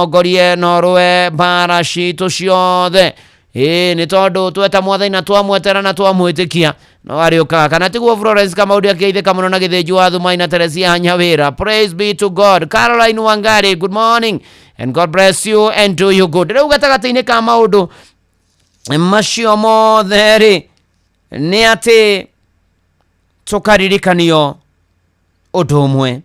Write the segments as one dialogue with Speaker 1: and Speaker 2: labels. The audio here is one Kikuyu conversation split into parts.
Speaker 1: Tongorie na ũrũe mbara citũ ciothe. Ĩĩ, nĩ tondũ tweta Mwathani na twamwetera na twamwĩtĩkia no arĩũkaga. Kana tiguo? Florence Kamaudi akĩgeithĩka mũno na Gĩthĩnji wa Thumai na Teresia Nyawĩra. Praise be to God. Caroline Wangari, good morning and God bless you and do you good. Rĩu gatagatĩ-inĩ ka maũndũ macio mothe rĩ, nĩ atĩ tũkaririkanio ũndũ ũmwe,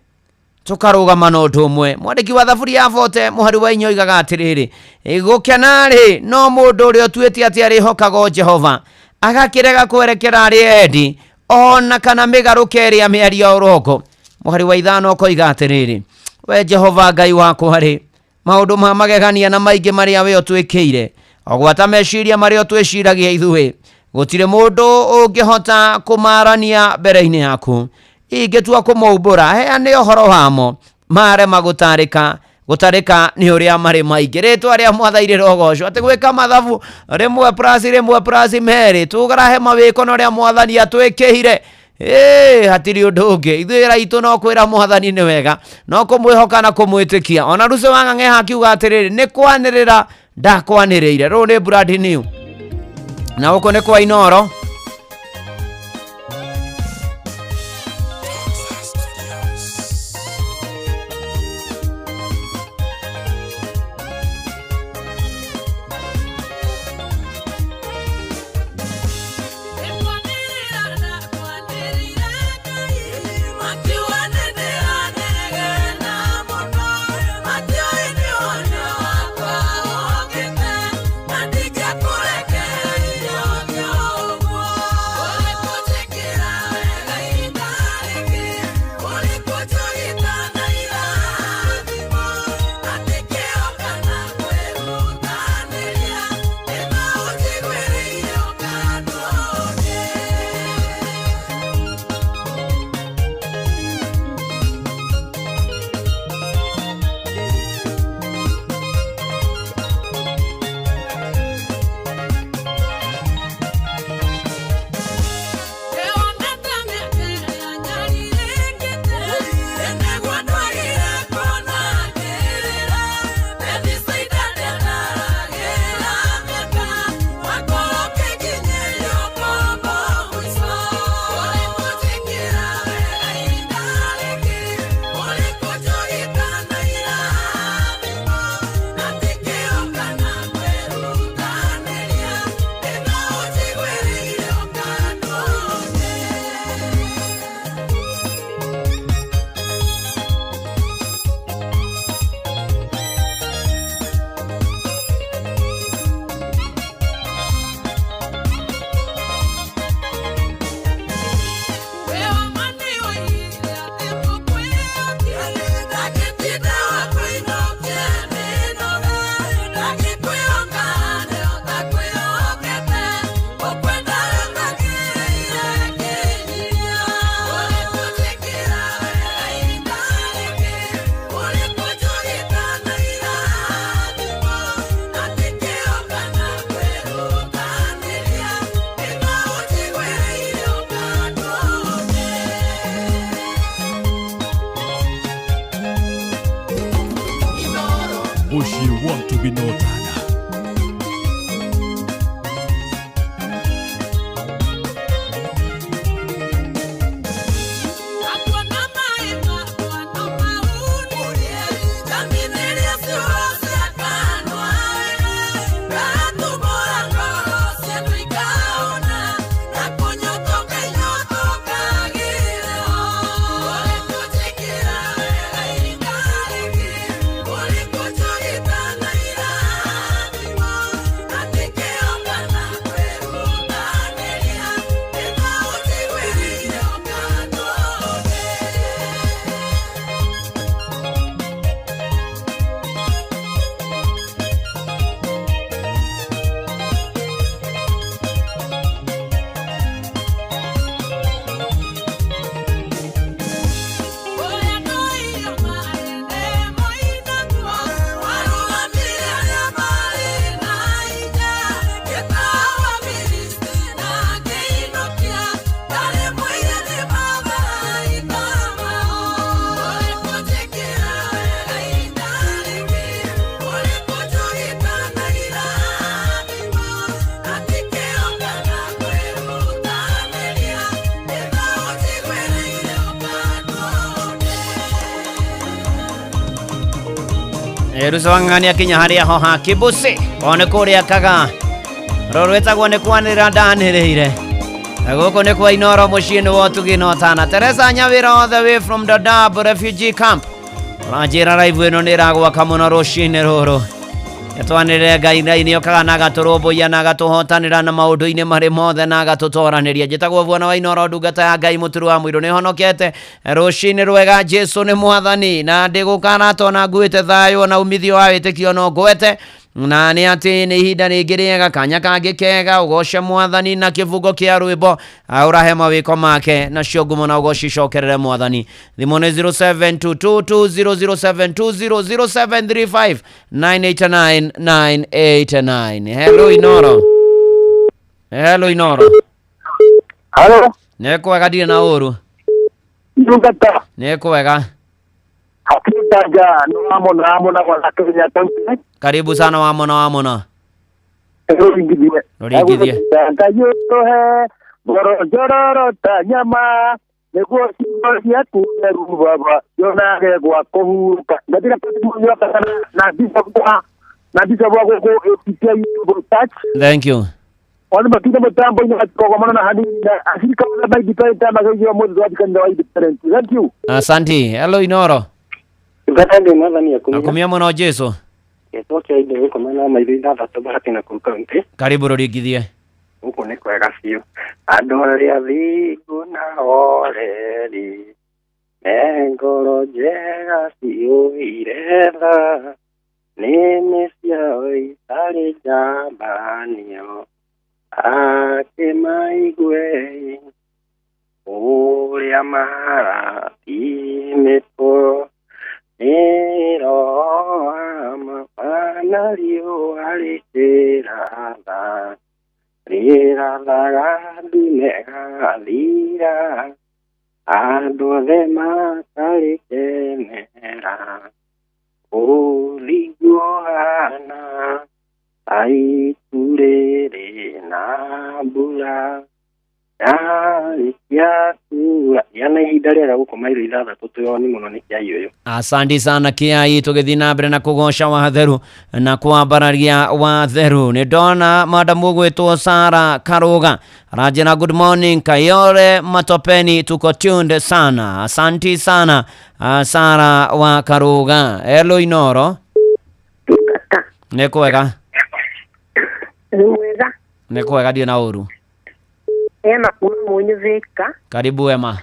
Speaker 1: tũkarũgama na ũndũ ũmwe. Mwandĩki wa Thaburi ya 40 mũhari wa 4 oigaga atĩrĩrĩ, gũkena-rĩ no mũndũ ũrĩa ũtuĩte atĩ arĩhokaga o Jehova, agakĩrega kwerekera arĩa endi, ona kana mĩgarũke ĩrĩa mĩario ya ũrongo. Mũhari wa 5 ũkoiga atĩrĩrĩ, we Jehova Ngai wakwa-rĩ, maũndũ ma magegania na maingĩ marĩa we ũtwĩkĩire, o gwata meciria marĩa ũtwĩciragia ithuĩ, gũtirĩ mũndũ ũngĩhota kũmarania mbere-inĩ yaku. Ingĩtua kũmoumbũra, heane ũhoro wamo, marema gũtarĩka gũtarĩka nĩ ũrĩa marĩ maingĩ. Rĩtwa rĩa Mwathani rĩrogocwo. Atĩ gwĩka mathabu rĩmwe plus rĩmwe plus merĩ, tũgarahe mawĩko na ũrĩa Mwathani atwĩkĩire. Ĩĩ, hatirĩ ũndũ ũngĩ, ithuĩ wĩra itũ no kwĩra Mwathani nĩ wega, no kũmwĩhoka na kũmwĩtĩkia. Ona Ruce wa Ng'ang'eha akiuga atĩrĩrĩ, nĩ kwanĩrĩra ndakwanĩrĩire. Rũrũ nĩ brand new na gũkũ nĩ kwa Inoro.
Speaker 2: Bushi want to be noted.
Speaker 1: Rusa Wang'ang'a nĩ akinya harĩa ho ha Kibusi o nĩ kũrĩa kaga rũrũ rwĩtagwo nĩ kwanĩrĩra ndanĩrĩire. Na gũkũ nĩ kwa Inoro mũciĩ-inĩ wa Ũtugi na Ũtana. Teresa Nyawĩra all the way from Dadaab refugee camp, ũranjĩra live ĩno nĩ ĩragwaka mũno rũcinĩ rũrũ. Twanĩrĩre Ngai. Ngai nĩ okaga na agatũrũmbũiya na agatũhotanĩra na maũndũ-inĩ marĩ mothe na agatũtoranĩria. Njĩtagwo Bwana wa Inoro, ndungata ya Ngai, mũturu wa mũirũ. Nĩ honokete. Rũcinĩ rwega. Jesu nĩ mwathani na ndĩgũkana nguĩte thayũ na umithio wa wĩtĩkio no ngwete na nĩ atĩ nĩ ihinda rĩngĩ rĩega, kanya kangĩ kega ũgoce mwathani na kĩbungo kĩa rwĩmbo ũrahe mawĩko make nacio ngumo na ũgoci icokerere mwathani. Thimũ nĩ 0722200720, 0735 989 989. Hello Inoro, hello Inoro.
Speaker 3: Halo,
Speaker 1: nĩ kwega, ndirĩ na ũru.
Speaker 3: Ndungata.
Speaker 1: Nĩ kwega.
Speaker 3: Hakitanja nĩ wamona wamona gwa Kenya County.
Speaker 1: Karibu sana wamona wamona.
Speaker 3: Rũringithie.
Speaker 1: Rũringithie.
Speaker 3: Ngai ũtũhe ngoro njororo ta nyama nĩguo ciugo ciaku theru baba cionage gwa kũhurũka. Ngatira na bishop wa na bishop wa gũkũ APC YouTube Church.
Speaker 1: Thank you.
Speaker 3: Wani matinda mũtambo-inĩ matikogomana na hanini na acirika othe ma independent mageithio mũthĩ twathi kanitha wa independent. Thank you.
Speaker 1: Asanti. Hello Inoro.
Speaker 4: Ndungata ndĩ mwathani akumia.
Speaker 1: Akumia mũno Jesu.
Speaker 4: Gĩtwo kĩa ithe gĩkoma na maitho 6 Bahati na kũu kaunti.
Speaker 1: Karibu rũringithie.
Speaker 4: Gũkũ nĩ kwega biũ. Andũ arĩa thingu na oreri me ngoro njega ciũire tha nĩmĩ ciao itarĩ njambanio akĩmaigue ũrĩa marathimĩtwo nĩ Roho wa Mabana riũa rĩkĩratha rĩrathaga ndume gathira andũ othe makarĩkenera ũthingu ũhana ta itu rĩrĩ na mbura yarĩkia kuura. Gĩa na ihinda rĩega gũkũ mairo 6 twĩoni mũno nĩ kĩai ũyũ.
Speaker 1: Asante sana Kiai, tũgĩthiĩ na mbere na kũgoca watheru na kwambararia watheru. Nĩ ndona madamu ũgwĩtwo Sara Karuga aranjĩra good morning Kayore Matopeni, tuko tuned sana. Asanti sana, Sara wa Karuga. Hello Inoro.
Speaker 5: Ndungata.
Speaker 1: Nĩ kwega.
Speaker 5: Nĩ mwega.
Speaker 1: Nĩ kwega, ndirĩ na ũru.
Speaker 5: Ema kuma Mũnyũ.
Speaker 1: Karibu Ema.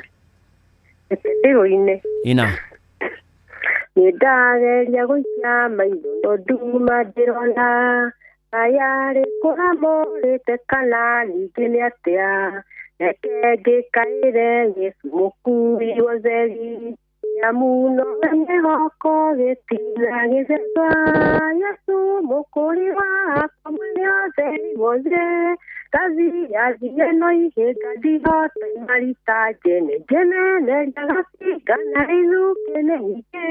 Speaker 5: Reke ndĩrũine.
Speaker 1: Ina.
Speaker 5: Nĩ ndageria gũikia maitho no nduma ndĩrona aya kũra morĩte kana ningĩ nĩ atĩa. Reke ngĩkaĩre Yesu mũkui wa theri nĩamu nowe mwĩhoko gĩtina gĩthethwa. Yesu mũkũri wakwa mwene ũtheri wothe ngathia no ihĩnga ndihota marita njene njeneneria gacinga na ithukĩ nĩ nyingĩ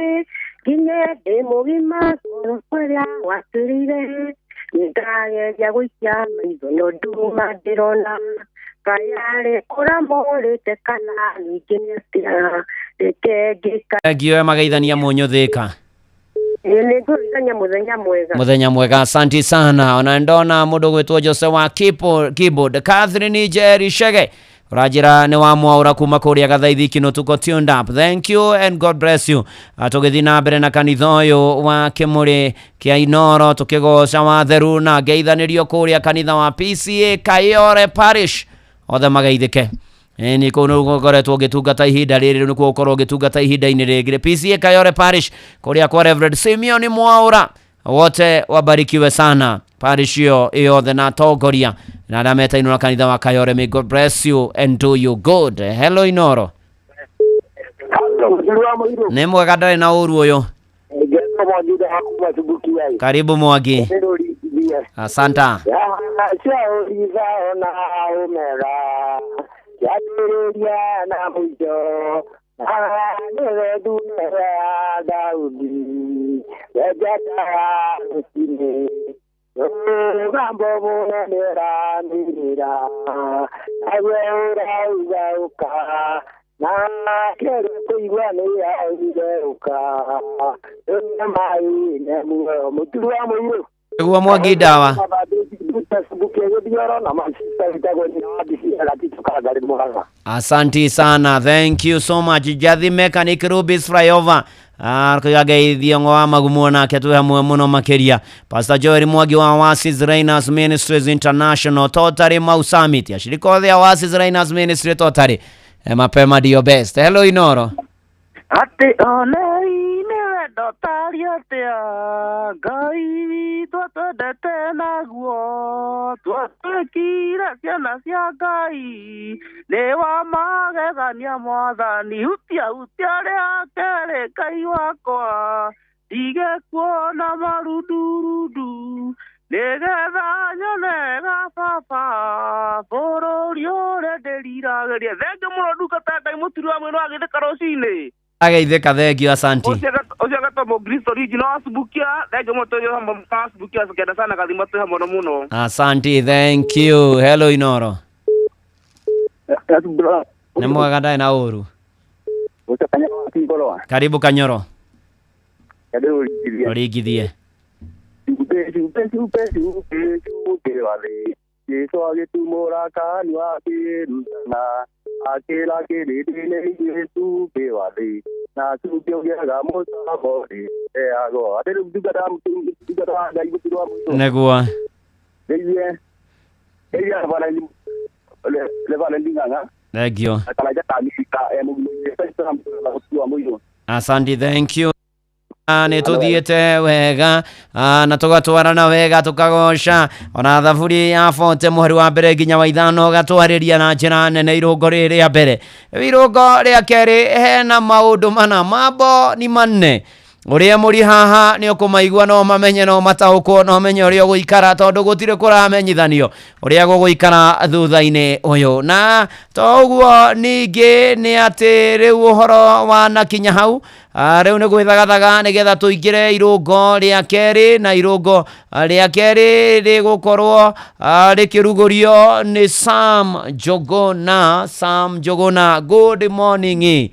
Speaker 5: nginye ndĩ mũgima ngoro kũrĩa watũrire. Nĩndageria gũikia maitho no nduma ndĩrona kayarĩ kũra morĩte kana ningĩ nĩ atĩa. Reke ngĩka.
Speaker 1: Thank you Ema geithania Mũnyũ Thĩka.
Speaker 5: Nĩ ngũririkania mũthenya mwega.
Speaker 1: Muthenya mwega, asanti sana. Ona ndona mundu gwitwo Jose wa keyboard, Catherine Jerry Shege ũranjĩra nĩ wa mwaũra kuma kũrĩa Gathaithi Kino, tuko tuned up. Thank you and God bless you. Tũgĩthiĩ na mbere na kanitha ũyũ wa kĩmũrĩ kĩa Inoro tũkĩgoca watheru na ngeithanĩrio kũrĩa kanitha wa PCA Kayore Parish, othe mageithĩke. Nĩ kũu nĩ ngoretwo ngĩtungata ihinda rĩrĩ, nĩkuo gũkorwo ngĩtungata ihinda-inĩ rĩngĩ PCA Kayore Parish kũrĩa kwa Reverend Simeon Mwaũra. Wote wabarikiwe sana, parish ĩyo yothe na atongoria na arĩa metainwo na kanitha wa Kayore. May God bless you and do you good. Hello Inoro.
Speaker 3: Mũthuri wa mũirũ.
Speaker 1: Nĩ mwega, ndarĩ na ũru ũyũ.
Speaker 3: Ngetwo Mwangi wa kuma Subukia.
Speaker 1: Karibu Mwangi.
Speaker 3: Nĩrũringithie.
Speaker 1: Asanta.
Speaker 3: Ciaũritha ona ũmega kĩambĩrĩria na mũico na nĩwe ndune ya Daudi we njata ya rũcinĩ mũgambo mũnene ũranĩrĩra naguo ũrauga ũka. Na kĩerũ kũigua nĩ yairerũka maĩ nĩ muoyo mũturu wa mũirũ.
Speaker 1: Nĩguo Mwangi Ndawa. Asanti sana, thank you so much. Jathi Mechanic Rubis Flyover. Kuyageithio wa magumu nake twĩ hamwe mũno makĩria. Pastor Joel Mwangi wa Oasis Rainers Ministries International Totally Mau Summit. Ashirika othe a Oasis Rainers Ministry Totally. Mapema ndio best. Hello Inoro.
Speaker 6: Atĩ onei nĩ wendo tarĩ atĩa Ngai witũ atwendete naguo twatuĩkire ciana cia Ngai nĩ wa magegania mwathani hutia hutia rĩa kerĩ Ngai wakwa ndige kuona marundurundu nĩgetha nyone wega baba bũrũri ũrĩa ndĩriragĩria. Thengiũ mũno ndungata ya Ngai mũturi wa mwĩrĩ wagĩthĩka rũcinĩ.
Speaker 1: Ageithĩka, thank you, asanti.
Speaker 6: Ũcio agatwo Mũkristo original wa Subukia. Thengiũ mũno twĩ hamwe wa Subukia kenda sana gathima twĩ hamwe mũno.
Speaker 1: Asanti, thank you. Hello Inoro. Nĩ mwega ndarĩ na ũru. Karibu Kanyoro. Ũringithie.
Speaker 3: Jesu agĩtumũra kanua akĩrutana akĩra kĩrĩndĩ nĩ ithuĩ cumbĩ wa thĩ na cumbĩ ũgĩaga mũcamo rĩ heagwo. Atĩ rĩu ndungata wa Ngai mũturi wa mũirũ.
Speaker 1: Nĩguo.
Speaker 3: Ngeithie Reverend Ng'ang'a.
Speaker 1: Thank you.
Speaker 3: Akaraja Kamika mũturi wa mũirũ.
Speaker 1: Asante, thank you. Nĩ tũthiĩte wega na tũgatwarana wega tũkagoca ona thaburi ya 40 mũhari wa mbere nginya wa 5 gatwarĩria na njĩra nene irũngo rĩrĩ rĩa mbere. Irũngo rĩa kerĩ hena maũndũ mana, mambo ni manne ũrĩa mũri haha nĩ ũkũmaigua no mamenye no mataũkwo no menye ũrĩa ũgũikara tondũ gũtirĩ kũramenyithanio ũrĩa gũgũikara thutha-inĩ ũyũ. Na to ũguo ningĩ nĩ atĩ rĩu ũhoro wanakinya hau rĩu nĩ gwĩthagathaga nĩgetha tũingĩre irũngo rĩa kerĩ na irũngo rĩa kerĩ rĩgũkorwo rĩkĩrugũrio nĩ Sam Njuguna. Sam Njuguna, good morning.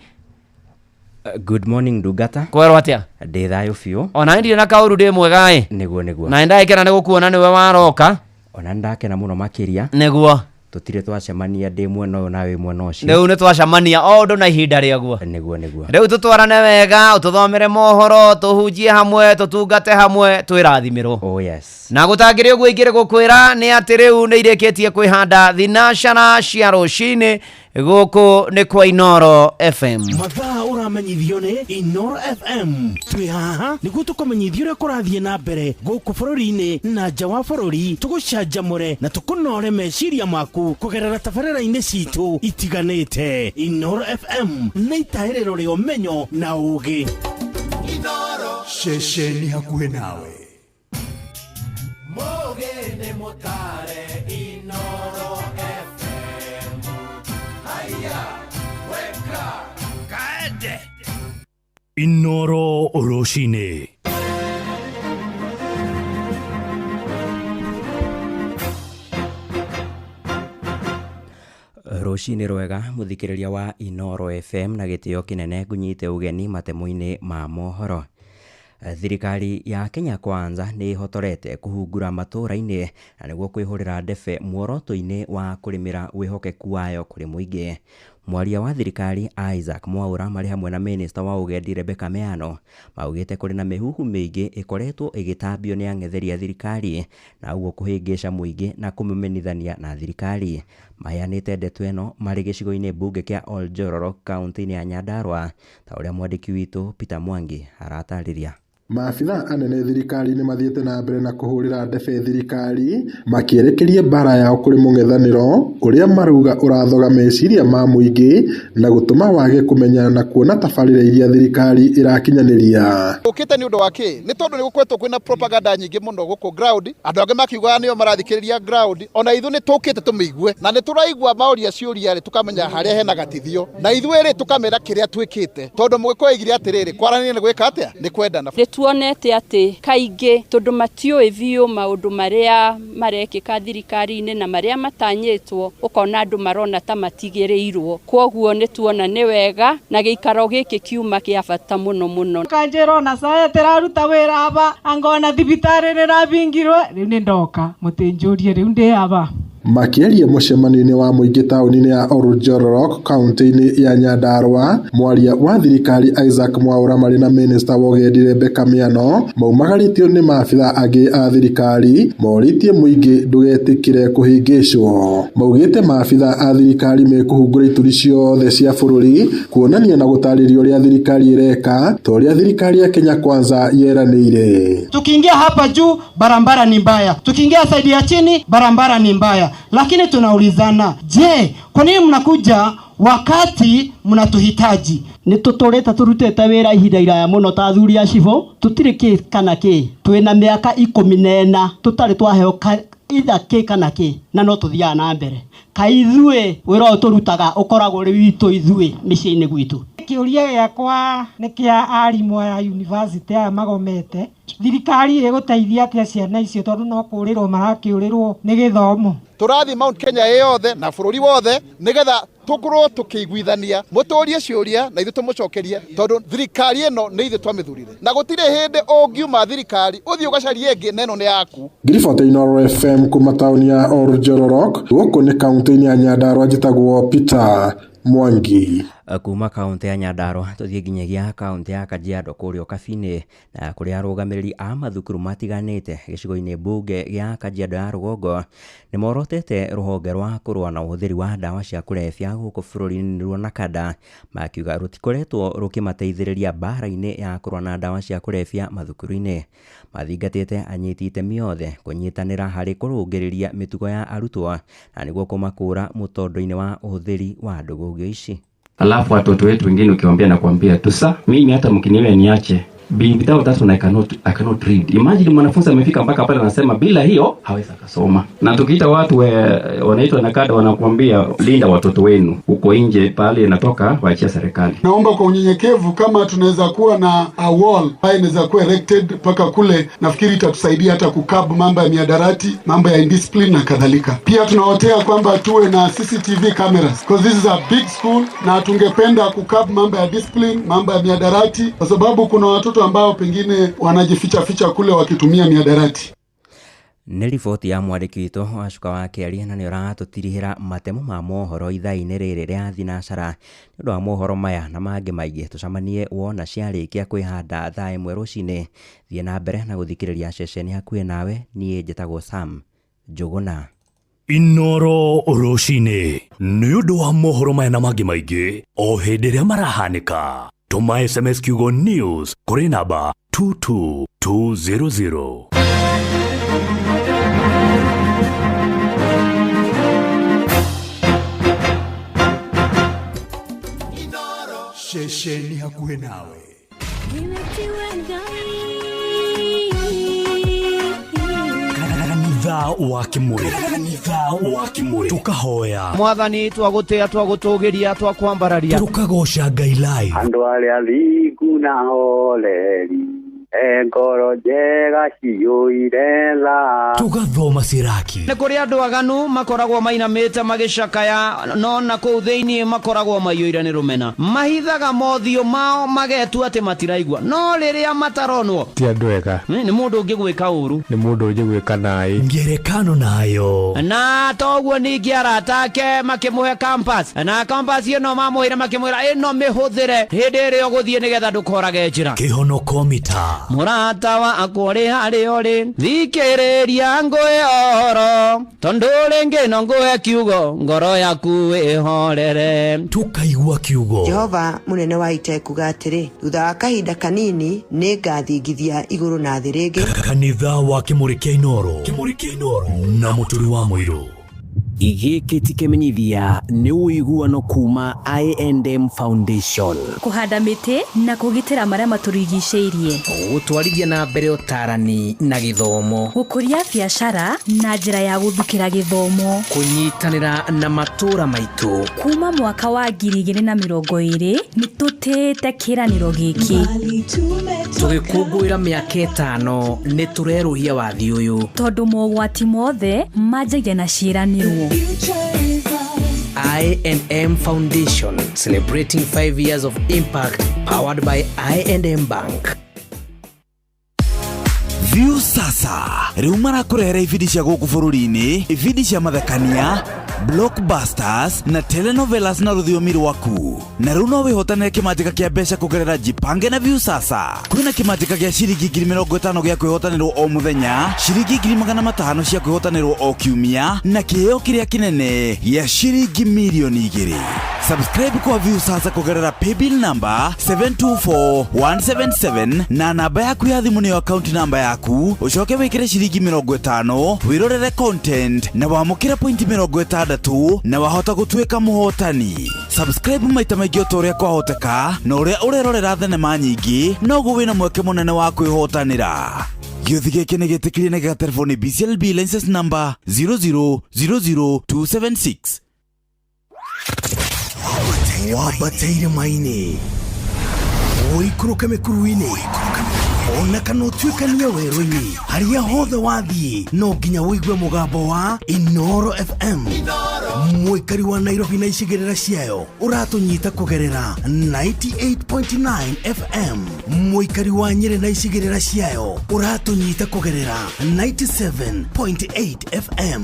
Speaker 7: Good morning ndungata.
Speaker 1: Kwerwo atĩa?
Speaker 7: Ndĩ thayũ biũ.
Speaker 1: Ona ndirĩ na kaũru ndĩ mwega ĩ.
Speaker 7: Nĩguo nĩguo.
Speaker 1: Na nĩndagĩkena nĩ gũkuona nĩwe waroka.
Speaker 7: Ona nĩndakena mũno makĩria.
Speaker 1: Nĩguo.
Speaker 7: Tũtirĩ twacemania ndĩ mwena ũyũ nawe wĩ mwena ũcio.
Speaker 1: Rĩu nĩ twacemania o ũndũ na ihinda rĩaguo.
Speaker 7: Nĩguo nĩguo.
Speaker 1: Rĩu tũtwarane wega, ũtũthomere mohoro, tũhunjie hamwe, tũtungate hamwe, twĩrathimĩrwo.
Speaker 7: Oh yes.
Speaker 1: Na gũtangĩrĩ ũguo ingĩrĩ gũkwĩra nĩ atĩ rĩu nĩ irĩkĩtie kwĩhanda thinacara cia rũcinĩ gũkũ nĩ kwa Inoro FM.
Speaker 8: Mathaa ũramenyithio nĩ Inoro FM. Twĩ haha nĩguo tũkũmenyithia ũrĩa kũrathiĩ na mbere gũkũ bũrũri-inĩ na nja wa bũrũri, tũgũcanjamũre na tũkũnore meciria maku kũgerera tabarĩra-inĩ citũ itiganĩte. Inoro FM nĩ itahĩrĩro rĩa ũmenyo na ũũgĩ.
Speaker 2: Ceceni hakuhĩ nawe.
Speaker 9: Mũgĩ mũtare Inoro FM. Haya, weka kaende.
Speaker 8: Inoro rũcinĩ.
Speaker 7: Rũcinĩ rwega mũthikĩrĩria wa Inoro FM na gĩtĩo kĩnene ngũnyite ũgeni matemo-inĩ ma mohoro. Thirikari ya Kenya Kwanza nĩ ĩhotorete kũhungura matũũra-inĩ na nĩguo kwĩhũrĩra ndebe muoroto-inĩ wa kũrĩmĩra wĩhokeku wayo kũrĩ mũingĩ. Mwaria wa thirikari Isaac Mwaura marĩ hamwe na minista wa ũgendi Rebecca Meano maugĩte kũrĩ na mĩhuhu mĩingĩ ĩkoretwo ĩgĩtambio nĩ ang'etheri a thirikari na ũguo kũhĩngĩca mũingĩ na kũmĩmenithania na thirikari. Maheanĩte ndeto ĩno marĩ gĩcigo-inĩ mbunge kĩa Oljororok kaunti-inĩ ya Nyandarua ta ũrĩa mwandĩki witũ Peter Mwangi aratarĩria.
Speaker 10: Maabitha anene thirikari-inĩ mathiĩte na mbere na kũhũrĩra ndebe thirikari makĩerekeria mbara yao kũrĩ mũng'ethanĩro ũrĩa marauga ũrathoga meciria ma mũingĩ na gũtũma wage kũmenya na kuona tabarĩra iria thirikari ĩrakinyanĩria.
Speaker 11: Ũkĩte nĩ ũndũ wa kĩ? Nĩ tondũ nĩ gũkoretwo kwĩna propaganda nyingĩ mũno gũkũ ground, andũ angĩ makiugaga nĩo marathikĩrĩria ground, ona ithuĩ nĩ tũkĩte tũmĩigue na nĩ tũraigua maũria ciũria rĩ tũkamenya harĩa hena gatithio na ithuĩ rĩ tũkamera kĩrĩa twĩkĩte tondũ Mũgĩkũyũ aigire atĩrĩrĩ kwaranĩria nĩ gwĩka atĩa nĩ kwendana.
Speaker 12: Nĩ tuonete atĩ kaingĩ tondũ matiũĩ biũ maũndũ marĩa marekĩka thirikari-inĩ na marĩa matanyĩtwo, ũkona andũ marona ta matigĩrĩirwo. Kwoguo nĩ tuona nĩ wega na gĩikaro gĩkĩ kiuma kĩa bata mũno mũno.
Speaker 13: Kanjĩra ona saya tĩraruta wĩra aba angona thibitarĩ nĩrabingirwe rĩu nĩ ndoka mũtĩnjũrie rĩu ndĩ aba.
Speaker 10: Makĩaria mũcemanio-inĩ wa mũingĩ taũni-inĩ ya Oljororok kaunti-inĩ ya Nyandarua, mwaria wa thirikari Isaac Mwaura marĩ na minista wa ũgendi Rebecca Miano maumagarĩtio nĩ maabitha angĩ a thirikari morĩtie mũingĩ ndũgetĩkĩre kũhĩngĩcwo. Maugĩte maabitha a thirikari mekũhungura ituri ciothe cia bũrũri kuonania na gũtarĩria ũrĩa thirikari ĩreka ta ũrĩa thirikari ya Kenya Kwanza yeranĩire.
Speaker 14: Tukiingia hapa juu barabara ni mbaya, tukiingia side ya chini barabara ni mbaya, lakini tunaulizana, je, kwa nini mnakuja wakati mnatuhitaji?
Speaker 15: Nĩ tũtũrĩte tũrutĩte wĩra ihinda iraya mũno ta athuri a cibũ, tũtirĩ kĩ kana kĩ, twĩna mĩaka 14 tũtarĩ twaheo itha kĩ kana kĩ, na no tũthiaga na mbere. Kaĩ ithuĩ wĩra ũyũ tũrutaga ũkoragwo ũrĩ witũ ithuĩ mĩciĩ-inĩ gwitũ.
Speaker 13: Kĩũria gĩakwa nĩ kĩa arimũ aya university aya magomete, thirikari ĩgũteithia atĩa ciana icio tondũ no kũũrĩrwo marakĩũrĩrwo nĩ gĩthomo?
Speaker 11: Tũrathiĩ Mount Kenya ĩ yothe na bũrũri wothe nĩgetha tũkorwo tũkĩiguithania, mũtũrie ciũria na ithuĩ tũmũcokerie, tondũ thirikari ĩno nĩ ithuĩ twamĩthurire na gũtirĩ hĩndĩ ũngiuma thirikari ũthiĩ ũgacarie ĩngĩ na ĩno nĩ yaku.
Speaker 10: Ngiribota Inooro FM kuma taũni ya Oljororok gũkũ nĩ kaunti-inĩ ya Nyandarua, njĩtagwo Peter Mwangi.
Speaker 7: Kuma kaunti ya Nyandarua tũthiĩ nginyagia kaunti ya Kajiado kũrĩa Ũkabi-inĩ, na kũrĩa arũgamĩrĩri a mathukuru matiganĩte gĩcigo-inĩ mbunge gĩa Kajiado ya rũgongo nĩ morotete rũhonge rwa kũrũa na ũhũthĩri wa ndawa cia kũrebia gũkũ bũrũri-inĩ nĩruo NACADA, makiuga rũtikoretwo rũkĩmateithĩrĩria mbara-inĩ ya kũrũa na ndawa cia kũrebia mathukuru-inĩ. Mathingatĩte anyiti itemi othe kũnyitanĩra harĩ kũrũngĩrĩria mĩtugo ya arutwo na nĩguo kũmakũra mũtondo-inĩ wa ũhũthĩri wa ndũgũgio ici.
Speaker 16: Alafu watoto wetu wengine ukiwaambia na kuambia tu sa mimi hata mkiniwe niache without that one I cannot read. Imagine mwanafunzi amefika mpaka pale anasema bila hiyo hawezi akasoma. Na tukiita watu wanaitwa NACADA wanakuambia linda watoto wenu huko nje, pale inatoka waachia serikali.
Speaker 17: Naomba kwa unyenyekevu kama tunaweza kuwa na a wall ambayo inaweza kuwa erected mpaka kule, nafikiri itatusaidia hata kucurb mambo ya mihadarati, mambo ya indiscipline na kadhalika. Pia tunaotea kwamba tuwe na CCTV cameras because this is a big school, na tungependa kucurb mambo ya discipline, mambo ya mihadarati, kwa sababu kuna watoto ambao pengine wanajificha ficha kule wakitumia mihadarati.
Speaker 7: Nĩ riboti ya mwandĩki witũ Wacuka wa Kĩaria, na nĩ ũratũtirihĩra matemo ma mohoro ithaa-inĩ rĩrĩ rĩa thinacara. Nĩ ũndũ wa mohoro maya na mangĩ maingĩ, tũcemanie wona ciarĩkia kwĩhanda thaa 1 rũcinĩ. Thiĩ na mbere na gũthikĩrĩria ceceni hakuhĩ nawe. Niĩ njĩtagwo Sam Njũgũna.
Speaker 2: Inoro rũcinĩ, nĩ ũndũ wa mohoro maya na mangĩ maingĩ o hĩndĩ ĩrĩa marahanĩka, tũma SMS kiugo NEWS kũrĩ namba 22200. Ceceni hakuhĩ nawe. Kanitha wa Kimuri, kanitha wa Kimuri, tukahoya.
Speaker 1: Mwathani, twagũtĩa, twagũtũgĩria, twakwambararia.
Speaker 2: Tukagoca Ngai live.
Speaker 18: Andũ arĩa thingu na horeri e ngoro njega ciyũire tha.
Speaker 2: Tugathoma Siraki.
Speaker 1: Nĩ kũrĩ andũ aganu makoragwo mainamĩte magĩcakaya, no na kũu thĩinĩ makoragwo maiyũire nĩ rũmena, mahithaga mothiũ mao magetua atĩ matiraigua, no rĩrĩa mataronwo
Speaker 19: Ti andũ ega.
Speaker 1: Nĩ mũndũ ũngĩ gwĩka ũru.
Speaker 19: Nĩ mũndũ ũngĩ gwĩka naĩ.
Speaker 2: Ngerekano nayo.
Speaker 1: Na toguo ningĩ arata ake makĩmũhe compass, na compass ĩno mamũheire makĩmwĩra ĩno mĩhũthĩre hĩndĩ ĩrĩa ũgũthiĩ nĩgetha ndũkorage njĩra.
Speaker 2: Kĩhonoko mita.
Speaker 1: Mũrata wakwa ũrĩ harĩa ũrĩ, thikĩrĩria ngũhe ũhoro, tondũ rĩngĩ no ngũhe kiugo ngoro yaku ĩhorere.
Speaker 2: Tukaigua kiugo.
Speaker 20: Jehova mũnene wa ita ekuga atĩrĩ, thutha wa kahinda kanini nĩ ngathingithia igũrũ na thĩ rĩngĩ.
Speaker 2: Kanitha wa Kimuri kĩa Inoro, Kimuri kĩa Inoro na Mũturi wa Mũirũ.
Speaker 19: Gĩkĩ ti kĩmenyithia nĩ ũiguano kuma I&M Foundation.
Speaker 21: Kũhanda mĩtĩ na kũgitĩra marĩa matũrigicĩirie.
Speaker 19: Gũtwarithia na mbere ũtarani na gĩthomo.
Speaker 21: Gũkũria biacara na njĩra ya gũthukĩra gĩthomo.
Speaker 19: Kũnyitanĩra na matũũra maitũ.
Speaker 21: Kuma mwaka wa 2020 nĩ tũtĩĩte kĩĩranĩro gĩkĩ.
Speaker 19: Tũgĩkũngũĩra mĩaka 5 nĩ tũrerũhia wathi ũyũ.
Speaker 21: Tondũ mogwati mothe manjagia na ciĩranĩro.
Speaker 19: I&M Foundation, celebrating 5 years of impact, powered by I&M Bank.
Speaker 22: View sasa rĩu marakũrehera ibindi cia gũkũ bũrũri-inĩ, ibindi cia mathekania, blockbusters na telenovelas na rũthiomi rwaku. Na rĩu no wĩhotanĩre kĩmanjĩka kĩa mbeca kũgerera Jipange na View sasa. Kwĩna kĩmanjĩka gĩa ciringi 50,000 gĩa kwĩhotanĩrwo o mũthenya, ciringi 500,000 cia kwĩhotanĩrwo o kiumia, na kĩheo kĩrĩa kĩnene gĩa ciringi 2 million. Subscribe kwa View sasa kũgerera paybill number 724177 na namba yaku ya thimũ nĩyo account number yaku, ũcoke wĩkĩre ciringi 50 wĩrorere content na wamũkĩre pointi 60 na wahota gũtuĩka mũhotani. Subscribe maita maingĩ o ta ũrĩa kwahoteka, na ũrĩa ũrerorera thenema nyingĩ noguo wĩna mweke mũnene wa kwĩhotanĩra. Gĩũthi gĩkĩ nĩ gĩtĩkĩrie na gĩgaterebo nĩ BCLB license number 0000276.
Speaker 23: Wambate irĩma-inĩ, ũikũrũke mĩkuru-inĩ, ona kana ũtuĩkanie werũ-inĩ, harĩa hothe wathiĩ no nginya ũigue mũgambo wa Inoro FM. Mũikari wa Nairobi na icigĩrĩra ciayo ũratũnyita kũgerera 98.9 FM. Mũikari wa Nyĩrĩ na icigĩrĩra ciayo ũratũnyita kũgerera 97.8 FM.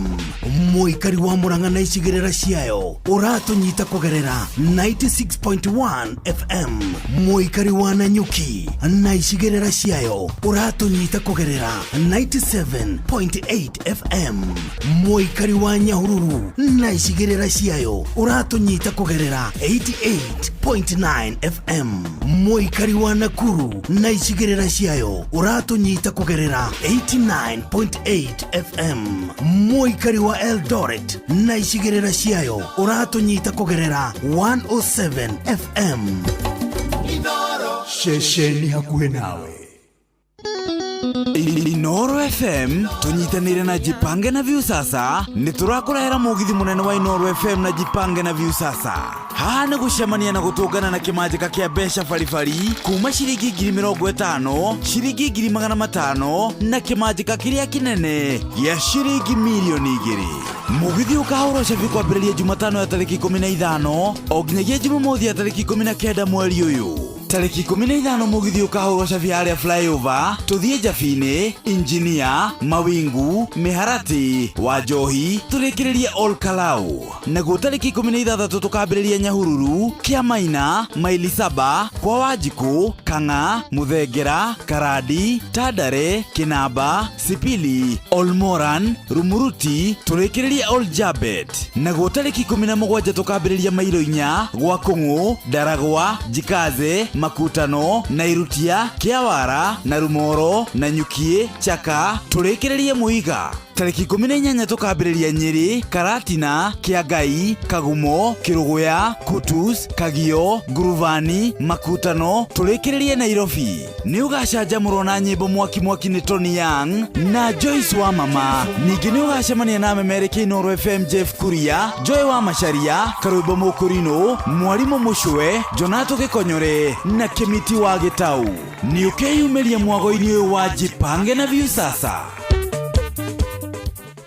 Speaker 23: Mũikari wa Murang'a na icigĩrĩra ciayo ũratũnyita kũgerera 96.1 FM. Mũikari wa Nanyuki na icigĩrĩra ciayo ũratũnyita kũgerera 97.8 FM. Mũikari wa Nyahururu na icigĩrĩra ciayo ũratũnyita kũgerera 88.9 FM. Mũikari wa Nakuru na icigĩrĩra ciayo ũratũnyita kũgerera 89.8 FM. Mũikari wa Eldoret na icigĩrĩra ciayo ũratũnyita kũgerera 107 FM.
Speaker 22: Ceceni hakuhĩ nawe, Inoro FM, tũnyitanĩire na Jipange na View sasa nĩ tũrakũrehera mũgithi mũnene wa Inoro FM na Jipange na View sasa. Haha nĩ gũcemania na gũtũngana na kĩmanjĩka kĩa mbeca baribari kuma ciringi 50,000, ciringi 500,000 na kĩmanjĩka kĩrĩa kĩnene gĩa ciringi 2 million. Mũgithi ũkahũrwo cabi kwambĩrĩria Jumatano ya tarĩki 15 o nginyagia Jumamothi ya tarĩki 19 mweri ũyũ. Tarĩki 15 mũgithi ũkahũrwo cabi harĩa flyover, tũthiĩ Njabinĩ, Injinia, Mawingu, Mĩharatĩ, Wanjohi, tũrĩkĩrĩrie Ol Kalou. Naguo tarĩki 16 tũkambĩrĩria Nyahururu, Kĩamaina, Maili Saba, kwa Wanjikũ, Kang'a, Mũthengera, Karandi, Tandare, Kĩnamba, Sipili, Olmoran, Rumuruti, tũrĩkĩrĩrie Ol Jabet. Naguo tarĩki 17 tũkambĩrĩria Mairo 4 gwa Kũng'ũ, Ndaragwa, Jikaze, Makutano, Nairutia, Kĩawara, Narumoro, Nanyukie, Chaka, tũrĩkĩrĩrie Mũiga. Tarĩki 18 tũkambĩrĩria Nyĩrĩ, Karatina, Kĩangai, Kagumo, Kĩrũgũya, Kutus, Kagio, Nguruvani, Makutano, tũrĩkĩrĩrie Nairobi. Nĩ ũgacanjamũrwo na nyĩmbo mwaki mwaki nĩ Tony Young na Joyce wa Mama. Ningĩ nĩ ũgacemania na memereki Inooro FM Jeff Kuria, Joy wa Macharia, Karwĩmbo Mũkũrinũ, Mwarimũ Mũcwe, Jonato Gĩkonyore na Kĩmiti wa Gĩtau. Nĩ ũkeyumĩria mwago-inĩ ũyũ wa Jipange na View sasa.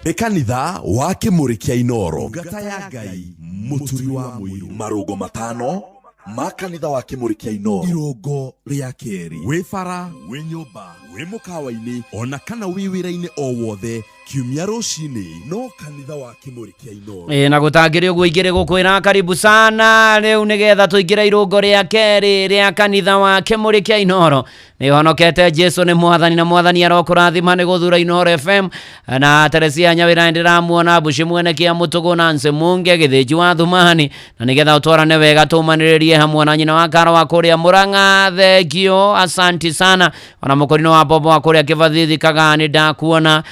Speaker 24: Nĩ kanitha wa Kĩmũrĩ kĩa Inoro, ngata ya Ngai, mũturi wa mũiru. Marũngo 5 ma kanitha wa Kĩmũrĩ kĩa Inoro. Irũngo rĩa kerĩ, wĩ bara, wĩ nyũmba, wĩ mũkawa-inĩ, ona kana wĩ wĩra-inĩ o wothe, kiumia rũcinĩ no kanitha wa Kĩmũrĩ kĩa Inoro.
Speaker 1: Ĩ na gũtangĩrĩ ũguo ingĩrĩ gũkwĩra karibu sana rĩu nĩgetha tũingĩre irũngo rĩa kerĩ rĩa kanitha wa Kĩmũrĩ kĩa Inoro. Nĩ honokete, Jesu nĩ mwathani na mwathani arokũrathima nĩ gũthura Inoro FM. Na Teresia Nyawĩra ndĩramuona, Mbuci mwene kĩa Mũtũgũ, Nancy Munge Gĩthĩnji wa Thumani, na nĩgetha ũtwarane wega tũmanĩrĩrie hamwe na nyina wa Karo wa kũrĩa Mũrang'a. Thengio, asanti sana. Ona mũkũrinũ wa Bobo wa kũrĩa Kĩbathithi Kagani ndakuona.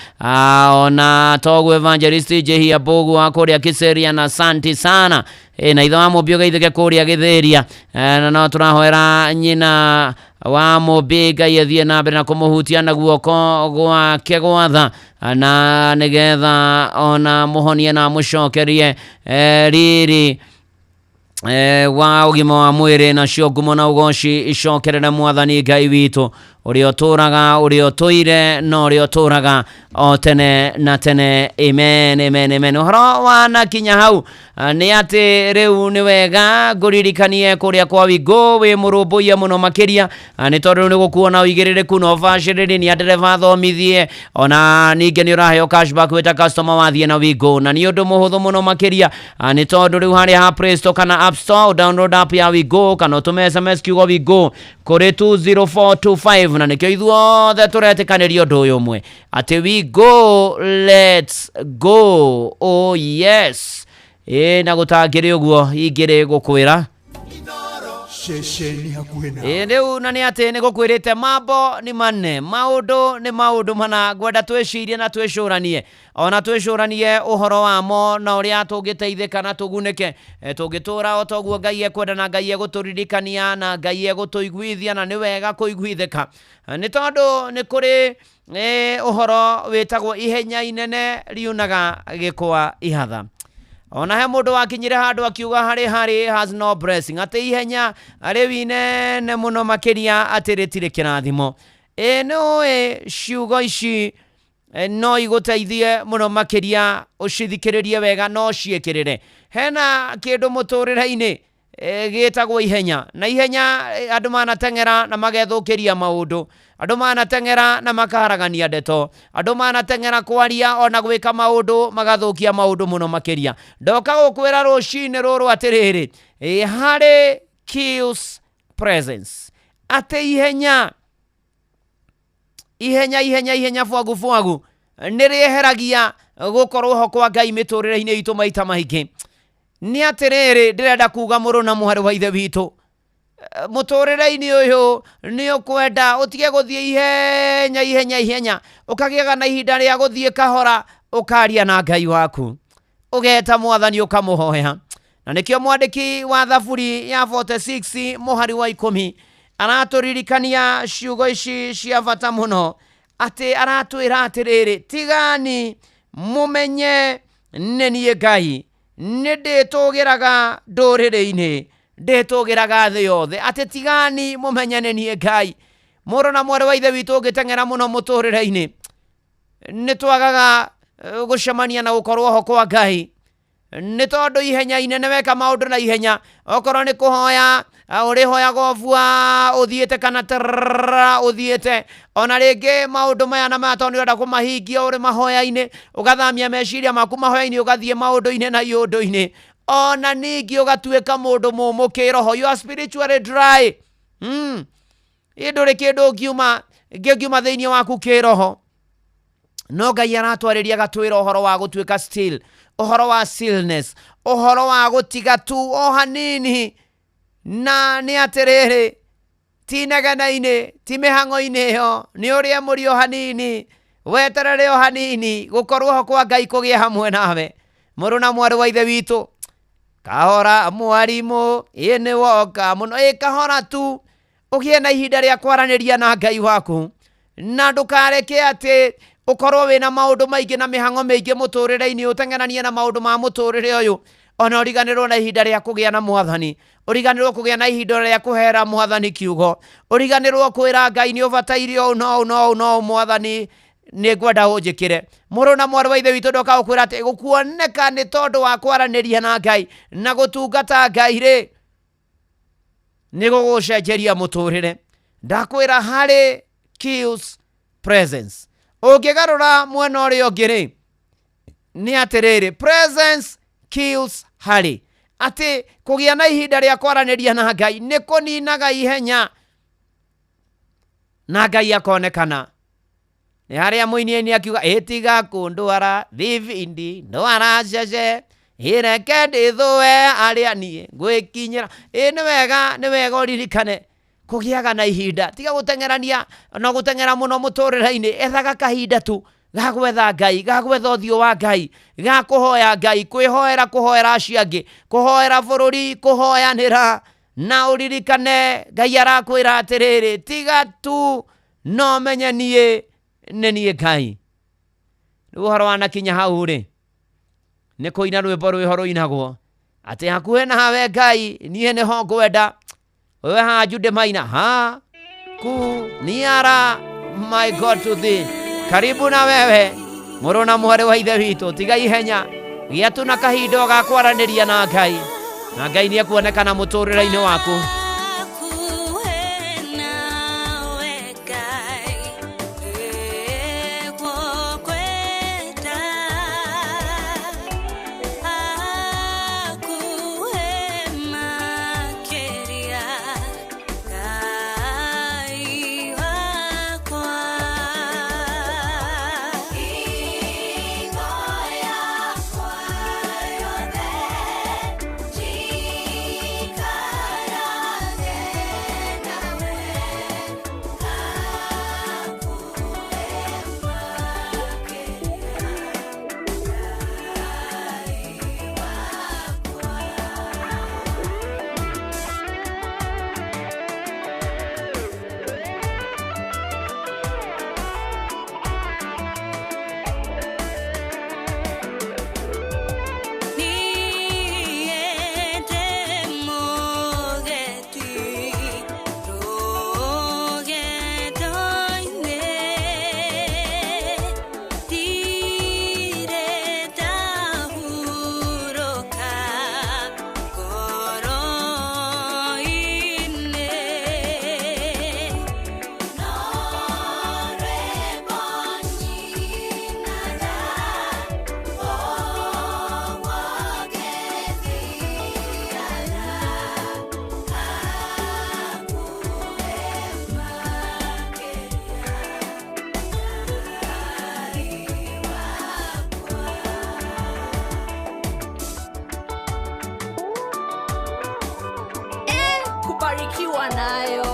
Speaker 1: Ona toguo Evangelist Jehia Mbogu wa kũrĩa Kiseria na santi sana. Na ithe wa Mũmbi ũgeithĩke kũrĩa Gĩthĩria. Na no tũrahoera nyina wa Mũmbi Ngai athiĩ na mbere na kũmũhutia na guoko gwake gwatha, na nĩgetha ona mũhonie na amũcokerie riri wa ũgima wa mwĩrĩ, nacio ngumo na ũgoci icokerere Mwathani Ngai witũ, ũrĩa ũtũraga, ũrĩa ũtũire na ũrĩa ũtũraga o tene na tene. Amen, amen, amen. Ũhoro wa na kinya hau nĩ atĩ rĩu nĩ wega ngũririkanie kũrĩa kwa Wingo wĩ mũrũmbũiya mũno makĩria, nĩ tondũ rĩu nĩ gũkuona ũigĩrĩrĩku na ũbacĩrĩri nĩ a ndereba thomithie, ona ningĩ nĩ ũraheo cashback wĩ ta customer wathiĩ na Wingo, na nĩ ũndũ mũhũthũ mũno makĩria, nĩ tondũ rĩu harĩa ha Play Store kana App Store download app ya Wingo kana ũtũme SMS kiugo Wingo kũrĩ 20425, na nĩkĩo ithuothe tũretĩkanĩria ũndũ ũyũ ũmwe atĩ we go, let's go. Oh yes, ĩ na gũtangĩrĩ ũguo ingĩrĩ gũkwĩra
Speaker 9: Ceceni hakuhĩ na
Speaker 1: Ĩ rĩu na nĩ atĩ nĩ gũkwĩrĩte mambo nĩ manne, maũndũ nĩ maũndũ mana, ngwenda twĩcirie na twĩcũranie, ona twĩcũranie ũhoro wamo na ũrĩa tũngĩteithĩka na tũgunĩke. Tũngĩtũra o toguo Ngai ekwenda na Ngai egũtũririkania na Ngai egũtũiguithia, na nĩ wega kũiguithĩka, nĩ tondũ nĩ kũrĩ ũhoro wĩtagwo ihenya inene riunaga gĩkwa ihatha. Ona he mũndũ wakinyire handũ akiuga harĩ has no blessing, atĩ ihenya rĩu inene mũno makĩria atĩ rĩtirĩ kĩrathimo. Ĩ nĩ ũĩ ciugo ici no igũteithie mũno makĩria, ũcithikĩrĩrie wega no ciĩkĩrĩre. Hena kĩndũ mũtũrĩre-inĩ gĩtagwo ihenya, na ihenya andũ manateng'era na magethũkĩria maũndũ, andũ manateng'era na makaharagania ndeto, andũ manateng'era kwaria ona gwĩka maũndũ magathũkia maũndũ mũno makĩria. Ndoka gũkwĩra rũcinĩ rũrũ atĩrĩrĩ, harĩ kills presence, atĩ ihenya ihenya ihenya ihenya bwagu bwagu nĩ rĩeheragia gũkorwo ho kwa Ngai mĩtũrĩre-inĩ itũ maita maingĩ. Nĩ atĩrĩrĩ, ndĩrenda kuga mũrũ na mwarĩ wa ithe witũ, mũtũrĩre-inĩ ũyũ nĩ ũkwenda ũtige gũthiĩ ihenya ihenya ihenya, ũkagĩaga na ihinda rĩa gũthiĩ kahora, ũkaria na Ngai waku, ũgeta Mwathani ũkamũhoya. Na nĩkĩo mwandĩki wa Thaburi ya 46 mũhari wa 10 aratũririkania ciugo ici cia bata mũno, atĩ aratwĩra atĩrĩrĩ, tigani mũmenye nĩ niĩ Ngai, nĩ ndĩtũgĩraga ndũrĩrĩ-inĩ, ndĩtũgĩraga thĩ yothe, atĩ tigani mũmenye nĩ niĩ Ngai. Mũrũ na mwarĩ wa ithe witũ, ũngĩteng'era mũno mũtũrĩre-inĩ nĩ twagaga gũcemania na gũkorwo ho kwa Ngai, nĩ tondũ ihenya inene weka maũndũ na ihenya, okorwo nĩ kũhoya ũrĩhoyaga ũbua ũthiĩte kana trrrr ũthiĩte, ona rĩngĩ maũndũ maya na maya tondũ nĩ ũrenda kũmahingia ũrĩ mahoya-inĩ, ũgathamia meciria maku mahoya-inĩ, ũgathiĩ maũndũ-inĩ na iũndũ-inĩ, ona ningĩ ũgatuĩka mũndũ mũmũ kĩroho, you are spiritually dry. Ĩ ndũrĩ kĩndũ ũngiuma ngĩngiuma thĩinĩ waku kĩroho. No Ngai aratwarĩria agatwĩra ũhoro wa gũtuĩka still, ũhoro wa stillness, ũhoro wa gũtiga tu o hanini, na nĩ atĩrĩrĩ, ti inegene-inĩ, ti mĩhang'o-inĩ ĩyo, nĩ ũrĩe mũrio hanini, weterere o hanini, gũkorwo ho kwa Ngai kũgĩe hamwe nawe. Mũrũ na mwarĩ wa ithe witũ, kahora mwarimũ, ĩ nĩ woka mũno, ĩ kahora tu, ũgĩe na ihinda rĩa kwaranĩria na Ngai waku, na ndũkareke atĩ ũkorwo wĩna maũndũ maingĩ na mĩhang'o mĩingĩ mũtũrĩre-inĩ, ũteng'eranie na maũndũ ma mũtũrĩre ũyũ, ona ũriganĩrwo na ihinda rĩa kũgĩa na Mwathani, ũriganĩrwo kũgĩa na ihinda rĩa kũhera Mwathani kiugo, ũriganĩrwo kwĩra Ngai nĩ ũbataire ũũ na ũũ na ũũ na ũũ, Mwathani nĩ ngwenda ũnjĩkĩre. Mũrũ na mwarĩ wa ithe witũ, ndoka gũkwĩra atĩ gũkuoneka nĩ tondũ wa kwaranĩria na Ngai na gũtungata Ngai rĩ, nĩ gũgũcenjeria mũtũrĩre. Ndakwĩra harĩ kills presence. Ũngĩgarũra mwena ũrĩa ũngĩ rĩ, nĩ atĩrĩrĩ, presence kills hurry, atĩ kũgĩa na ihinda rĩa kwaranĩria na Ngai nĩ kũninaga ihenya na Ngai akonekana. Nĩ harĩa mũini akiuga, ĩtiga kũndwara thibindi, ndwara cece, ĩreke ndĩthũe arĩa niĩ ngwĩkinyĩra. Ĩ nĩ wega, nĩ wega ũririkane kũgĩaga na ihinda, tiga gũteng'erania na gũteng'era mũno mũtũrĩre-inĩ, ethaga kahinda tu. Ga gwetha Ngai, ga gwetha ũthiũ wa Ngai, ga kũhoya Ngai, kwĩhoera, kũhoera acio angĩ, kũhoera bũrũri, kũhoyanĩra. Na ũririkane Ngai arakwĩra atĩrĩrĩ, tiga tu no menye niĩ nĩ niĩ Ngai. Rĩu ũhoro wanakinya hau rĩ, nĩ kũina rwĩmbo rwĩho rũinagwo atĩ hakuhĩ nawe Ngai niĩ nĩho ngwenda, wewe haha Jude Maina ha ku niara my God to thee, karibu na wewe mũrũ na mwarĩ wa ithe witũ, tiga ihenya, gĩa tu na kahinda ga kwaranĩria na Ngai, na Ngai nĩ ekuonekana mũtũrĩre-inĩ waku.
Speaker 3: Kubarikiwa nayo.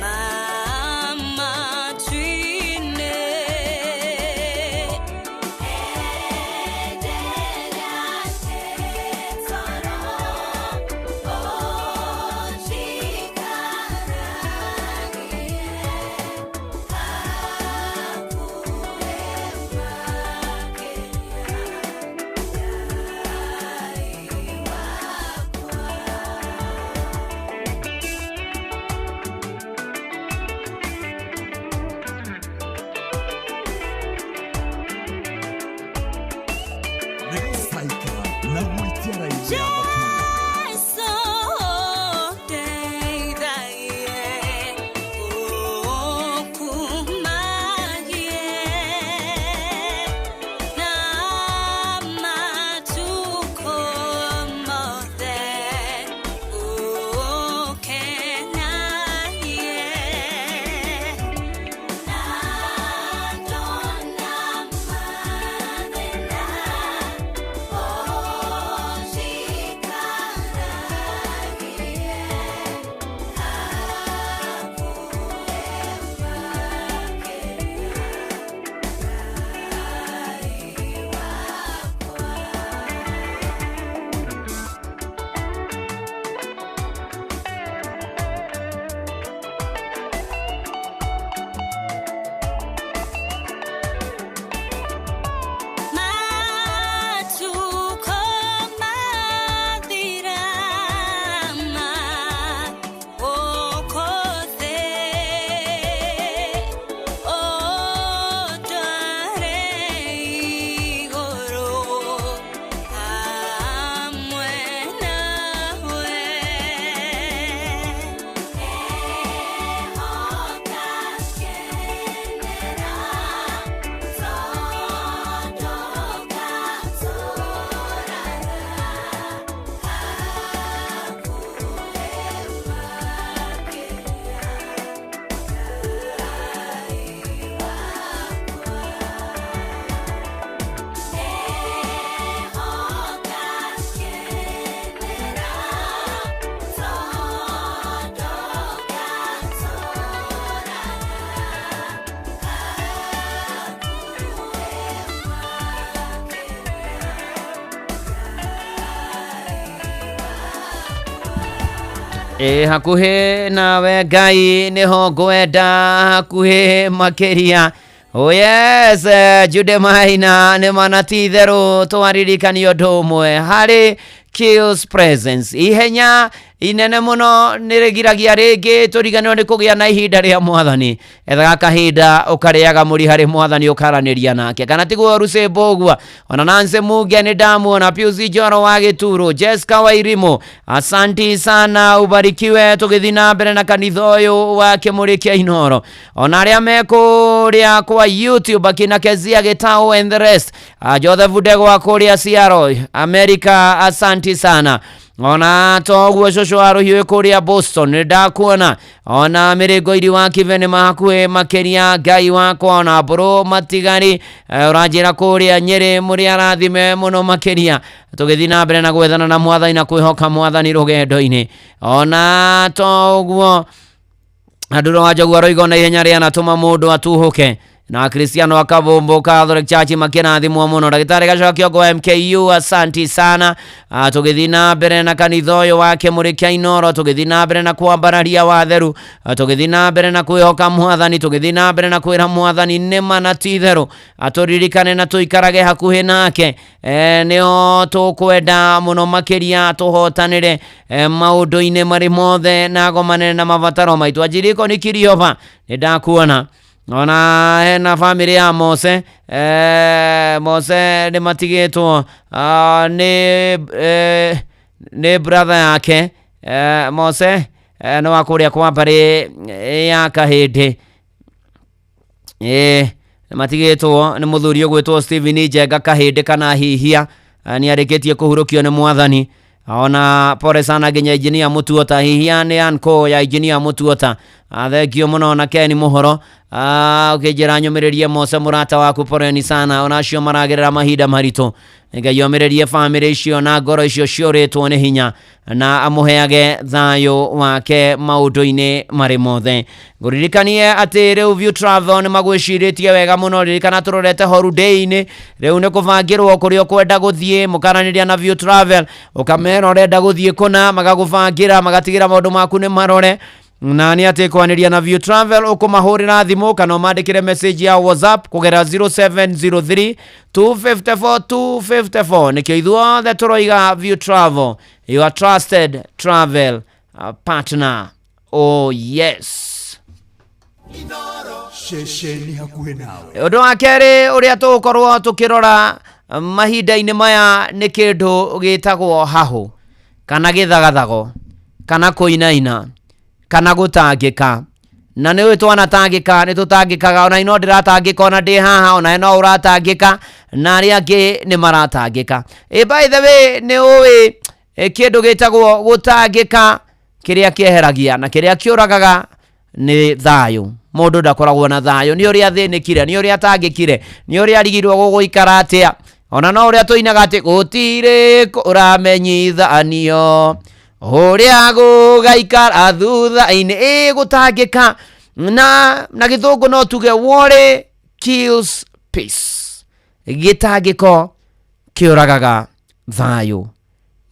Speaker 4: Mama,
Speaker 1: Ĩ hakuhĩ nawe Ngai nĩho ngwenda hakuhĩ makĩria. Oh yes, Jude Maina nĩ mana ti itherũ twaririkanio ũndũ ũmwe harĩ Kills Presence. Ihenya inene mũno nĩ rĩgiragia rĩngĩ tũriganĩrwo nĩ kũgĩa na ihinda rĩa mwathani. Ethaga kahinda ũkarĩaga mũri harĩ mwathani ũkaranĩria nake, kana tiguo Rusi Mbũgua, ona Nancy Muge nĩ ndamuona, Pius Njoro wa Gĩturo, Jessica Wairimu, asanti sana, ubarikiwe. Tũgĩthiĩ na mbere na kanitha ũyũ wa Kĩmũrĩ kĩa Inooro, ona arĩa me kũrĩa kwa YouTube akina Kezia Gĩtaũ and the rest, Joseph Ndegwa kũrĩa Seattle America, asanti sana. Ona toguo cũcũ wa rũhiũ kũrĩa Boston nĩ ndakuona, ona mĩrĩngo iri wa kibe nĩ mahakuhĩ makĩria Ngai wakwa, ona mbũrũ matigari ũranjĩra kũrĩa Nyĩrĩ mũrĩ arathime mũno makĩria. Tũgĩthiĩ na mbere na gwethana na mwathani na kwĩhoka mwathani rũgendo-inĩ. Ona toguo andũ wa Njogu aroiga na ihenya rĩanatũma mũndũ atuhũke na Cristiano Akabombo Catholic Church makĩrathimwo mũno. Ndagĩtarĩ Gacũa Kĩongo wa MKU, asanti sana. Tũgĩthiĩ na mbere na kanitha ũyũ wa Kĩmũrĩ kĩa Inooro, tũgĩthiĩ na mbere na kwambararia watheru, tũgĩthiĩ na mbere na kwĩhoka mwathani, tũgĩthiĩ na mbere na kwĩra mwathani nĩma na ti itherũ atũririkane na tũikarage hakuhĩ nake. Nĩo tũkwenda mũno makĩria tũhotanĩre maũndũ-inĩ marĩ mothe na gomanĩre na mabataro maitũ. Anjiriko nĩ Kiriova nĩ ndakuona, ona hena bamĩrĩ ya Mose, Mose nĩ matigĩtwo nĩ brother yake, Mose nĩ wa kũrĩa kwa mbarĩ ya Kahĩndĩ, matigĩtwo nĩ mũthuri ũgwĩtwo Stephen Njenga Kahĩndĩ kana Hihia, nĩ arĩkĩtie kũhurũkio nĩ mwathani. Ona pole sana nginya engineer Mutuota, Hihia nĩ uncle ya engineer Mutuota, thengio mũno na Ken Mũhoro, ũkĩnjĩra nyũmĩrĩrie Mose mũrata waku, poleni sana, ona acio maragerera mahinda maritũ. Ngai omĩrĩrie bamĩrĩ icio na ngoro icio ciũrĩtwo nĩ hinya na amũheage thayũ wake maũndũ-inĩ marĩ mothe. Ngũririkanie atĩ rĩu View Travel nĩ magwĩcirĩtie wega mũno, ririkana tũrorete holiday-inĩ, rĩu nĩ kũbangĩrwo kũrĩa ũkwenda gũthiĩ, mũkaranĩria na View Travel, ũkamera ũrenda gũthiĩ kũna, magagũbangĩra, magatigĩra maũndũ maku nĩ marore. Na nĩ atĩ kwanĩria na View Travel ũkũmahũrĩra thimũ kana ũmandĩkĩre message ya WhatsApp kũgerera 0703 254 254. Nĩkĩo ithuothe tũroiga View Travel, your trusted travel partner. Oh yes.
Speaker 23: Ceceni hakuhĩ nawe.
Speaker 1: Ũndũ wa kerĩ ũrĩa tũgũkorwo tũkĩrora mahinda-inĩ maya nĩ kĩndũ gĩtagwo hahũ kana gĩthagathago kana kũinaina kana gũtangĩka. Na nĩ ũĩ twanatangĩka nĩ tũtangĩkaga, ona ino ndĩratangĩka, ona ndĩ haha, ona no ũratangĩka, na arĩa angĩ nĩ maratangĩka. By the way, nĩ ũĩ kĩndũ gĩtagwo gũtangĩka kĩrĩa kĩeheragia na kĩrĩa kĩũragaga nĩ thayũ. Mũndũ ndakoragwo na thayũ, nĩ ũrĩa athĩnĩkire, nĩ ũrĩa atangĩkire, nĩ ũrĩa arigirwo gũgũikara atĩa. Ona no ũrĩa tũinaga atĩ gũtirĩ kũramenyithanio ũrĩa gũgaikara thutha-inĩ. Gũtangĩka na gĩthũngũ no tuge worry kills peace. Gĩtangĩko kĩũragaga thayũ.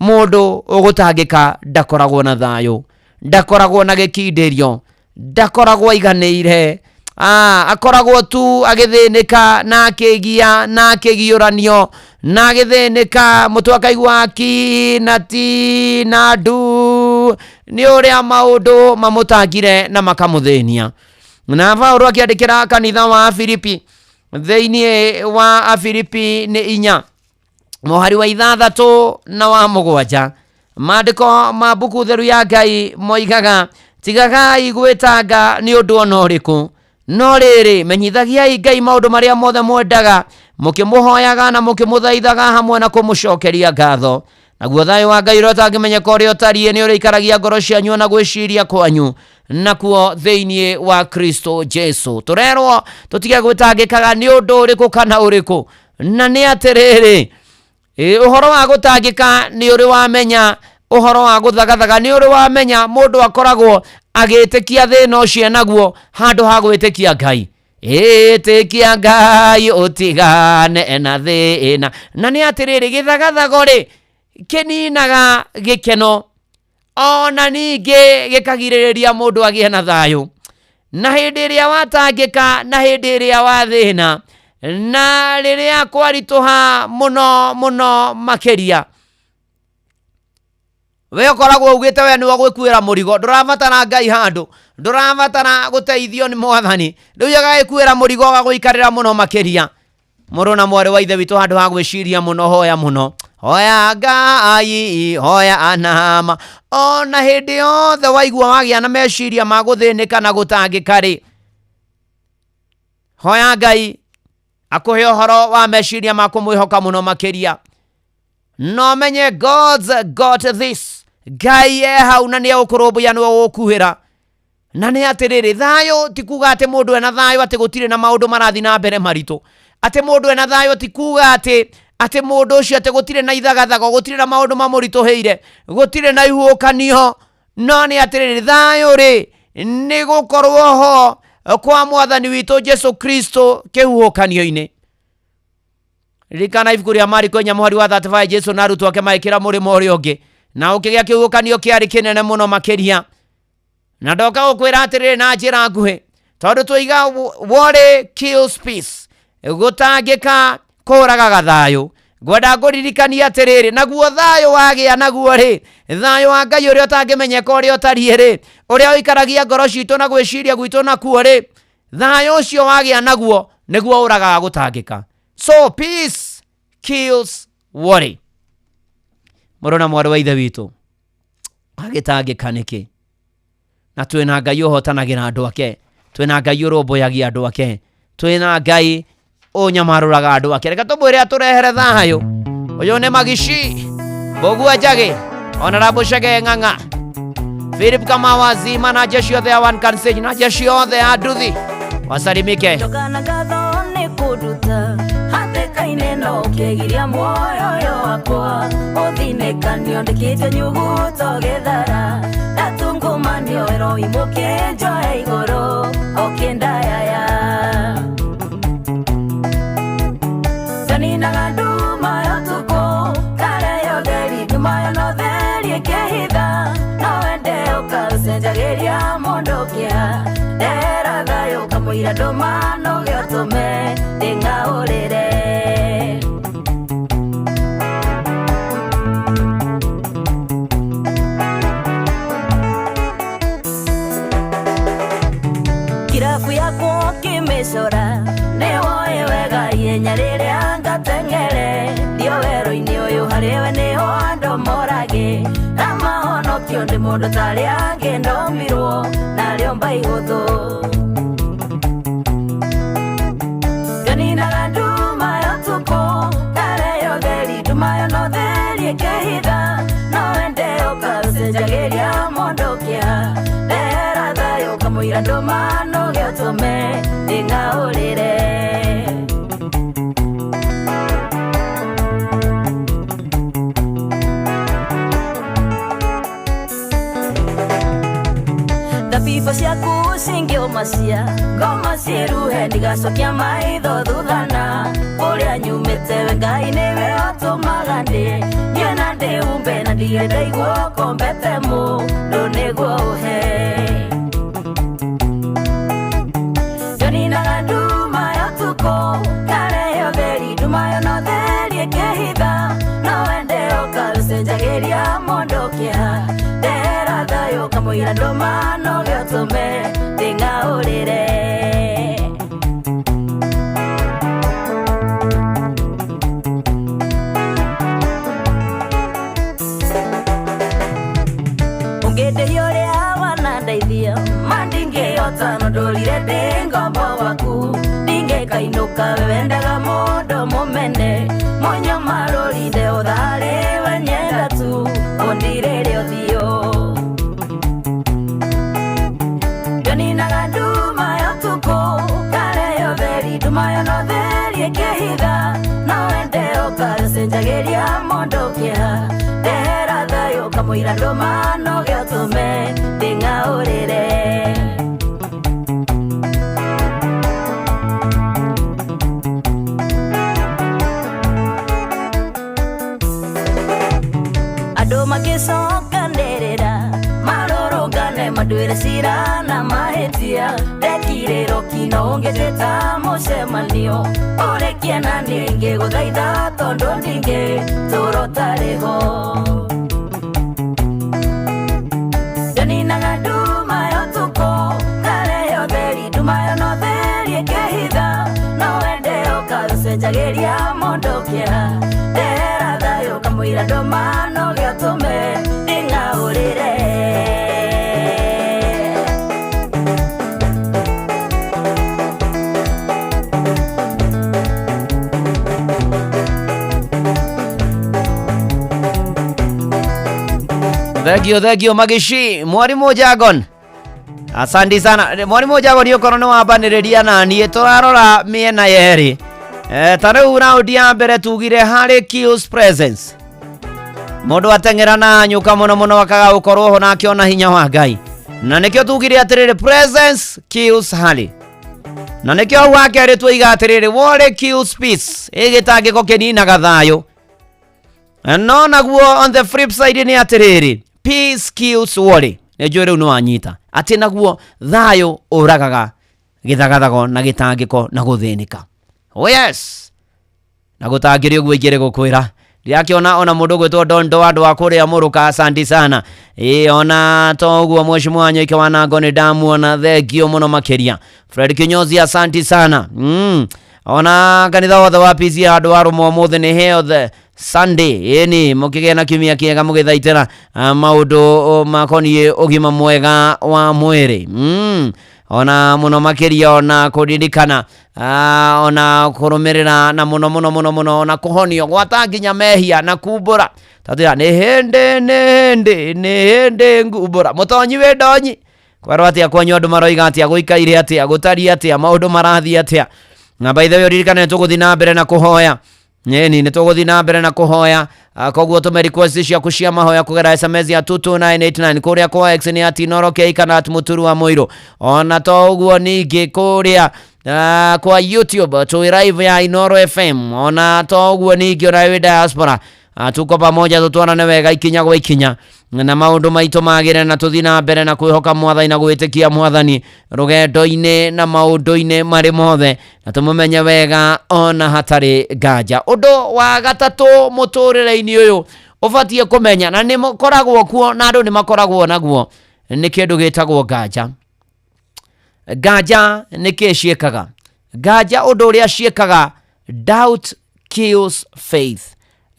Speaker 1: Mũndũ ũgũtangĩka ndakoragwo na thayũ, ndakoragwo na gĩkindĩrio, ndakoragwo aiganĩire, akoragwo tu agĩthĩnĩka na akĩgia na akĩgiũranio na agĩthĩnĩka, mũtwe akaigua ki na ti na ndu nĩ ũrĩa maũndũ mamũtangire na makamũthĩnia. Na Paulo akĩandĩkĩra kanitha wa Afilipi, thĩinĩ wa Afilipi nĩ 4 mũhari wa 6 na wa 7, maandĩko ma mbuku theru ya Ngai moigaga tigagai gwĩtanga nĩ ũndũ ona ũrĩkũ, no rĩrĩ menyithagiai Ngai maũndũ marĩa mothe mwendaga, mũkĩmũhoyaga na mũkĩmũthaithaga hamwe na kũmũcokeria ngatho. Naguo thayũ wa Ngai ũrĩa ũtangĩmenyeka ũrĩa ũtariĩ nĩ ũrĩikaragia ngoro cianyu na gwĩciria kwanyu nakuo thĩinĩ wa Kristo Jesu. Tũrerwo tũtige gwĩtangĩkaga nĩ ũndũ ũrĩkũ kana ũrĩkũ, na nĩ atĩrĩrĩ, ũhoro wa gũtangĩka nĩ ũrĩ wamenya, ũhoro wa gũthagathaga nĩ ũrĩ wamenya, mũndũ akoragwo agĩtĩkia thĩna ũcio naguo handũ ha gwĩtĩkia Ngai. Ĩtĩkia Ngai ũtigane na thĩna. Na nĩ atĩrĩrĩ, gĩthagathago rĩ kĩninaga gĩkeno. Ona ningĩ gĩkagirĩrĩria mũndũ agĩe na thayũ. Na hĩndĩ ĩrĩa watangĩka, na hĩndĩ ĩrĩa wathĩna, na rĩrĩa kwaritũha mũno mũno makĩria, we ũkoragwo ugĩte we nĩwe gwĩkuĩra mũrigo, ndũrabatara Ngai handũ, ndũrabatara gũteithio nĩ mwathani, rĩu agagĩkuĩra mũrigo agagũikarĩra mũno makĩria. Mũrũ na mwarĩ wa ithe witũ, handũ ha gwĩciria mũno, hoya mũno, hoya Ngai, hoya anama. Ona hĩndĩ yothe waigua wagĩa na meciria ma gũthĩnĩka na gũtangĩka rĩ, hoya Ngai akũhe ũhoro wa meciria ma kũmwĩhoka mũno makĩria. No menye God's got this. Ngai e hau na nĩ egũkũrũmbũiya, nĩwe ũgũkuhĩra. Na nĩ atĩrĩrĩ, thayũ ti kuga atĩ mũndũ ena thayũ atĩ gũtirĩ na maũndũ marathiĩ na mbere maritũ. Atĩ mũndũ ena thayũ ti kuga atĩ mũndũ ũcio atĩ gũtirĩ na ithagathago, gũtirĩ na maũndũ mamũritũhĩire, gũtirĩ na ihuhũkanio. No nĩ atĩrĩrĩ, thayũ rĩ nĩ gũkorwo ho kwa mwathani witũ Jesu Kristo kĩhuhũkanio-inĩ. Ririkana ibuku rĩa Mariko 4 mũhari wa 35, Jesu na arutwo ake magĩkĩra mũrĩmo ũrĩa ũngĩ, na ũkĩgĩa kĩhuhũkanio kĩarĩ kĩnene mũno makĩria. Na ndoka gũkwĩra atĩrĩrĩ na njĩra nguhĩ, tondũ twaiga worry kills peace, gũtangĩka kũragaga thayũ. Ngwenda ngũririkanie atĩrĩrĩ, naguo thayũ wagĩa naguo rĩ, thayũ wa Ngai ũrĩa ũtangĩmenyeka ũrĩa ũtariĩ rĩ, ũrĩa ũikaragia ngoro citũ na gwĩciria gwitũ nakuo rĩ, thayũ ũcio wagĩa naguo nĩguo ũragaga gũtangĩka. So peace kills worry. Mũrũ na mwarĩ wa ithe witũ, agĩtangĩka nĩkĩ? Na twĩna Ngai ũhotanagĩra andũ ake, twĩna Ngai ũrũmbũyagia andũ ake, twĩna Ngai ũnyamarũraga andũ ake. Reke tũmwĩre atũrehere thayũ. Ũyũ nĩ Magici Mbũgua Njagĩ, Honorable Chege Ng'ang'a, Philip Kamau na jeshi yothe ya One Can Stage, na jeshi yothe ya Nduthi wasalimike.
Speaker 4: Njoka na ngatho nĩ kũnduta hatĩka-inĩ no ũkĩgiria muoyo ũyũ wakwa ũthinĩkanio ndĩkĩte nyuguto gĩthara ndatungumanio ĩroimũkĩ njoe igũrũ ũkĩndayaya ndaninaga nduma ya ũtukũ kare ũtheri nduma yo no theri ĩkĩhitha no wende ũkaũcenjagĩria mũndũ kĩeha ndehera thayũ kamũira ndũma no gĩotũme ndĩng'aũrĩre. Kirabu yakwa ũkĩmĩcora nĩwoĩ wega ihenya rĩrĩa ngateng'ere ndio werũ-inĩ ũyũ harĩwe nĩho andũ morage na mahonokio ndĩ mũndũ tarĩa angĩ ndombirwo narĩo mba ihũthũ. Ndaninaga nduma ya ũtukũ kare ũtheri nduma yo no theri ĩkĩhitha no wende ũkaũcenjagĩria mũndũ kĩeha ndehera thayũ kamũira ndũma no gĩotũme ndĩng'aũrĩre. Thabibũ ciaku cingĩũma cia ngoma ciĩruhe ndigacokia maitho thuthana kũrĩa nyumĩte we Ngai nĩwe ũtũmaga ndĩ niĩ na ndĩumbe na ndirĩ ndaigua ũkombete mũndũ nĩguo ũhe. Ndaninaga nduma ya ũtukũ kare ũtheri nduma yo no theri ĩkĩhitha no wende ũkaũcenjagĩria mũndũ kĩeha ndehera thayũ kamũira ndũma no gĩotũme ndĩng'aũrĩre. Ũngĩndĩhia ũrĩa wanandeithia ma ndingĩhota no ndũrire ndĩ ngombo waku ndingĩkainũka we wendaga mũndũ mũmene mũnyamarũri ndeũtharĩ we nyenda tu ũndirĩre ũthiũ. Ndaninaga nduma ya ũtukũ kare ũtheri nduma yo no theri ĩkĩhitha no wende ũkaũcenjagĩria mũndũ kĩeha ndehera thayũ kamũira ndũma no gĩotũme ndĩng'aũrĩre. Andũ magĩcokanĩrĩra Nduĩre cira na mahĩtia ndekirĩrwo kino ũngĩtĩta mũcemanio ũrĩkie na niĩ ngĩgũthaitha tondũ ndingĩ tũro tarĩ ho Ndaninaga nduma ya ũtukũ ngarehe ũtheri nduma yo no theri ĩkĩhitha no wende ũkarũcenjagĩria mũndũ kĩeha ndehera thayũ kamũira ndũma no gĩatũme nding'aũrĩre.
Speaker 1: Thengio, thengio Magishi. Mwarimu Jagon, asante sana Mwarimu Jagon, okorwo nĩ wambanĩrĩria na niĩ tũrarora mĩena yerĩ. Ta rĩu raundi ya mbere tugire harĩ kills presence, mũndũ ateng'era na nyũka mũno mũno akaga gũkorwo ho na akĩona hinya wa Ngai, na nĩkĩo tugire atĩrĩrĩ presence kills harĩ, na nĩkĩo hau wa kerĩ tuiga atĩrĩrĩ worry kills peace, ĩgĩtangĩko kĩninaga thayũ. No naguo on the flip side nĩ atĩrĩrĩ peace kills worry. Nĩ njũĩ rĩu nĩ wanyita atĩ naguo thayũ ũragaga gĩthagathago na gĩtangĩko na gũthĩnĩka. Oh yes, na gũtangĩrĩ ũguo ingĩrĩ gũkwĩra ndirakĩona ona mũndũ gwĩtwo Dondo andũ a kũrĩa Mũrũka, asante sana. Ĩ ona to ũguo mheshimiwa Nyoike wa Nango nĩ ndamuona, thengio mũno makĩria. Fred Kinyozi, asante sana. Ona kanitha wothe wa PC andũ a rũmwe ũmũthĩ nĩ Health Sunday, ĩni mũkĩgĩa na kiumia kĩega mũgĩthaitĩra maũndũ makoniĩ ũgima mwega wa mwĩrĩ. Ona mũno makĩria ona kũririkana ona kũrũmĩrĩra na mũno mũno mũno mũno ona kũhonio gwata nginya mehia na kumbũra tatwĩra nĩ hĩndĩ nĩ hĩndĩ nĩ hĩndĩ ngumbũra mũtonyi wĩ ndonyi kwerwo atĩa kwanyu andũ maroiga atĩa gũikaire atĩa gũtariĩ atĩa maũndũ marathiĩ atĩa. Na by the way ũririkane nĩ tũgũthiĩ na mbere na kũhoya. Ĩni nĩ tũgũthiĩ na mbere na kũhoya, koguo tũme request ciaku cia mahoya kũgerera SMS ya 22989 kũrĩa kwa X nĩ at Inooro K kana at Mũturu wa Mũirũ. Ona to ũguo ningĩ kũrĩa kwa YouTube twĩ live ya Inooro FM. Ona to ũguo ningĩ ona wĩ diaspora, tuko pamoja tũtwarane wega ikinya gwa ikinya na maũndũ maitũ magĩre na tũthiĩ na mbere na kwĩhoka mwathani na gwĩtĩkia mwathani rũgendo-inĩ na maũndũ-inĩ marĩ mothe na tũmũmenye wega ona hatarĩ nganja. Ũndũ wa gatatũ mũtũrĩre-inĩ ũyũ ũbatiĩ kũmenya na nĩ mũkoragwo kuo na andũ nĩ makoragwo naguo nĩ kĩndũ gĩtagwo nganja. Nganja nĩ kĩĩ ciĩkaga? Nganja ũndũ ũrĩa ciĩkaga, doubt kills faith.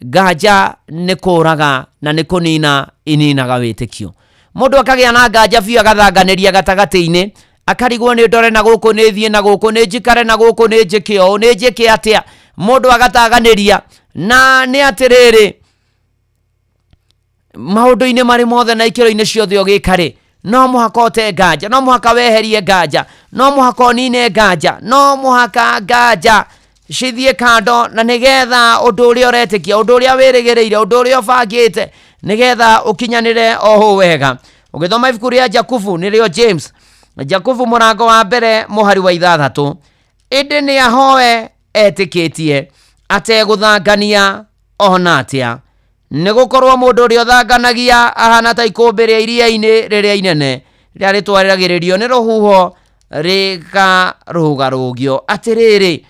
Speaker 1: Nganja nĩ kũraga na nĩ kũnina ininaga wĩtĩkio. Mũndũ akagĩa na nganja biũ agathanganĩria gatagatĩ-inĩ, akarigwo nĩ ndore na gũkũ nĩ thiĩ na gũkũ nĩ njikare na gũkũ nĩ njĩke ũũ nĩ njĩke atĩa. Mũndũ agataganĩria na nĩ atĩrĩrĩ maũndũ-inĩ marĩ mothe na ikĩro-inĩ ciothe ũgĩka rĩ, no mũhaka ũte nganja, no mũhaka weherie nganja, no mũhaka ũnine nganja, no mũhaka nganja cithiĩ kando na nĩgetha ũndũ ũrĩa ũretĩkia, ũndũ ũrĩa wĩrĩgĩrĩire, ũndũ ũrĩa ũbangĩte nĩgetha ũkinyanĩre o hau wega. Ũgĩthoma ibuku rĩa Jakubu nĩrĩo James, Jakubu mũrango wa mbere mũhari wa 6, ĩndĩ nĩ ahoe etĩkĩtie ategũthangania ona atĩa, nĩgũkorwo mũndũ ũrĩa ũthanganagia ahana ta ikũmbĩ rĩa iria-inĩ rĩrĩa inene rĩrĩa rĩtwaragĩrĩrio nĩ rũhuho rĩkarũgarũgio. Atĩrĩrĩ,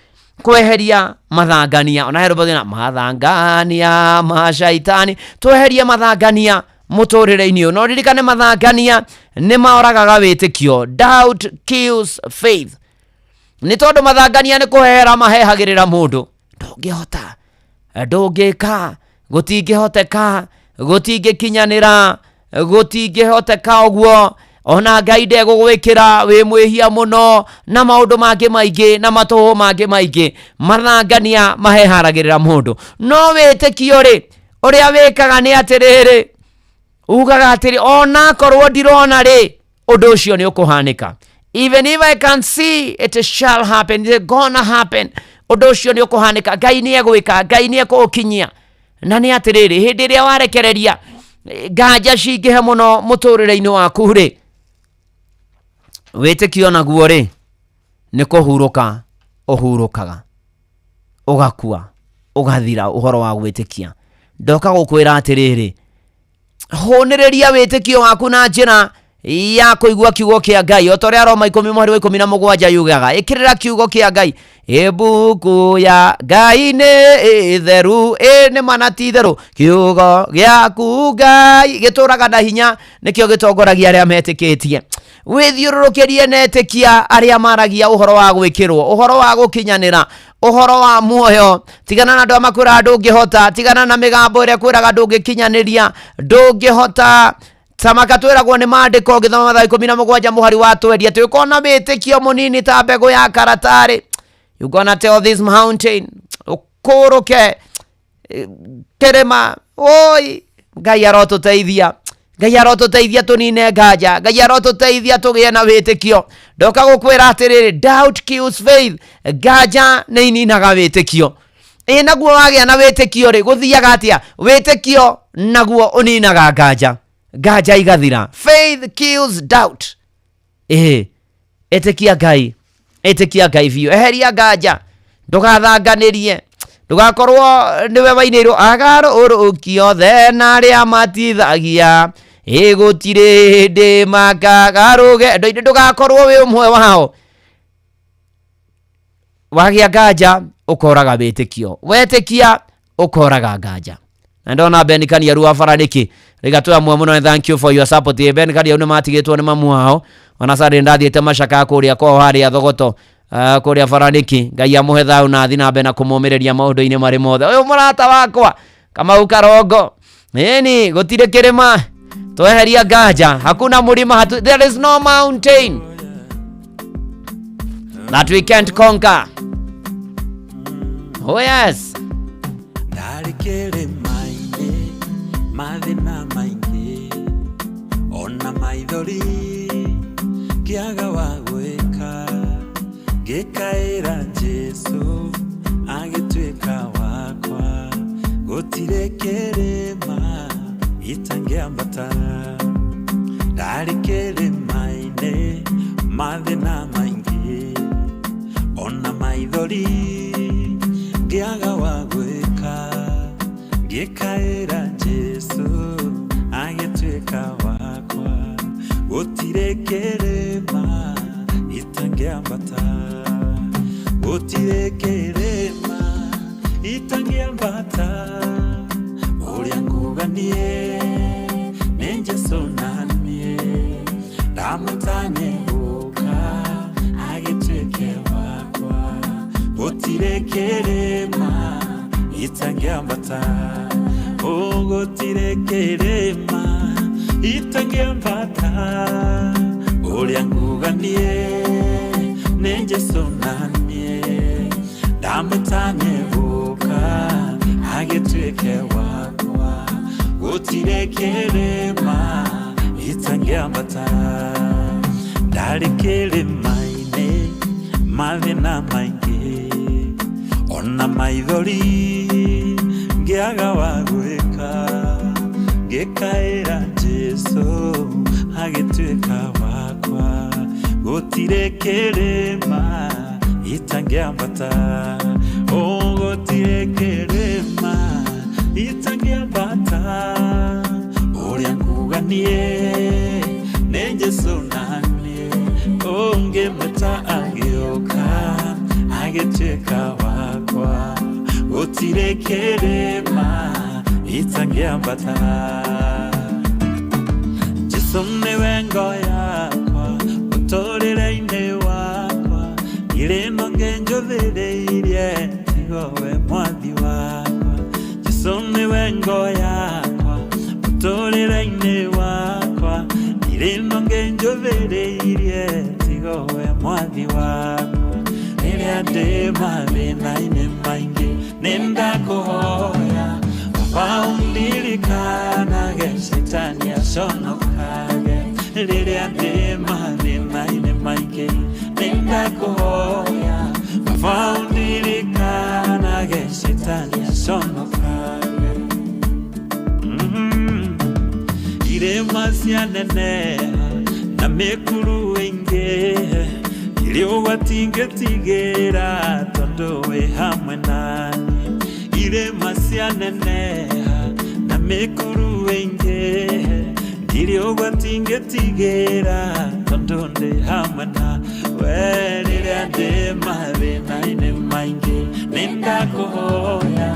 Speaker 1: kweheria mathangania, ona he rwĩmbo rwĩna mathangania ma shaitani, tweherie mathangania mũtũrĩre-inĩ ũyũ. No ririkane mathangania nĩ maoragaga wĩtĩkio. Doubt kills faith. Nĩ tondũ mathangania nĩ kũhehera mahehagĩrĩra mũndũ, ndũngĩhota, ndũngĩka, gũtingĩhoteka, gũtingĩkinyanĩra, gũtingĩhoteka ũguo, ona Ngai ndegũgwĩkĩra, wĩ mwĩhia mũno na maũndũ mangĩ maingĩ na matũhũ mangĩ maingĩ. Mathangania maheharagĩrĩra mũndũ. No wĩtĩkio rĩ, ũrĩa wĩkaga nĩ atĩrĩrĩ, ugaga atĩrĩ onakorwo ndirona rĩ, ũndũ ũcio nĩ ũkũhanĩka. Even if I can see it shall happen, it's gonna happen. Ũndũ ũcio nĩ ũkũhanĩka, Ngai nĩ egwĩka, Ngai nĩ ekũũkinyia. Na nĩ atĩrĩrĩ, hĩndĩ ĩrĩa warekereria nganja cingĩhe mũno mũtũrĩre-inĩ waku rĩ, wĩtĩkio naguo rĩ nĩ kũhurũka ũhurũkaga, ũgakua, ũgathira ũhoro wa gwĩtĩkia. Ndoka gũkwĩra atĩrĩrĩ, hũnĩrĩria wĩtĩkio waku na njĩra Ya kũigua kiugo kĩa Ngai o ta ũrĩa Roma 10 mũhari wa 17 yugaga, ĩkĩrĩra kiugo kĩa Ngai. Ibuku ya Ngai nĩ itheru, ĩ nĩ mana ti itherũ, kiugo gĩaku Ngai gĩtũraga na hinya, nĩkĩo gĩtongoragia arĩa metĩkĩtie. Wĩthiũrũrũkĩrie na etĩkia arĩa maragia ũhoro wa gwĩkĩrwo, ũhoro wa gũkinyanĩra, ũhoro wa muoyo. Tigana na andũ arĩa makwĩraga ndũngĩhota, tigana na mĩgambo ĩrĩa ĩkwĩraga ndũngĩkinyanĩria, ndũngĩhota. Tamaka twĩragwo nĩ maandĩko ũgĩthoma Mathayo 17 mũhari wa twendi atĩ ũkorwo na wĩtĩkio mũnini ta mbegũ ya karatarĩ, you gonna tell this mountain ũkũrũke kĩrĩma. Oi, Ngai arotũteithia, Ngai arotũteithia tũnine nganja, Ngai arotũteithia tũgĩe na wĩtĩkio. Ndoka gũkwĩra atĩrĩrĩ, doubt kills faith, nganja nĩ ininaga wĩtĩkio. Ĩ naguo wagĩa na wĩtĩkio rĩ, gũthiaga atĩa? Wĩtĩkio naguo ũninaga nganja, nganja igathira. Faith kills doubt. Ĩ ĩtĩkia Ngai, ĩtĩkia Ngai biũ, eheria nganja, ndũgathanganĩrie, ndũgakorwo nĩwe wainĩirwo agarũrũki othe na arĩa matithagia, ĩ gũtirĩ hĩndĩ makagarũge. Ndũgakorwo wĩ ũmwe wao. Wagĩa nganja ũkoraga wĩtĩkio, wetĩkia ũkoraga nganja. Na ndona Ben Kaniaru wa bara nĩkĩ rĩga twĩ amwe mũno, thank you for your support. Ben Kaniaru nĩ matigĩtwo nĩ mamu wao, ona Sunday ndathiĩte macaka kũrĩa kwao harĩa Thogoto, kũrĩa bara nĩkĩ. Ngai amũhe thayũ na athi na mbere na kũmũmĩrĩria maũndũ-inĩ marĩ mothe. Ũyũ mũrata wakwa Kamau Karongo, ĩni gũtirĩ kĩrĩma tweheria nganja, hakuna mũrima hatu, there is no mountain that we can't conquer. Oh yes.
Speaker 5: Ndarĩ kĩrĩma-inĩ, mathĩna maingĩ ona maithori, ngĩaga wa gwĩka, ngĩkaĩra Jesu agĩtuĩka wakwa. Gũtirĩ kĩrĩma itangĩambata. Ndarĩ kĩrĩma-inĩ, mathĩna maingĩ ona maithori, ngĩaga wa gwĩka, ngĩkaĩra Jesu agĩtuĩka wakwa. Gũtirĩ kĩrĩma itangĩambata, gũtirĩ kĩrĩma itangĩambata. Ũrĩa nguga niĩ nĩ Jesu, na niĩ ndamũtanye gũka agĩtuĩke wakwa. Gũtirĩ kĩrĩma itangĩambata, oh, gũtirĩ kĩrĩma itangĩambata. Ũrĩa nguga niĩ nĩ Jesu, na niĩ ndamũtanye gũka agĩtuĩke wakwa. Gũtirĩ kĩrĩma itangĩambata. Ndarĩ kĩrĩma-inĩ, mathĩna maingĩ ona maithori, ngĩaga wa gwĩka, ngĩkaĩra Jesu agĩtuĩka wakwa. Gũtirĩ kĩrĩma itangĩambata, oh, gũtirĩ kĩrĩma itangĩambata. Ũrĩa nguga niĩ nĩ Jesu, na niĩ ũngĩmwĩta agĩũka agĩtuĩka wakwa. Gũtirĩ kĩrĩma itangĩambata. Jesu nĩwe ngo yakwa mũtũrĩre-inĩ wakwa, irĩma ngĩnjũthĩrĩirie tigowe mwathi wakwa. Jesu nĩwe ngo yakwa mũtũrĩre-inĩ wakwa, irĩma ngĩnjũthĩrĩirie tigowe mwathi wakwa. Rĩrĩa ndĩ mathĩna-inĩ maingĩ nĩndakũhoya, Baba undirikanage, Shetani aconokage. Rĩrĩa ndĩ mathĩna-inĩ maingĩ nĩndakũhoya, Baba undirikanage, Shetani aconokage. Irĩma cianeneha na mĩkuru ĩingĩ, irĩ ũgwati ngĩtigĩra tondũ wĩ hamwe naniĩ. Irĩma cianeneha na mĩkuru ĩingĩ, Ndirĩ ũgwati ngĩtigĩra tondũ ndĩ hamwe na we rĩrĩa ndĩ mathĩna-inĩ maingĩ nĩndakũhoya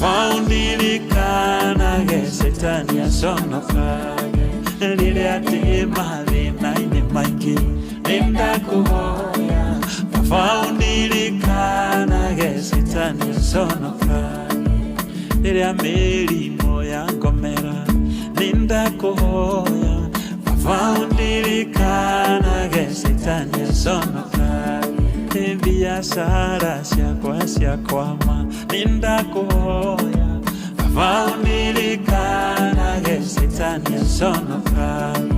Speaker 5: baba ũndirikanage caitani aconokage rĩrĩa ndĩ mathĩna-inĩ maingĩ nĩndakũhoya baba ũndirikanage caitani aconokage rĩrĩa mĩrimũ yangomera nĩndakũhoya baba ũndirikanage caitani aconokage biashara ciakwa ciakwama nĩndakũhoya baba ũndirikanage caitani aconokage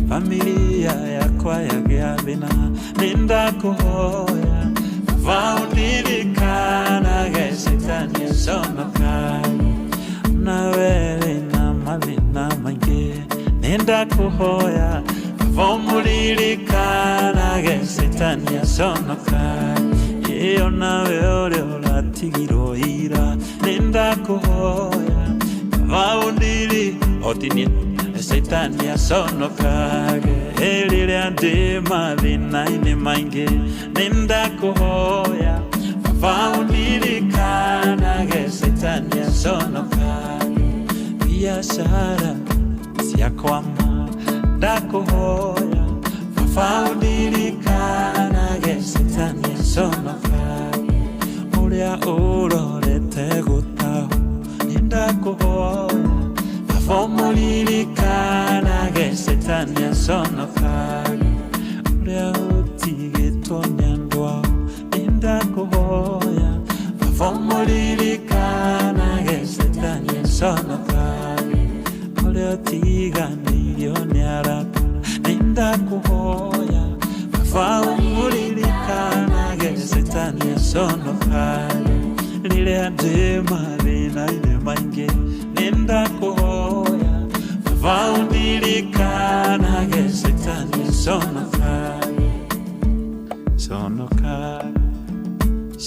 Speaker 5: familia yakwa yagĩa thĩna nĩndakũhoya baba ũndirikanage caitani aconokage nawe wĩna mathĩna maingĩ nĩndakũhoya baba ũmũririkanage caitani aconokage ĩyo nawe ũrĩa ũratigirwo ira nĩndakũhoya baba ũndiri otinie caitani aconokage rĩrĩa ndĩ mathĩna-inĩ maingĩ nĩndakũhoya baba ũndirikanage caitani aconokage biashara ciakwama ndakũhoya baba ũndirikanage caitani aconokage ũrĩa ũrorete gũtahwo nĩndakũhoya baba ũmũririkanage caitani aconokage ũrĩa ũtigĩtwo nĩ andũ ao nĩndakũhoya baba ũmũririkanage caitani aconokage ũrĩa ũtiganĩirio nĩ arata nĩndakũhoya baba ũmũririkanage caitani aconokage rĩrĩa ndĩ mathĩna-inĩ maingĩ nĩndakũhoya baba ũndirikanage caitani aconokage conokage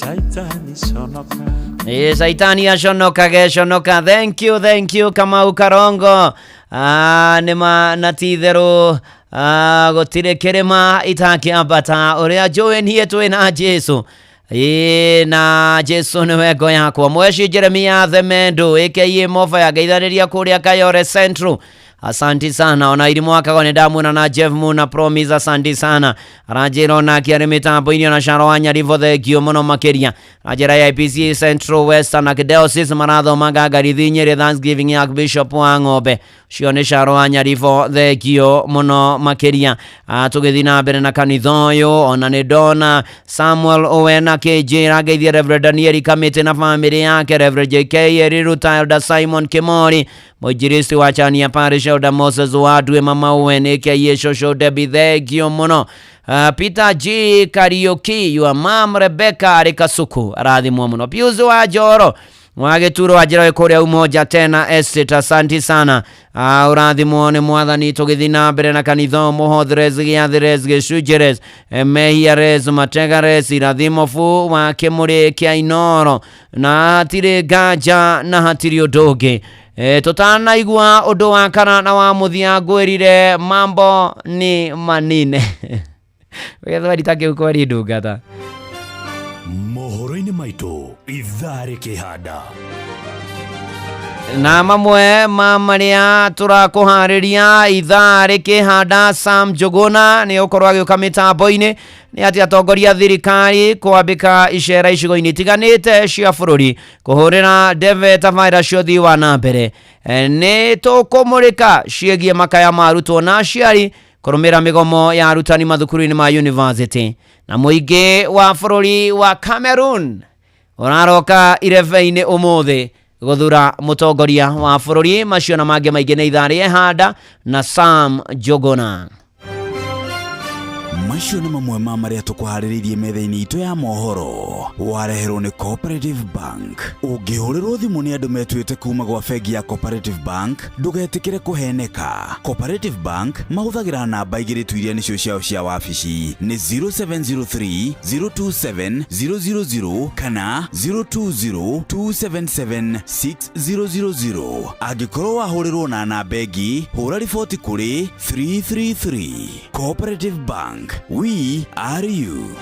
Speaker 5: caitani conokage.
Speaker 1: Saitani aconokage conoka. Thank you, thank you Kamau Karongo. Nĩma na ti-itherũ gũtirĩ kĩrĩma itakĩambata ũrĩa njũĩ niĩ twĩ na Jesu. Ĩĩ na Jesu nĩwe ngo yakwa. Mweci Jeremia Themendo aka Mofa ya ngeithanĩria kũrĩa Kayore Central. Asanti sana ona irimũ wakago nĩ ndamuona na Jeff Muna Promise, asanti sana. Aranjĩra onake arĩ mĩtambo-inĩ ona Sharo wa Nyaribo, thengio mũno makĩria. Aranjĩra AIPC Central Western Archdiocese marathoma ngangarithi Nyĩrĩ Thanksgiving ya Bishop wa Ng'ombe. Ũcio nĩ Sharo wa Nyaribo, thengio mũno makĩria. Tũgĩthiĩ na mbere na kanitha ũyũ ona nĩ ndona Samuel Owena kĩnjĩra ngeithie Reverend Daniel Kamĩtĩ na famĩlĩ yake, Reverend JK Eriruta, Elder Simon Kimori, mwinjilisti wa Chania Parish, Elder Moses Wadwe, Mama Owen aka Shosho Debbie, thengio mũno. Peter G Kariuki, your mom Rebecca arĩ Kasuku, arathimwo mũno. Pius wa Njoro wa gĩturo wa njĩra kũrĩa Umoja tena Estate, asanti sana. Ũrathimwo nĩ mwathani. Tũgĩthiĩ na mbere na kanitha mũhothres gĩathĩres gĩcunjĩres mehiares mategares irathimo fu wa kĩmũrĩ kĩa Inoro na hatirĩ nganja na hatirĩ ũndũ ũngĩ. Tũtanaigua ũndũ wa kana na wa mũthia ngwĩrire mambo ni manine. Gĩthweri ta kĩu kweri ndungata.
Speaker 2: Mohoro-inĩ maitũ ithaa rĩkĩhanda.
Speaker 1: Na mamwe ma marĩa tũrakũharĩria ithaa rĩkĩhanda, Sam Njuguna nĩ ũkorwo agĩũka mĩtambo-inĩ nĩ atĩ atongoria thirikari kwambĩka icera icigo-inĩ itiganĩte cia bũrũri kũhũrĩra ndebe tabarĩra cia ũthii wa na mbere. Nĩ tũkũmũrĩka ciĩgiĩ makaya ma arutwo na aciari kũrũmĩrĩra mĩgomo ya arutani mathukuru-inĩ ma university. Na mũingĩ wa bũrũri wa Cameroon ũraroka irebe-inĩ ũmũthĩ gũthura mũtongoria wa bũrũri. Macio na mangĩ maingĩ nĩ ithaa rĩehanda na Sam Njuguna.
Speaker 22: Macio nĩ mamwe ma marĩa tũkũharĩrĩirie metha-inĩ itũ ya mohoro. Wareherwo nĩ Cooperative Bank. Ũngĩhũrĩrwo thimũ nĩ andũ metuĩte kuma gwa bengi ya Cooperative Bank, ndũgetĩkĩre kũheneka. Cooperative Bank mahũthagĩra namba igĩrĩ tu iria nĩcio ciao cia wabici, nĩ 0703 027 000 kana 020 277 6000. Angĩkorwo wahũrĩrwo na namba ĩngĩ, hũra riboti kũrĩ 333. Cooperative Bank, we are you.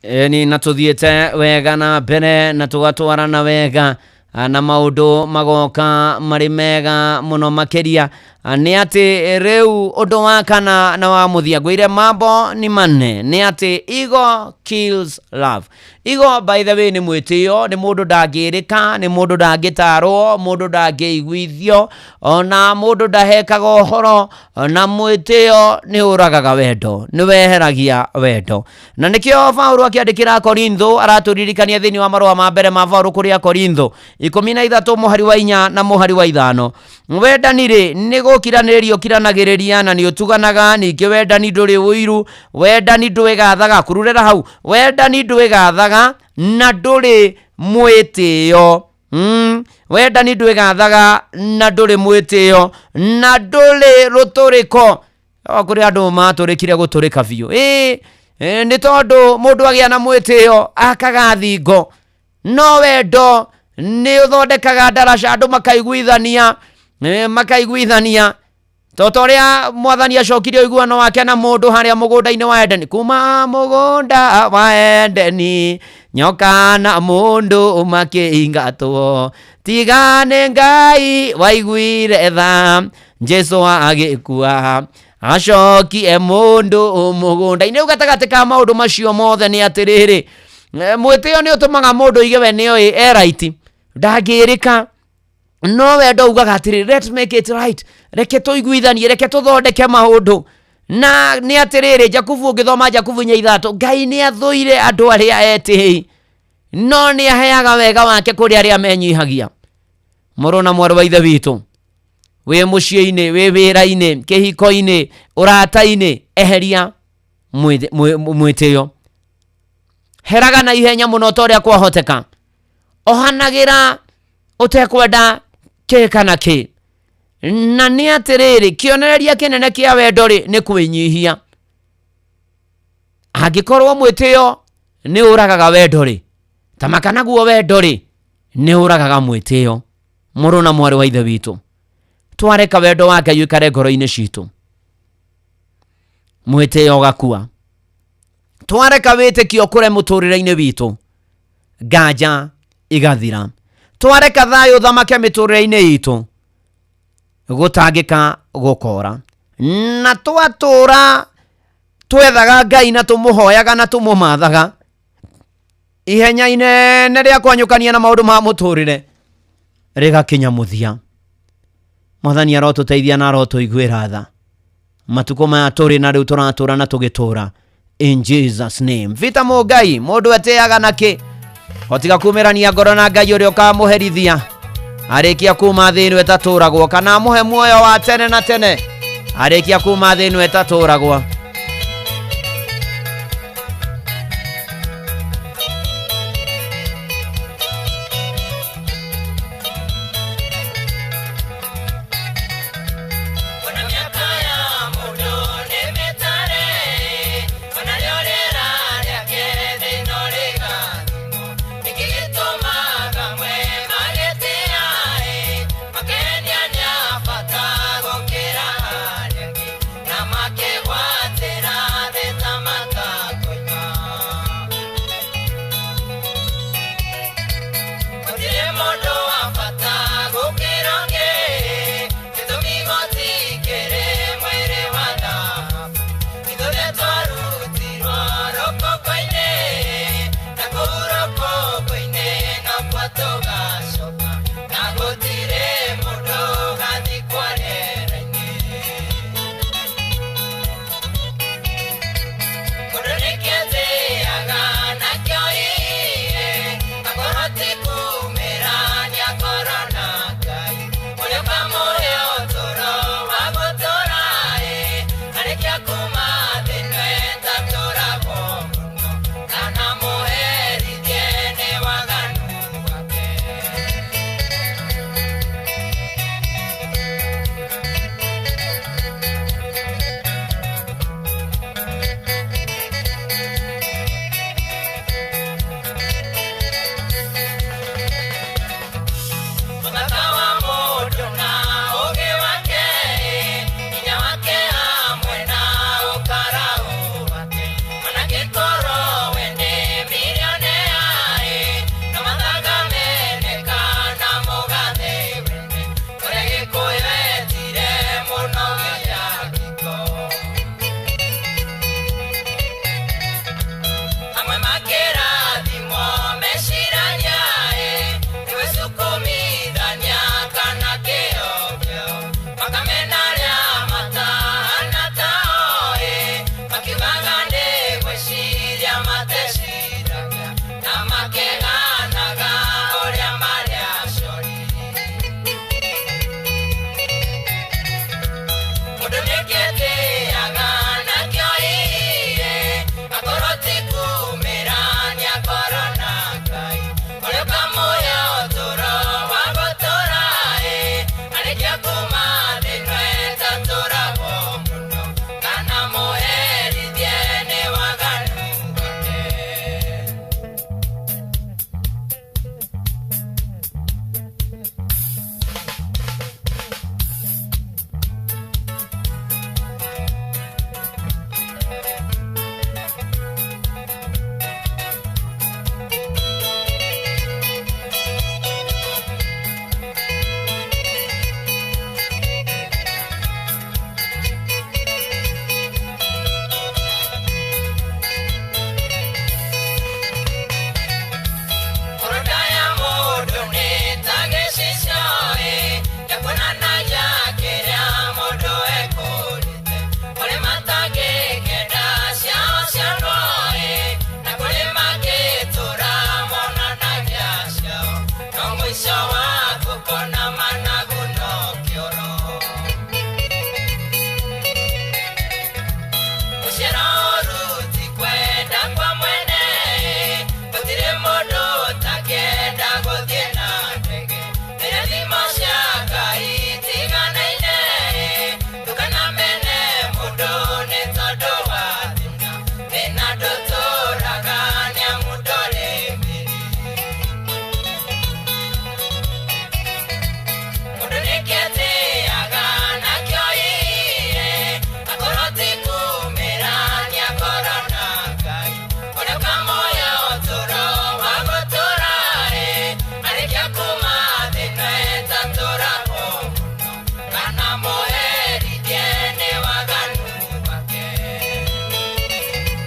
Speaker 1: Ĩni na tũthiĩte wega na mbere na tũgatwarana wega, na maũndũ magoka marĩ mega mũno makĩria. Nĩ atĩ rĩu ũndũ wa kana na wa mũthia, ngwĩre mambo ni manne, nĩ atĩ ego kills love. Ego, by the way, nĩ mwĩtĩo, nĩ mũndũ ndangĩrĩka, nĩ mũndũ ndangĩtarwo, mũndũ ndangĩiguithio, ona mũndũ ndahekaga ũhoro, na mwĩtĩo nĩ ũragaga wendo, nĩ weheragia wendo. Na nĩkĩo Paulo akĩandĩkĩra Korintho aratũririkania thĩinĩ wa marũa ma mbere ma Paulo kũrĩ Akorintho 13 mũhari wa 4 na mũhari wa 5, wendani rĩ nĩ gũkiranĩrĩria ũkiranagĩrĩria na nĩ ũtuganaga, ningĩ wendani ndũrĩ ũiru, wendani ndwĩgathaga, kururĩra hau, wendani ndwĩgathaga na ndũrĩ mwĩtĩo. Wendani ndwĩgathaga na ndũrĩ mwĩtĩo na ndũrĩ rũtũrĩko. Kũrĩ andũ matũrĩkire gũtũrĩka biũ. Ĩĩ, nĩ tondũ mũndũ agĩa na mwĩtĩo akaga thingo, no wendo nĩ ũthondekaga ndaraca, andũ makaiguithania, makaiguithania toto ũrĩa mwathani acokirie ũiguano wake na mũndũ harĩa mũgũnda-inĩ wa Edeni, kuma mũgũnda wa Edeni nyoka na mũndũ makĩingatwo, tiga nĩ Ngai waiguire tha, Jesũ agĩkua acokie mũndũ mũgũnda-inĩ. Rĩu gatagatĩ ka maũndũ macio mothe nĩ atĩrĩrĩ, mwĩtĩo nĩ ũtũmaga mũndũ oige we nĩoĩ e right, ndangĩrĩka, no wendo ugaga atĩrĩrĩ, let's make it right, reke tũiguithanie, reke tũthondeke maũndũ. Na nĩ atĩrĩrĩ, Jakubu, ũngĩthoma Jakubu 4:3, Ngai nĩ athũire andũ arĩa etĩi, no nĩ aheaga wega wake kũrĩ arĩa menyihagia. Mũrũ na mwarĩ wa ithe witũ, wĩ mũciĩ-inĩ, wĩ wĩra-inĩ, kĩhiko-inĩ, ũrata-inĩ, eheria mwĩtĩo. Heraga na ihenya mũno ta ũrĩa kwahoteka. Ohanagĩra ũtekwenda kĩ kana kĩ. Na nĩ atĩrĩrĩ, kĩonereria kĩnene kĩa wendo rĩ nĩ kwĩnyihia. Angĩkorwo mwĩtĩo nĩ ũragaga wendo rĩ, tamaka naguo wendo rĩ nĩ ũragaga mwĩtĩo. Mũrũ na mwarĩ wa ithe witũ, twareka wendo wa Ngai ũikare ngoro-inĩ citũ, mwĩtĩo ũgakua. Twareka wĩtĩkio ũkũre mũtũrĩre-inĩ witũ, nganja igathira. Twareka thayũ ũthamake mĩtũrĩre-inĩ itũ, gũtangĩka gũkora. Na twatũra twethaga Ngai na tũmũhoyaga na tũmũmathaga, ihenya inene rĩa kwanyũkania na maũndũ ma mũtũrĩre rĩgakinya mũthia. Mwathani arotũteithia na arotũiguĩra tha matukũ maya tũrĩ na rĩu tũratũra na tũgĩtũra, in Jesus name. Vita Mũngai, mũndũ etĩaga nakĩ otiga kumĩrania ngoro na Ngai ũrĩa ũkamũherithia arĩkia kuma thĩ ĩno ĩtatũragwo, kana amũhe muoyo wa tene na tene arĩkia kuma thĩ ĩno ĩtatũragwo.
Speaker 6: Makegwa.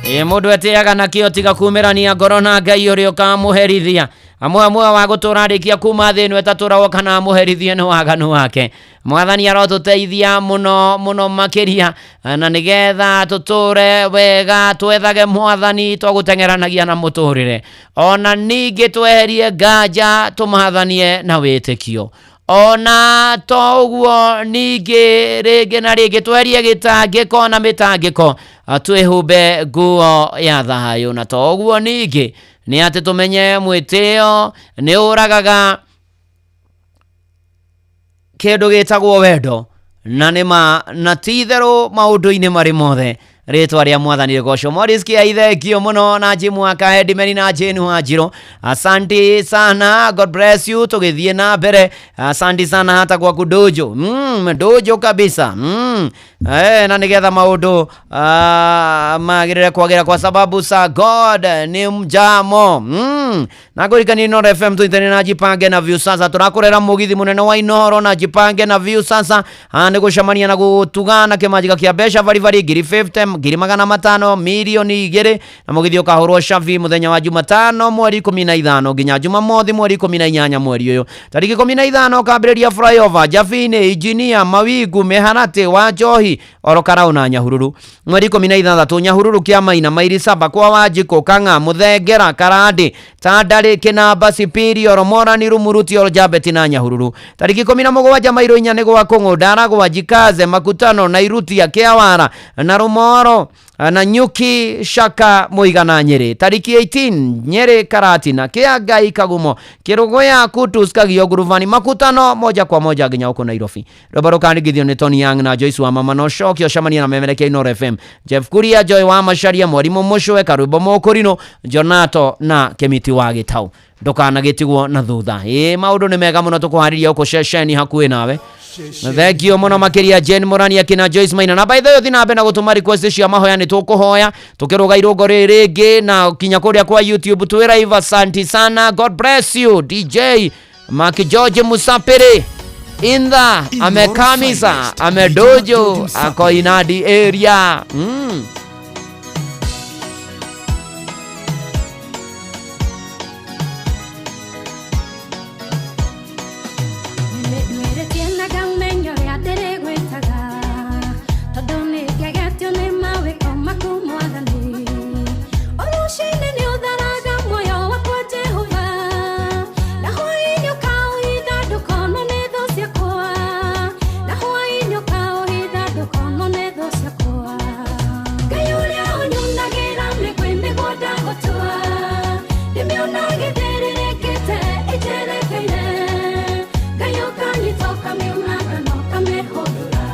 Speaker 1: Ĩ mũndũ etĩaga nakĩo tiga kumĩrania ngoro na Ngai ũrĩa ũkamũherithia. Amwe amwe wa gũtũra arĩkia kuma thĩ ĩno ĩtatũragwo kana amũherithie nĩ waganu wake. Mwathani arotũteithia mũno mũno makĩria, na nĩgetha tũtũre wega, twethage Mwathani twagũteng'eranagia na mũtũrĩre, ona ningĩ tweherie nganja, tũmathanie na wĩtĩkio. Ona to ũguo, ningĩ rĩngĩ na rĩngĩ tweherie gĩtangĩko na mĩtangĩko, twĩhumbe nguo ya thayũ. Na to ũguo, ningĩ nĩ atĩ tũmenye mwĩtĩo nĩ ũragaga kĩndũ gĩtagwo wendo, na nĩ ma na ti itherũ maũndũ-inĩ marĩ mothe. Rĩtwa rĩa Mwathani rĩgocwo. Morris Kiai, thengio mũno, na Jimu Akahedimeni na Jane Wanjirũ, asanti sana, God bless you. Tũgĩthiĩ na mbere, asanti sana hata gwaku dojo, dojo kabisa. Na nĩgetha maũndũ magĩrĩre kwagĩra, kwa sababu sa God ni mjamo. Na ngũririkania Inooro FM tũnyitanĩre na Jipange na Viusasa. Tũrakũrera mũgithi mũnene wa Inooro na Jipange na Viusasa. Haha nĩ gũcemania na gũtugana kĩmanjĩka kĩa mbeca baribari ngiri 50, ngiri 500, mirioni 2, na mũgithi ũkahũrwo cabi mũthenya wa Jumatano mweri 15 nginya Jumamothi mweri 18 mweri ũyũ. Tarĩki 15 ũkambĩrĩria flyover Jabini, Engineer, Mawingu, Mĩharatĩ wa Njohi, oro Karau na Nyahururu. Mweri 16 Nyahururu, Kĩamaina, Mairi Saba, kwa Wanjikũ, Kang'a, Mũthengera, Karandĩ, Tandari, Kĩnamba, Sipiri, oro Morani, Rumuruti, oro Jabeti na Nyahururu. Tarĩki 17 mairo 4 nĩ gwa Kũng'ũ, Ndaragwa, Jikaze, Makutano, Nairutia, Kĩawara na Rũmoro na Nyuki, Shaka, Mũigana, Nyĩrĩ. Tarĩki 18 Nyĩrĩ, Karatina, Kĩangai, Kagumo, Kĩrũgũya, Kutus, Kagio, Ngurubani, Makutano, moja kwa moja nginya huko Nairobi. Rwĩmbo rũkanigithio nĩ Tony Young na Joyce wa Mama no cokio cemania na memerekia Inooro FM, Jeff Kuria, Joy wa Macharia, Mwarimũ Mũcwe, Karwĩmbo Mũkũrinũ, Jonato na Kĩmiti wa Gĩtau. Ndũkanagĩtigwo na thutha. Ĩ maũndũ nĩ mega mũno tũkũharĩria gũkũ ceceni hakuhĩ nawe. Thengio mũno makĩria Jane Mũrani akina Joyce Maina. Na by the way, ũthiĩ na mbere na gũtũma request cia mahoya, nĩ tũkũhoya tũkĩrũga irũngo rĩrĩ rĩngĩ na kinya kũrĩa kwa YouTube twĩ live. Asante sana, God bless you. DJ Mark George Musapiri Indha amekamisa amedojo ako inadi area.
Speaker 6: Ndwĩrĩtie na ngamenya ũrĩa ndĩrĩgwĩtaga, tondũ nĩngegetio nĩ mawĩko maku Mwathani. O rũcinĩ nĩ ũtharaga muoyo wakwa Jehova, na hwaĩ-inĩ ũkaũhitha ndũkonwo nĩ thũ ciakwa, na hwaĩ-inĩ ũkaũhitha ndũkonwo nĩ thũ ciakwa. Ngai ũrĩa ũnyunagĩra mĩgwĩ nĩguo ndagũtua, ndĩmĩona gĩthĩrĩrĩkĩte ĩnjerekeire. Ngai ũkanyita ũkamĩunanga na ũkamĩhũndũra.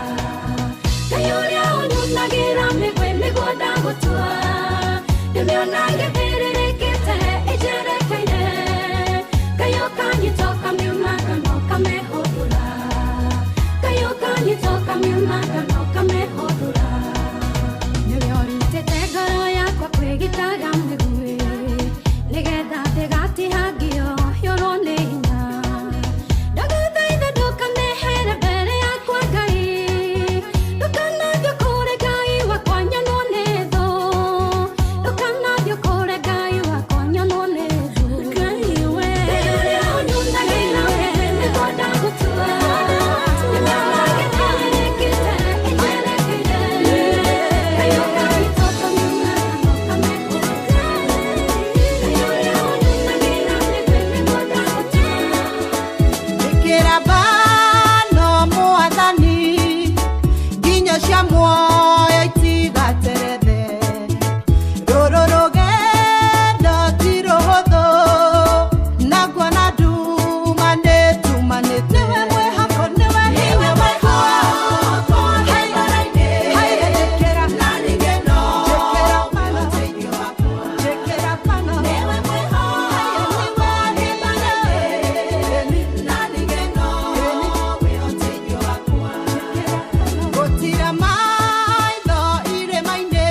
Speaker 6: Ngai ũrĩa ũnyunagĩra mĩgwĩ nĩguo ndagũtua, ndĩmĩona gĩthĩrĩrĩkĩte ĩnjerekeire. Ngai ũkanyita ũkamĩunanga na ũkamĩhũndũra. Ngai ũkanyita ũkamĩunanga na ũkamĩhũndũra. Nĩwe ũrutĩte ngoro yakwa kwĩgitaga mĩguĩ, nĩgetha ndĩgatihangio yũrwo nĩ hinya. Ndagũthaitha ndũkamehere mbere yakwa Ngai, ndũkanathiĩ kũrĩ Ngai wakwa nyonwo nĩ thũ, ndũkanathiĩ kũrĩ Ngai wakwa nyonwo nĩ thũ. Ngai ũrĩa ũnyunagĩra mĩguĩ nĩguo ndagũtua, ndĩmĩona gĩthĩrĩrĩkĩte ĩnjerekeire. Ngai ũkanyita ũkamiunanga na ũkamĩhũndũra. Ngai ũrĩa ũnyunagĩra mĩguĩ nĩguo ndagũtua.
Speaker 8: Ĩkĩra bano Mwathani, nginyo cia muoyo itigaterethe. Rũrũ rũgendo ti rũhũthũ, na nguona nduma nĩtumanĩte. Nĩwe mwĩhoko, nĩwe hinya wakwa. Haiya, njĩkĩra, njĩkĩra bano, njĩkĩra bano. Haiya, nĩwe gũtira maitho irĩma-inĩ,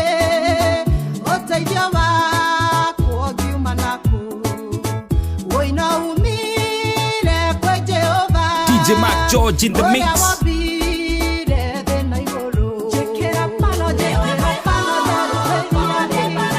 Speaker 8: ũteithio wakwa ũngiuma naku, wũino umire kwĩ Jehova.
Speaker 12: DJ Mark George in the mix.
Speaker 8: Ũrĩa wombire thĩ na igũrũ. Njĩkĩra pano, njĩkĩra pano, ndarutĩria.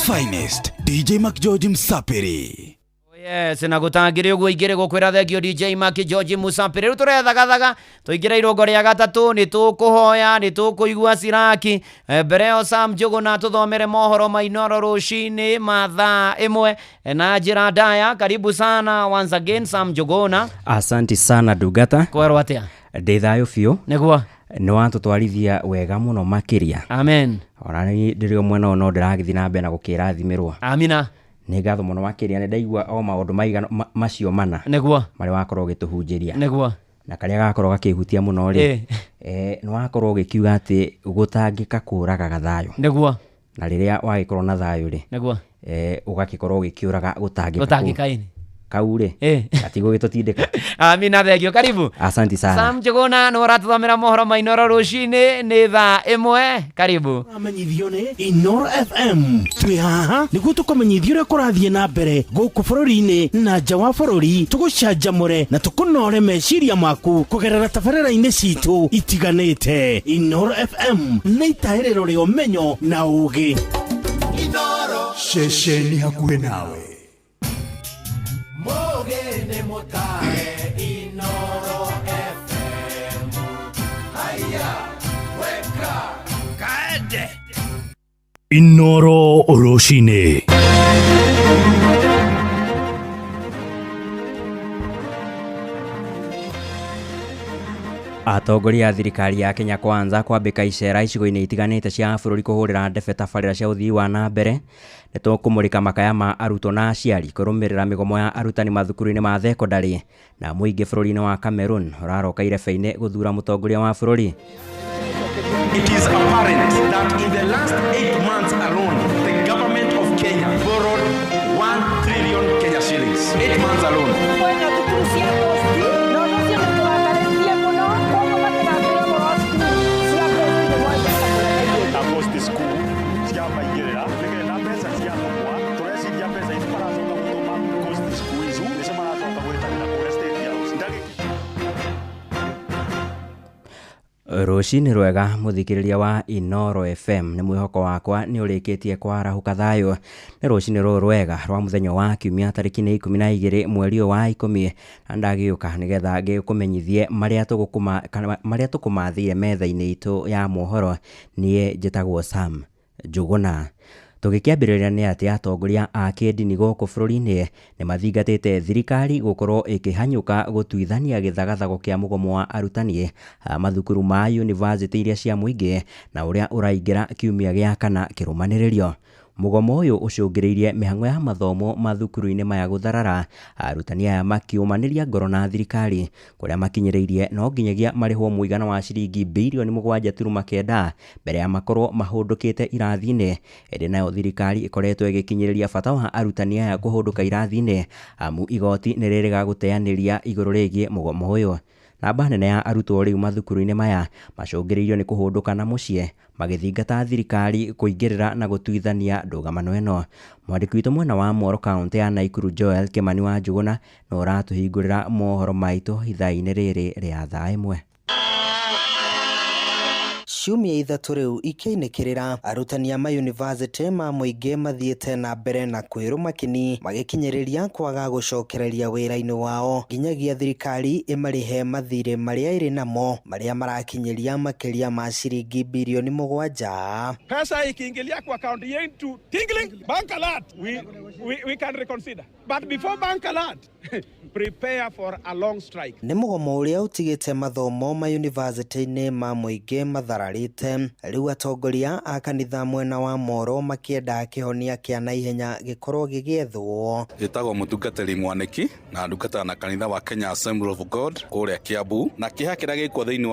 Speaker 22: Finest, DJ McGeorge Msapiri.
Speaker 1: Yes, na gutangire uguo ingire gukwira thengio DJ Maki George Musapiri. Riu turethagathagaga tuingire irungo ria gatatu, ni tukuhoya, ni tukuigua ciraki. Mbere yo Sam Njuguna tuthomere mohoro ma Inooro rucini mathaa 1 na njira ndaya. Karibu sana once again Sam Njuguna.
Speaker 7: Asanti sana Ndungata.
Speaker 1: Kwerwo atia?
Speaker 7: Ndĩ thayũ biũ.
Speaker 1: Nĩguo.
Speaker 7: Nĩ watũtwarithia wega mũno makĩria.
Speaker 1: Amen.
Speaker 7: Ona niĩ ndĩrĩ o mwena ũyũ no ndĩragĩthiĩ na mbere na gũkĩrathimĩrwo.
Speaker 1: Amina.
Speaker 7: Nĩ ngatho mũno makĩria, nĩ ndaigua o maũndũ maigana macio mana.
Speaker 1: Nĩguo.
Speaker 7: Marĩa wakorwo ũgĩtũhunjĩria.
Speaker 1: Nĩguo.
Speaker 7: Na karĩa gakorwo gakĩhutia mũno rĩ, nĩ wakorwo ũgĩkiuga atĩ gũtangĩka kũragaga thayũ.
Speaker 1: Nĩguo.
Speaker 7: Na rĩrĩa wagĩkorwo na thayũ rĩ,
Speaker 1: Nĩguo.
Speaker 7: Ũgagĩkorwo ũgĩkĩũraga gũtangĩka kũu.
Speaker 1: Gũtangĩka ĩni.
Speaker 7: Kau rĩ, gatigũgĩtũtindĩka.
Speaker 1: Amina, thengio, karibu.
Speaker 7: Asanti sana.
Speaker 1: Sam Njuguna nĩ ũratũthomera mohoro ma Inooro rũcinĩ nĩ thaa 1. Karibu.
Speaker 23: Amenyithio nĩ Inooro FM. Twĩ haha nĩguo tũkũmenyithie ũrĩa kũrathiĩ na mbere gũkũ bũrũri-inĩ na nja wa bũrũri, tũgũcanjamũre na tũkũnore meciria maku kũgerera tabarĩra-inĩ citũ itiganĩte. Inooro FM nĩ itahĩrĩro rĩa ũmenyo na ũũgĩ.
Speaker 9: Inooro.
Speaker 11: Ceceni hakuhĩ nawe.
Speaker 9: Mugeni mutare Inooro FM. Haya, weka kaende.
Speaker 2: Inooro rũcinĩ.
Speaker 7: Atongoria a thirikari ya Kenya Kwanza kwambĩka icera icigo-inĩ itiganĩte cia bũrũri kũhũrĩra ndebe tabarĩra cia ũthii wa na mbere. Nĩ tũkũmũrĩka makaya ma arutwo na aciari kũrũmĩrĩra mĩgomo ya arutani mathukuru-inĩ ma thekondarĩ na mũingĩ bũrũri-inĩ wa Cameroon ũraroka irebe-inĩ gũthura mũtongoria wa bũrũri.
Speaker 13: It is apparent that in the last 8 months alone, the government of Kenya borrowed 1 trillion Kenya shillings. 8 months alone.
Speaker 7: Rũcinĩ rwega mũthikĩrĩria wa Inooro FM, nĩ mwĩhoko wakwa nĩ ũrĩkĩtie kwarahũka thayũ. Nĩ rũcinĩ rũrũ rwega rwa mũthenya wa kiumia tarĩki nĩ 12 mweri ũyũ wa 10, na ndagĩũka nĩgetha ngĩkũmenyithie marĩa tũkũmathĩire metha-inĩ itũ ya mohoro. Niĩ njĩtagwo Sam Njuguna. Tũgĩkĩambĩrĩria nĩ atĩ atongoria a kĩndini gũkũ bũrũri-inĩ nĩ mathingatĩte thirikari gũkorwo ĩkĩhanyũka gũtuithania gĩthagathago kĩa mũgomo wa arutani a mathukuru ma yunivasĩtĩ iria cia mũingĩ na ũrĩa ũraingĩra kiumia gĩa kana kĩrũmanĩrĩrio. Mũgomo ũyũ ũcũngĩrĩirie mĩhang'o ya mathomo mathukuru-inĩ maya gũtharara, arutani aya makiũmanĩria ngoro na thirikari kũrĩa makinyĩrĩirie no nginyagia marĩhwo mũigana wa ciringi birioni 7.9 mbere ya makorwo mahũndũkĩte irathi-inĩ. Ĩndĩ nayo thirikari ĩkoretwo ĩgĩkinyĩrĩria bata wa arutani aya kũhũndũka irathi-inĩ amu igoti nĩ rĩrega gũteanĩria igũrũ rĩgiĩ mũgomo ũyũ. Namba nene ya arutwo rĩu mathukuru-inĩ maya macũngĩrĩirio nĩ kũhũndũka na mũciĩ magĩthingata thirikari kũingĩrĩra na gũtuithania ndũgamano ĩno. Mwandĩki witũ mwena wa Moro kaũntĩ ya Naikuru Joel Kimani wa Njuguna no ũratũhingũrĩra mohoro maitũ ithaa-inĩ rĩrĩ rĩa thaa 1.
Speaker 14: Ciumia 3 rĩu ikĩinĩkĩrĩra, arutani a mayunivasĩtĩ ma mũingĩ mathiĩte na mbere na kwĩrũma kĩni magĩkinyĩrĩria kwaga gũcokereria wĩra-inĩ wao nginyagia thirikari ĩmarĩhe mathirĩ marĩa ĩrĩ namo marĩa marakinyĩria makĩria ma ciringi birioni 7.
Speaker 15: Pesa ikiingilia kwa account yetu tingling, bank alert, we can reconsider, but before bank alert prepare for a long strike.
Speaker 14: Nĩ mũgomo ũrĩa ũtigĩte mathomo mayunivasĩtĩ-inĩ ma mũingĩ mathararĩte. Rĩu atongoria a kanitha mwena wa Moro makĩenda kĩhonia kĩa naihenya gĩkorwo gĩgĩethwo.
Speaker 25: Ĩtagwo mũtungatĩri Mwaniki na ndungataga na kanitha wa Kenya Assembly of God kũrĩa Kiambu, na kĩeha kĩrĩa gĩkuo thĩinĩ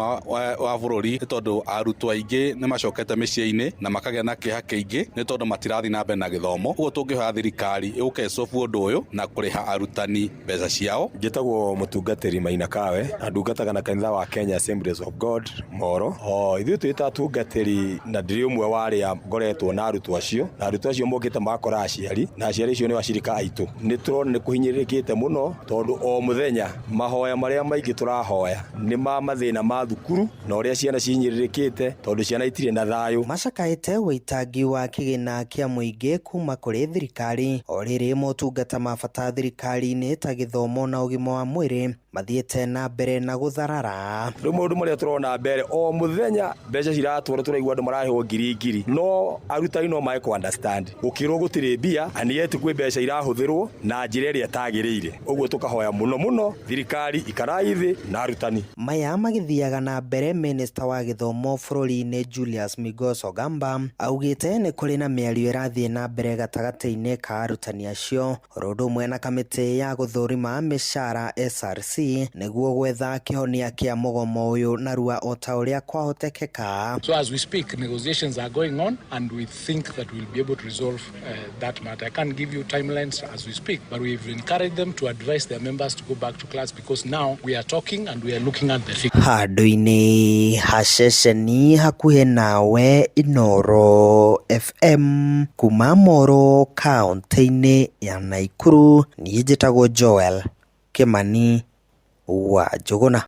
Speaker 25: wa bũrũri nĩ tondũ arutwo aingĩ nĩ macokete mĩciĩ-inĩ na makagĩa na kĩeha kĩingĩ nĩ tondũ matirathiĩ na mbere na gĩthomo. Ũguo tũngĩhoya thirikari ĩũke ĩcobu ũndũ ũyũ na kũrĩha arutani mbeca ciao.
Speaker 26: Njĩtagwo mũtungatĩri Maina Kawe na ndungataga na kanitha wa Kenya Assemblies of God Moro. Ithuĩ twĩ
Speaker 10: Twĩ ta atungatĩri na ndĩrĩ ũmwe wa arĩa ngoretwo na arutwo acio, na arutwo acio mokĩte magakora aciari, na aciari acio nĩ acirika aitũ. Nĩ tũrona nĩ kũhinyĩrĩrĩkĩte mũno tondũ o mũthenya mahoya marĩa maingĩ tũrahoya nĩ ma mathĩna ma thukuru na ũrĩa ciana cihinyĩrĩrĩkĩte tondũ ciana itirĩ na thayũ.
Speaker 14: Macakaĩte wũitangi wa kĩgĩna kĩa mũingĩ kuma kũrĩ thirikari o rĩrĩ motungata ma bata thirikari-inĩ ta gĩthomo na ũgima wa mwĩrĩ mathiĩte na mbere na gũtharara.
Speaker 10: Rĩu maũndũ marĩa tũrona mbere o mũthenya mbeca ciratwarwo tũraigua andũ maraheo ngiri ngiri, no arutani no mage kũ understand gũkĩrwo gũtirĩ mbia and yet kwĩ mbeca irahũthĩrwo na njĩra ĩrĩa ĩtagĩrĩire. Ũguo tũkahoya mũno mũno thirikari ikarai thĩ na arutani.
Speaker 14: Maya magĩthiaga na mbere, minista wa gĩthomo bũrũri-inĩ Julius Migos Ogamba augĩte nĩ kũrĩ na mĩario ĩrathiĩ na mbere gatagatĩ-inĩ ka arutani acio oro ũndũ ũmwe na kamĩtĩ ya gũthũrima mĩcara SRC nĩguo gwetha kĩhonia kĩa mũgomo ũyũ narua o ta ũrĩa kwahotekeka.
Speaker 16: So as we speak, negotiations are going on and we think that we'll be able to resolve that matter. I can't give you timelines as we speak, but we've encouraged them to advise their members to go back to class because now we are talking and we are looking at the figures.
Speaker 14: Handũ-inĩ ha ceceni hakuhĩ nawe Inooro FM kuma Moro kaũntĩ-inĩ ya Naikuru, niĩ njĩtagwo Joel Kimani wa Njũgũna.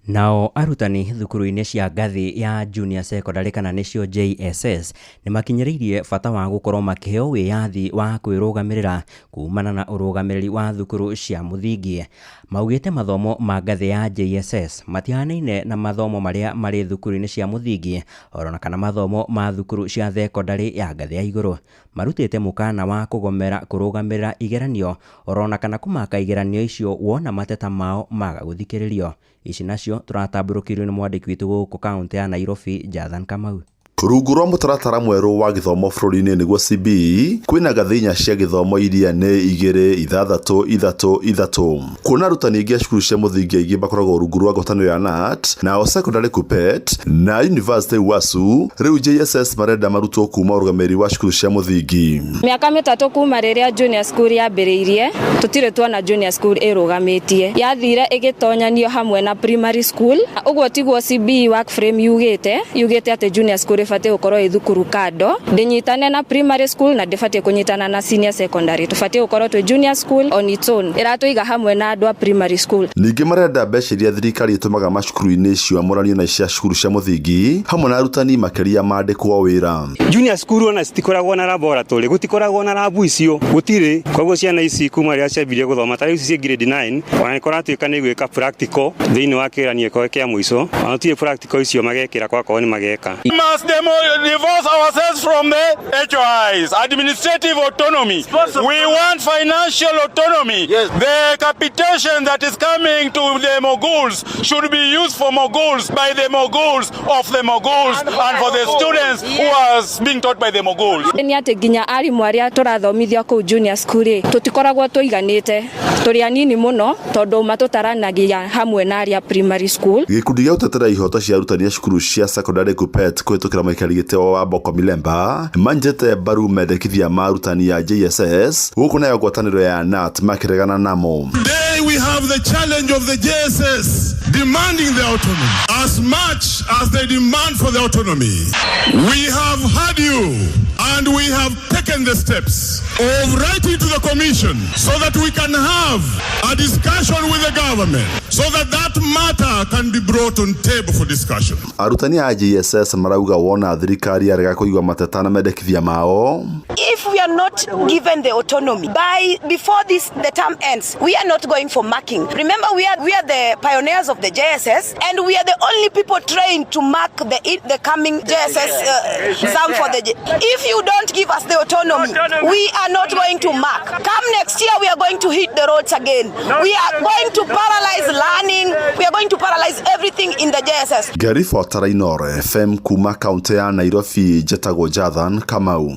Speaker 7: Nao arutani thukuru-inĩ cia ngathĩ ya junior secondary kana nĩcio JSS nĩ makinyĩrĩirie bata wa gũkorwo makĩheo wĩyathi wa kwĩrũgamĩrĩra kumana na ũrũgamĩrĩri wa thukuru cia mũthingi. Maugĩte mathomo ma ngathĩ ya JSS matihanaine na mathomo marĩa marĩ thukuru-inĩ cia mũthingi orona kana mathomo ma thukuru cia thekondarĩ ya ngathĩ ya igũrũ. Marutĩte mũkana wa kũgomera kũrũgamĩrĩra igeranio orona kana kũmaka igeranio icio wona mateta mao maga gũthikĩrĩrio. Ici nacio tũratambũrũkĩirio nĩ mwandĩki witũ gũkũ kaũntĩ ya Nairobi Jathan Kamau.
Speaker 17: Rungu rwa mũtaratara mwerũ wa gĩthomo bũrũri-inĩ nĩguo CBE, kwĩna ngathĩ inya cia gĩthomo iria nĩ 2, 6, 3, 3. Kuona arutani aingĩ a cukuru cia mũthingi aingĩ makoragwo rungu rwa ngwatanĩro ya KNUT, nao secondary KUPPET na university UASU, rĩu JSS marenda marutwo kuma ũrũgamĩrĩri wa cukuru cia mũthingi.
Speaker 18: Mĩaka 3 kuma rĩrĩa junior school yambĩrĩirie, tũtirĩ tuona junior school ĩrũgamĩtie. Yathire ĩgĩtonyanio hamwe na primary school. Ũguo tiguo CBE work frame yugĩte atĩ junior school ĩbatiĩ gũkorwo ĩ thukuru kando, ndĩnyitane na primary school na ndĩbatiĩ kũnyitana na senior secondary. Tũbatiĩ gũkorwo twĩ junior school on its own, ĩratũiga hamwe na andũ a primary school.
Speaker 17: Ningĩ marenda mbeca iria thirikari ĩtũmaga macukuru-inĩ ciamũranio na cia cukuru cia mũthingi hamwe na arutani makĩria mandĩkwo wĩra.
Speaker 20: Junior school ona citikoragwo na laboratory, gũtikoragwo na labu icio, gũtirĩ. Koguo ciana ici kuma rĩrĩa ciambirie gũthoma ta rĩu ici ciĩ grade 9 ona nĩ kũratuĩka nĩ gwĩka practical thĩinĩ wa kĩgeranio kĩa mũico, ona gũtirĩ practical icio magekĩra kwakorwo nĩ mageka.
Speaker 26: Divorce ourselves from the HOIs, administrative autonomy. We want financial autonomy. Yes. The capitation that is coming to the moguls should be used for moguls, by the moguls, of the moguls, and for the students who are being taught by the moguls.
Speaker 18: Nĩ atĩ nginya arimũ arĩa tũrathomithia kũu junior school rĩ, tũtikoragwo tũiganĩte, tũrĩ anini mũno tondũ matũtaranagia hamwe na arĩa primary school.
Speaker 17: Gĩkundi gĩa gũtetera ihoto cia arutani a cukuru cia secondary KUPPET kũhĩtũkĩra mũikari gĩtĩ wa Boko Milemba manyitĩte mbaru mendekithia ma arutani ya JSS gũkũ nayo ngwatanĩro ya KNUT makĩregana namo.
Speaker 26: Today we have the challenge of the JSS demanding the autonomy as much as they demand for the autonomy. We have heard you and we have taken the steps of writing to the commission so that we can have a discussion with the government so that that matter can be brought on table for discussion.
Speaker 17: Arutani a JSS marauga wona thirikari yarega kũigua mateta na mendekithia mao.
Speaker 27: If we are not given the autonomy by before this the term ends, we are not going for marking. Remember, we are the pioneers of the JSS and we are the only people trained to mark the coming JSS exam for the. If you don't give us the autonomy, we are not going to mark. Come next year, we are going to hit the roads again. We are going to paralyze learning. We are going to paralyze everything in the JSS.
Speaker 17: Ngeribotera Inooro FM kuma kaunti ya Nairobi, njĩtagwo Jathan Kamau.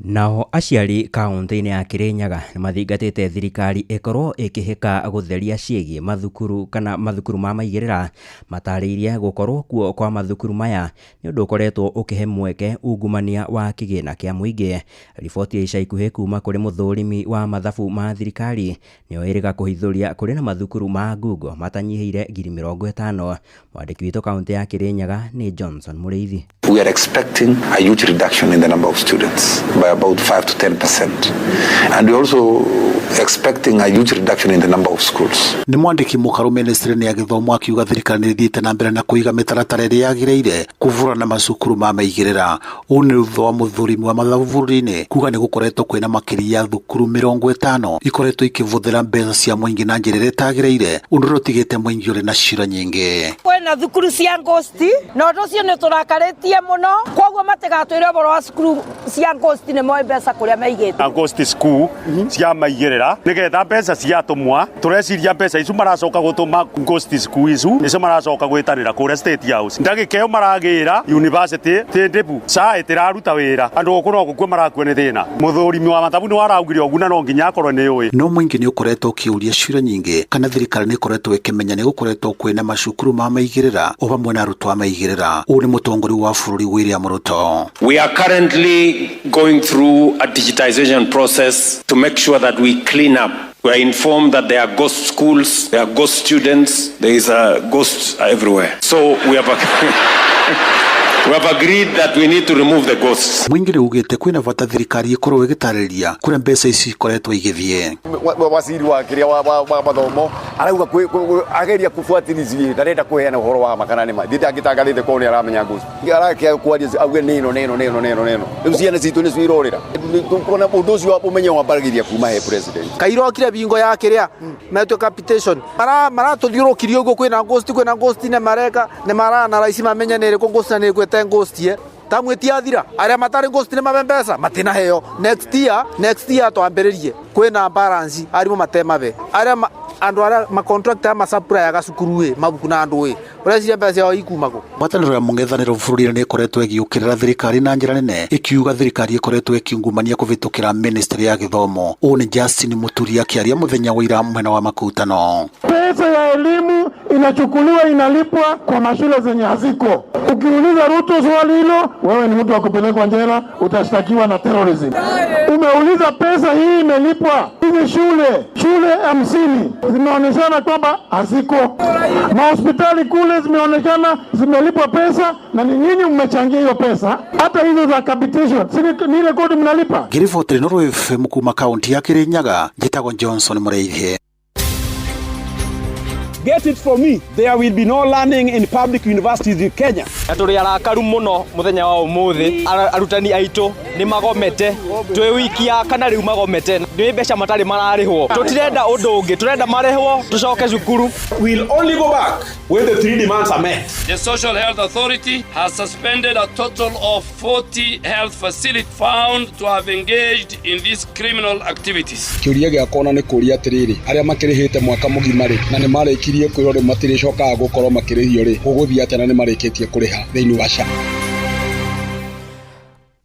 Speaker 7: Nao aciari kaunti-inĩ ya Kirinyaga nĩmathingatĩte thirikari ĩkorwo ĩkĩhĩka gũtheria ciĩgiĩ mathukuru kana mathukuru ma maigĩrĩra. Matarĩirie gũkorwo kuo kwa mathukuru maya nĩ ũndũ ũkoretwo ũkĩhe mweke ungumania wa kĩgĩna kĩa mũingĩ. Riboti ya ica ikuhĩ kuma kũrĩ mũthũrimi wa mathabu ma thirikari nĩyo ĩrĩga kũhithũria kũrĩ na mathukuru ma ngungo matanyihĩire 50,000. Mwandĩki witũ kaunti ya Kirinyaga nĩ Johnson Mũrĩithi.
Speaker 3: We are expecting a huge reduction in the number of students by about 5 to 10%. And we're also expecting a huge reduction in the number of schools.
Speaker 11: Nĩ mwandĩki mũkaru ministry-inĩ ya gĩthomo akiuga thirikari nĩ ĩthiĩte na mbere na kũiga mĩtaratara ĩrĩa yagĩrĩire kũvũrana macukuru ma maigĩrĩra. Ũũ nĩ thutha wa mũthũrimi wa mathabu bũrũri-inĩ kuga nĩ gũkoretwo kwĩna makĩria ya thukuru 50 ikoretwo ikĩvũthĩra mbeca cia mũingĩ na njĩra ĩrĩa ĩtagĩrĩire, ũndũ ũrĩa ũtigĩte mũingĩ ũrĩ na cira nyingĩ.
Speaker 4: Kwĩna thukuru cia ngosti na ũndũ ũcio nĩ tũrakarĩtie mũno, koguo matigatwĩre ũhoro wa cukuru cia ngosti nĩ moĩ mbeca kũrĩa maigĩte.
Speaker 5: Ghost school cia maigĩrĩra nĩgetha mbeca ciatũmwa tũreciria mbeca icu maracoka gũtũma ghost school icu nĩcio maracoka gwĩtanĩra kũrĩa State House. Ndagĩka ĩyo maragĩra university tĩndĩbu ca ĩtĩraruta wĩra andũ gũkũ no gũkua marakua nĩ thĩna. Mũthũrimi wa mathabu nĩ waraugire ũguo na no nginya akorwo nĩ ũĩ.
Speaker 11: No mũingĩ nĩ ũkoretwo ũkĩũria ciũria nyingĩ kana thirikari nĩ ĩkoretwo ĩkĩmenya nĩ gũkoretwo kwĩna macukuru ma maigĩrĩra o hamwe na arutwo a maigĩrĩra. Ũũ nĩ mũtongoria wa bũrũri William Ruto.
Speaker 6: We are currently going through a digitization process to make sure that we clean up. We are informed that there are ghost schools, there are ghost students, there is a ghost everywhere. So we have we have agreed that we need to remove the ghosts.
Speaker 11: Mũingĩ nĩ ugĩte kwĩna bata thirikari ĩkorwo ĩgĩtarĩria kũrĩa mbeca ici ikoretwo igĩthiĩ.
Speaker 19: Waziri wa kĩrĩa wa mathomo arauga ageria kubuatĩrĩria ndarenda kũheana ũhoro wa ma kana nĩ ma ndangĩtangathĩte korwo nĩ aramenya ghost arakĩa kwaria auge nĩ ĩno nĩ ĩno nĩ ĩno nĩ ĩno nĩ ĩno. Rĩu ciana citũ nĩcio irorĩra kuona ũndũ ũcio ũmenyo wambaragĩria kuma he president.
Speaker 21: Kairokire bingo ya kĩrĩa metwo capitation maratũthiũrũkirie ũguo kwĩna ghost nĩ mareka nĩ marana raici mamenye nĩ ĩrĩkũ ghost na nĩ ĩrĩkũ ĩte ghost ye tamwĩtiathira arĩa matarĩ ghost nĩ mabe mbeca matinaheo. Next year twambĩrĩrie kwĩna balance arimũ matemabe arĩa andũ arĩa ma contract ama supply ga cukuru ĩ mabuku na andũ ĩ ũreciria mbeca ciao ikumagũ.
Speaker 11: Ngwatanĩro ya mũng'ethanĩro bũrũri-inĩ nĩ ĩkoretwo ĩgĩũkĩrĩra thirikari na njĩra nene ĩkiuga thirikari ĩkoretwo ĩkiungumania kũvĩtũkĩra ministry ya gĩthomo. Ũũ nĩ Justin Muturi akĩaria mũthenya wa ira mwena wa Makutano.
Speaker 24: Pesa ya elimu inachukuliwa inalipwa kwa mashule zenye haziko. Ukiuliza Ruto swali hilo, wewe ni mtu wa kupelekwa jela, utashtakiwa na terrorism. Umeuliza pesa hii imelipwa hizi shule 50 zimeonekana kwamba haziko. Mahospitali kule zimeonekana zimelipwa pesa na ni nyinyi mmechangia hiyo pesa. Hata hizo za capitation, si ni ile kodi mnalipa.
Speaker 11: Ngiriboti Inooro FM kuma kaunti ya Kirinyaga, njĩtagwo Johnson Mũrĩithi.
Speaker 15: Get it for me. There will be no learning in public universities in Kenya.
Speaker 12: Na tũrĩ arakaru mũno mũthenya wa ũmũthĩ. Arutani aitũ nĩ magomete. Twĩ wiki ya kana rĩu magomete. Nĩ mbeca matarĩ mararĩhwo. Tũtirenda ũndũ ũngĩ, tũrenda marĩhwo tũcoke cukuru.
Speaker 15: We'll only go back when the three demands are met.
Speaker 28: The Social Health Authority has suspended a total of 40 health facilities found to have engaged in these criminal activities.
Speaker 29: Kĩũria gĩakwa ona nĩ kũũria atĩrĩrĩ, arĩa makĩrĩhĩte mwaka mũgima rĩ, na nĩ marĩkirie kwĩrwo rĩu matirĩcokaga gũkorwo makĩrĩhio rĩ, gũgũthiĩ atĩa na nĩ marĩkĩtie kũrĩha thĩinĩ wa SHA?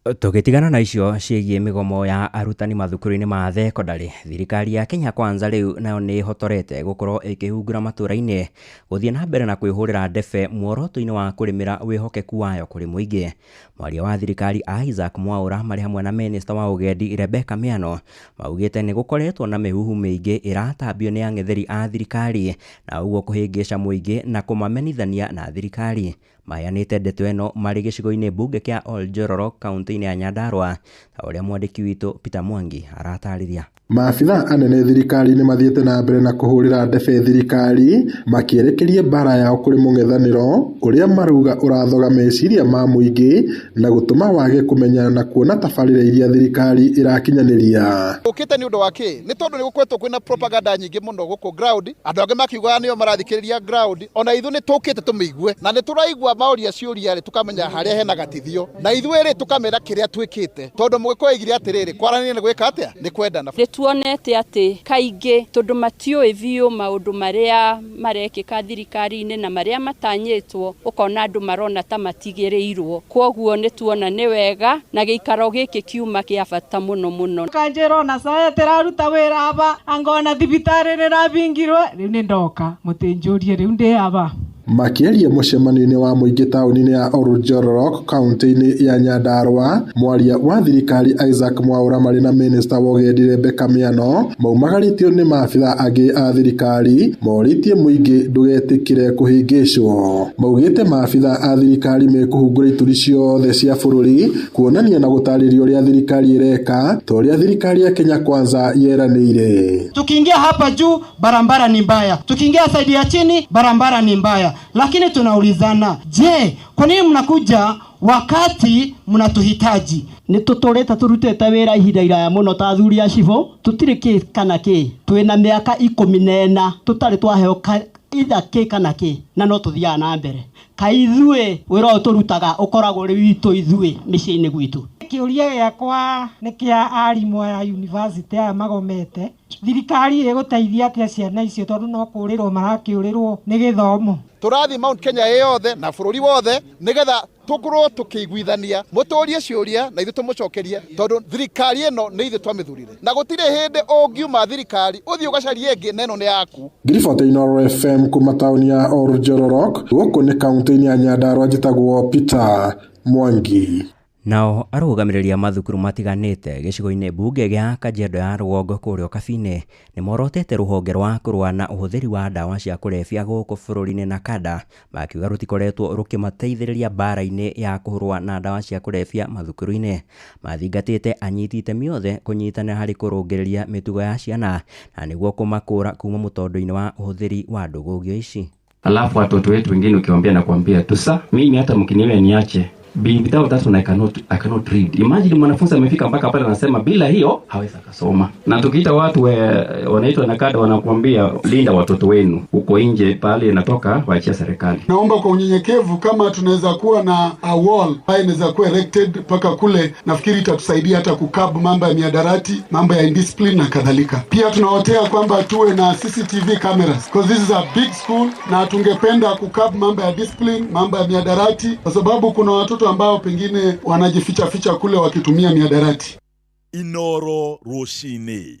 Speaker 7: Tũgĩtigana na icio ciĩgiĩ mĩgomo ya arutani mathukuru-inĩ ma thekondarĩ, thirikari ya Kenya Kwanza rĩu nayo nĩ ĩhotorete gũkorwo ĩkĩhungura matũũra-inĩ gũthiĩ na mbere na kwĩhũrĩra ndebe muoroto-inĩ wa kũrĩmĩra wĩhokeku wayo kũrĩ mũingĩ. Mwaria wa thirikari Isaac Mwaura marĩ hamwe na minista wa ũgendi Rebecca Miano maugĩte nĩ gũkoretwo na mĩhuhu mĩingĩ ĩratambio nĩ ang'etheri a thirikari na ũguo kũhĩngĩca mũingĩ na kũmamenithania na thirikari. Maheanĩte ndeto ĩno marĩ gĩcigo-inĩ mbunge kĩa Oljororok kaunti-inĩ ya Nyandarua, ta ũrĩa mwandĩki witũ Peter Mwangi aratarĩria.
Speaker 30: Maabitha anene thirikari-inĩ mathiĩte na mbere na kũhũrĩra ndebe thirikari makĩerekeria mbara yao kũrĩ mũng'ethanĩro ũrĩa marauga ũrathoga meciria ma mũingĩ na gũtũma wage kũmenya na kuona tabarĩra iria thirikari ĩrakinyanĩria.
Speaker 31: Ũkĩte nĩ ũndũ wa kĩ? Nĩ tondũ nĩ gũkoretwo kwĩna propaganda nyingĩ mũno gũkũ ground, andũ angĩ makiugaga nĩo marathikĩrĩria ground, ona ithuĩ nĩ tũkĩte tũmĩigue na nĩ tũraigua maũria ciũria rĩ tũkamenya harĩa hena gatithio na ithuĩ rĩ tũkamera kĩrĩa twĩkĩte tondũ mũgĩkũyũ aigire atĩrĩrĩ kwaranĩria nĩ gwĩka atĩa nĩ kwendana.
Speaker 1: Nĩ tuonete atĩ kaingĩ tondũ matiũĩ biũ maũndũ marĩa marekĩka thirikari-inĩ na marĩa matanyĩtwo, ũkona andũ marona ta matigĩrĩirwo. Kwoguo nĩ tuona nĩ wega na gĩikaro gĩkĩ kiuma kĩa bata mũno mũno.
Speaker 2: Kanjĩra ona saya tĩraruta wĩra aba angona thibitarĩ nĩrabingirwe rĩu nĩ ndoka mũtĩnjũrie rĩu ndĩ aba.
Speaker 30: Makĩaria mũcemanio-inĩ wa mũingĩ taũni-inĩ ya Oljororok kaunti-inĩ ya Nyandarua, mwaria wa thirikari Isaac Mwaura marĩ na minista wa ũgendi Rebecca Miano maumagarĩtio nĩ maabitha angĩ a thirikari morĩtie mũingĩ ndũgetĩkĩre kũhĩngĩcwo. Maugĩte maabitha a thirikari mekũhungura ituri ciothe cia bũrũri kuonania na gũtarĩria ũrĩa thirikari ĩreka ta ũrĩa thirikari ya Kenya Kwanza yeranĩire.
Speaker 8: Tukiingia hapa juu barabara ni mbaya, tukiingia saidi ya chini barabara ni mbaya, lakini tunaulizana, je, kwa nini mnakuja wakati mnatuhitaji?
Speaker 9: Nĩ tũtũrĩte tũrutĩte wĩra ihinda iraya mũno ta athuri a cibũ, tũtirĩ kĩ kana kĩ, twĩna mĩaka 14 tũtarĩ twaheo itha kĩ kana kĩ, na no tũthiaga na mbere. Kaĩ ithuĩ wĩra ũyũ tũrutaga ũkoragwo ũrĩ witũ ithuĩ mĩciĩ-inĩ gwitũ.
Speaker 2: Kĩũria gĩakwa nĩ kĩa arimũ aya university aya magomete, thirikari ĩgũteithia atĩa ciana icio tondũ no kũũrĩrwo marakĩũrĩrwo nĩ gĩthomo?
Speaker 31: Tũrathiĩ Mount Kenya ĩ yothe na bũrũri wothe nĩgetha tũkorwo tũkĩiguithania, mũtũrie ciũria na ithuĩ tũmũcokerie tondũ thirikari ĩno nĩ ithuĩ twamĩthurire na gũtirĩ hĩndĩ ũngiuma thirikari ũthiĩ ũgacarie ĩngĩ na ĩno nĩ yaku.
Speaker 30: Ngiribota Inooro FM kuma taũni ya Oljororok gũkũ nĩ kaunti-inĩ ya Nyandarua, njĩtagwo Peter Mwangi.
Speaker 7: Nao arũgamĩrĩri a mathukuru matiganĩte gĩcigo-inĩ mbunge gĩa Kajiado ya rũgongo kũrĩa Ũkabi-inĩ nĩ morotete rũhonge rwa kũrũa na ũhũthĩri wa ndawa cia kũrebia gũkũ bũrũri-inĩ NACADA, makiuga rũtikoretwo rũkĩmateithĩrĩria mbara-inĩ ya kũhũrũa na ndawa cia kũrebia mathukuru-inĩ. Mathingatĩte anyiti itemi othe kũnyitanĩra harĩ kũrũngĩrĩria mĩtugo ya ciana na nĩguo kũmakũra kuma mũtondo-inĩ wa ũhũthĩri wa ndũgũgio ici.
Speaker 10: Alafu watoto wetu wengine ukiwaambia na kuambia tu sa mimi hata mkiniwe niache without that one I cannot read. Imagine mwanafunzi amefika mpaka pale anasema bila hiyo hawezi akasoma. Na tukiita watu wanaitwa NACADA wanakuambia linda watoto wenu huko nje, pale inatoka waachia serikali.
Speaker 13: Naomba kwa unyenyekevu kama tunaweza kuwa na a wall ambayo inaweza kuwa erected mpaka kule, nafikiri itatusaidia hata kucurb mambo ya mihadarati, mambo ya indiscipline na kadhalika. Pia tunaotea kwamba tuwe na CCTV cameras because this is a big school, na tungependa kucurb mambo ya discipline, mambo ya mihadarati, kwa sababu kuna watoto ambao pengine wanajificha ficha kule wakitumia mihadarati.
Speaker 14: Inoro rũcinĩ.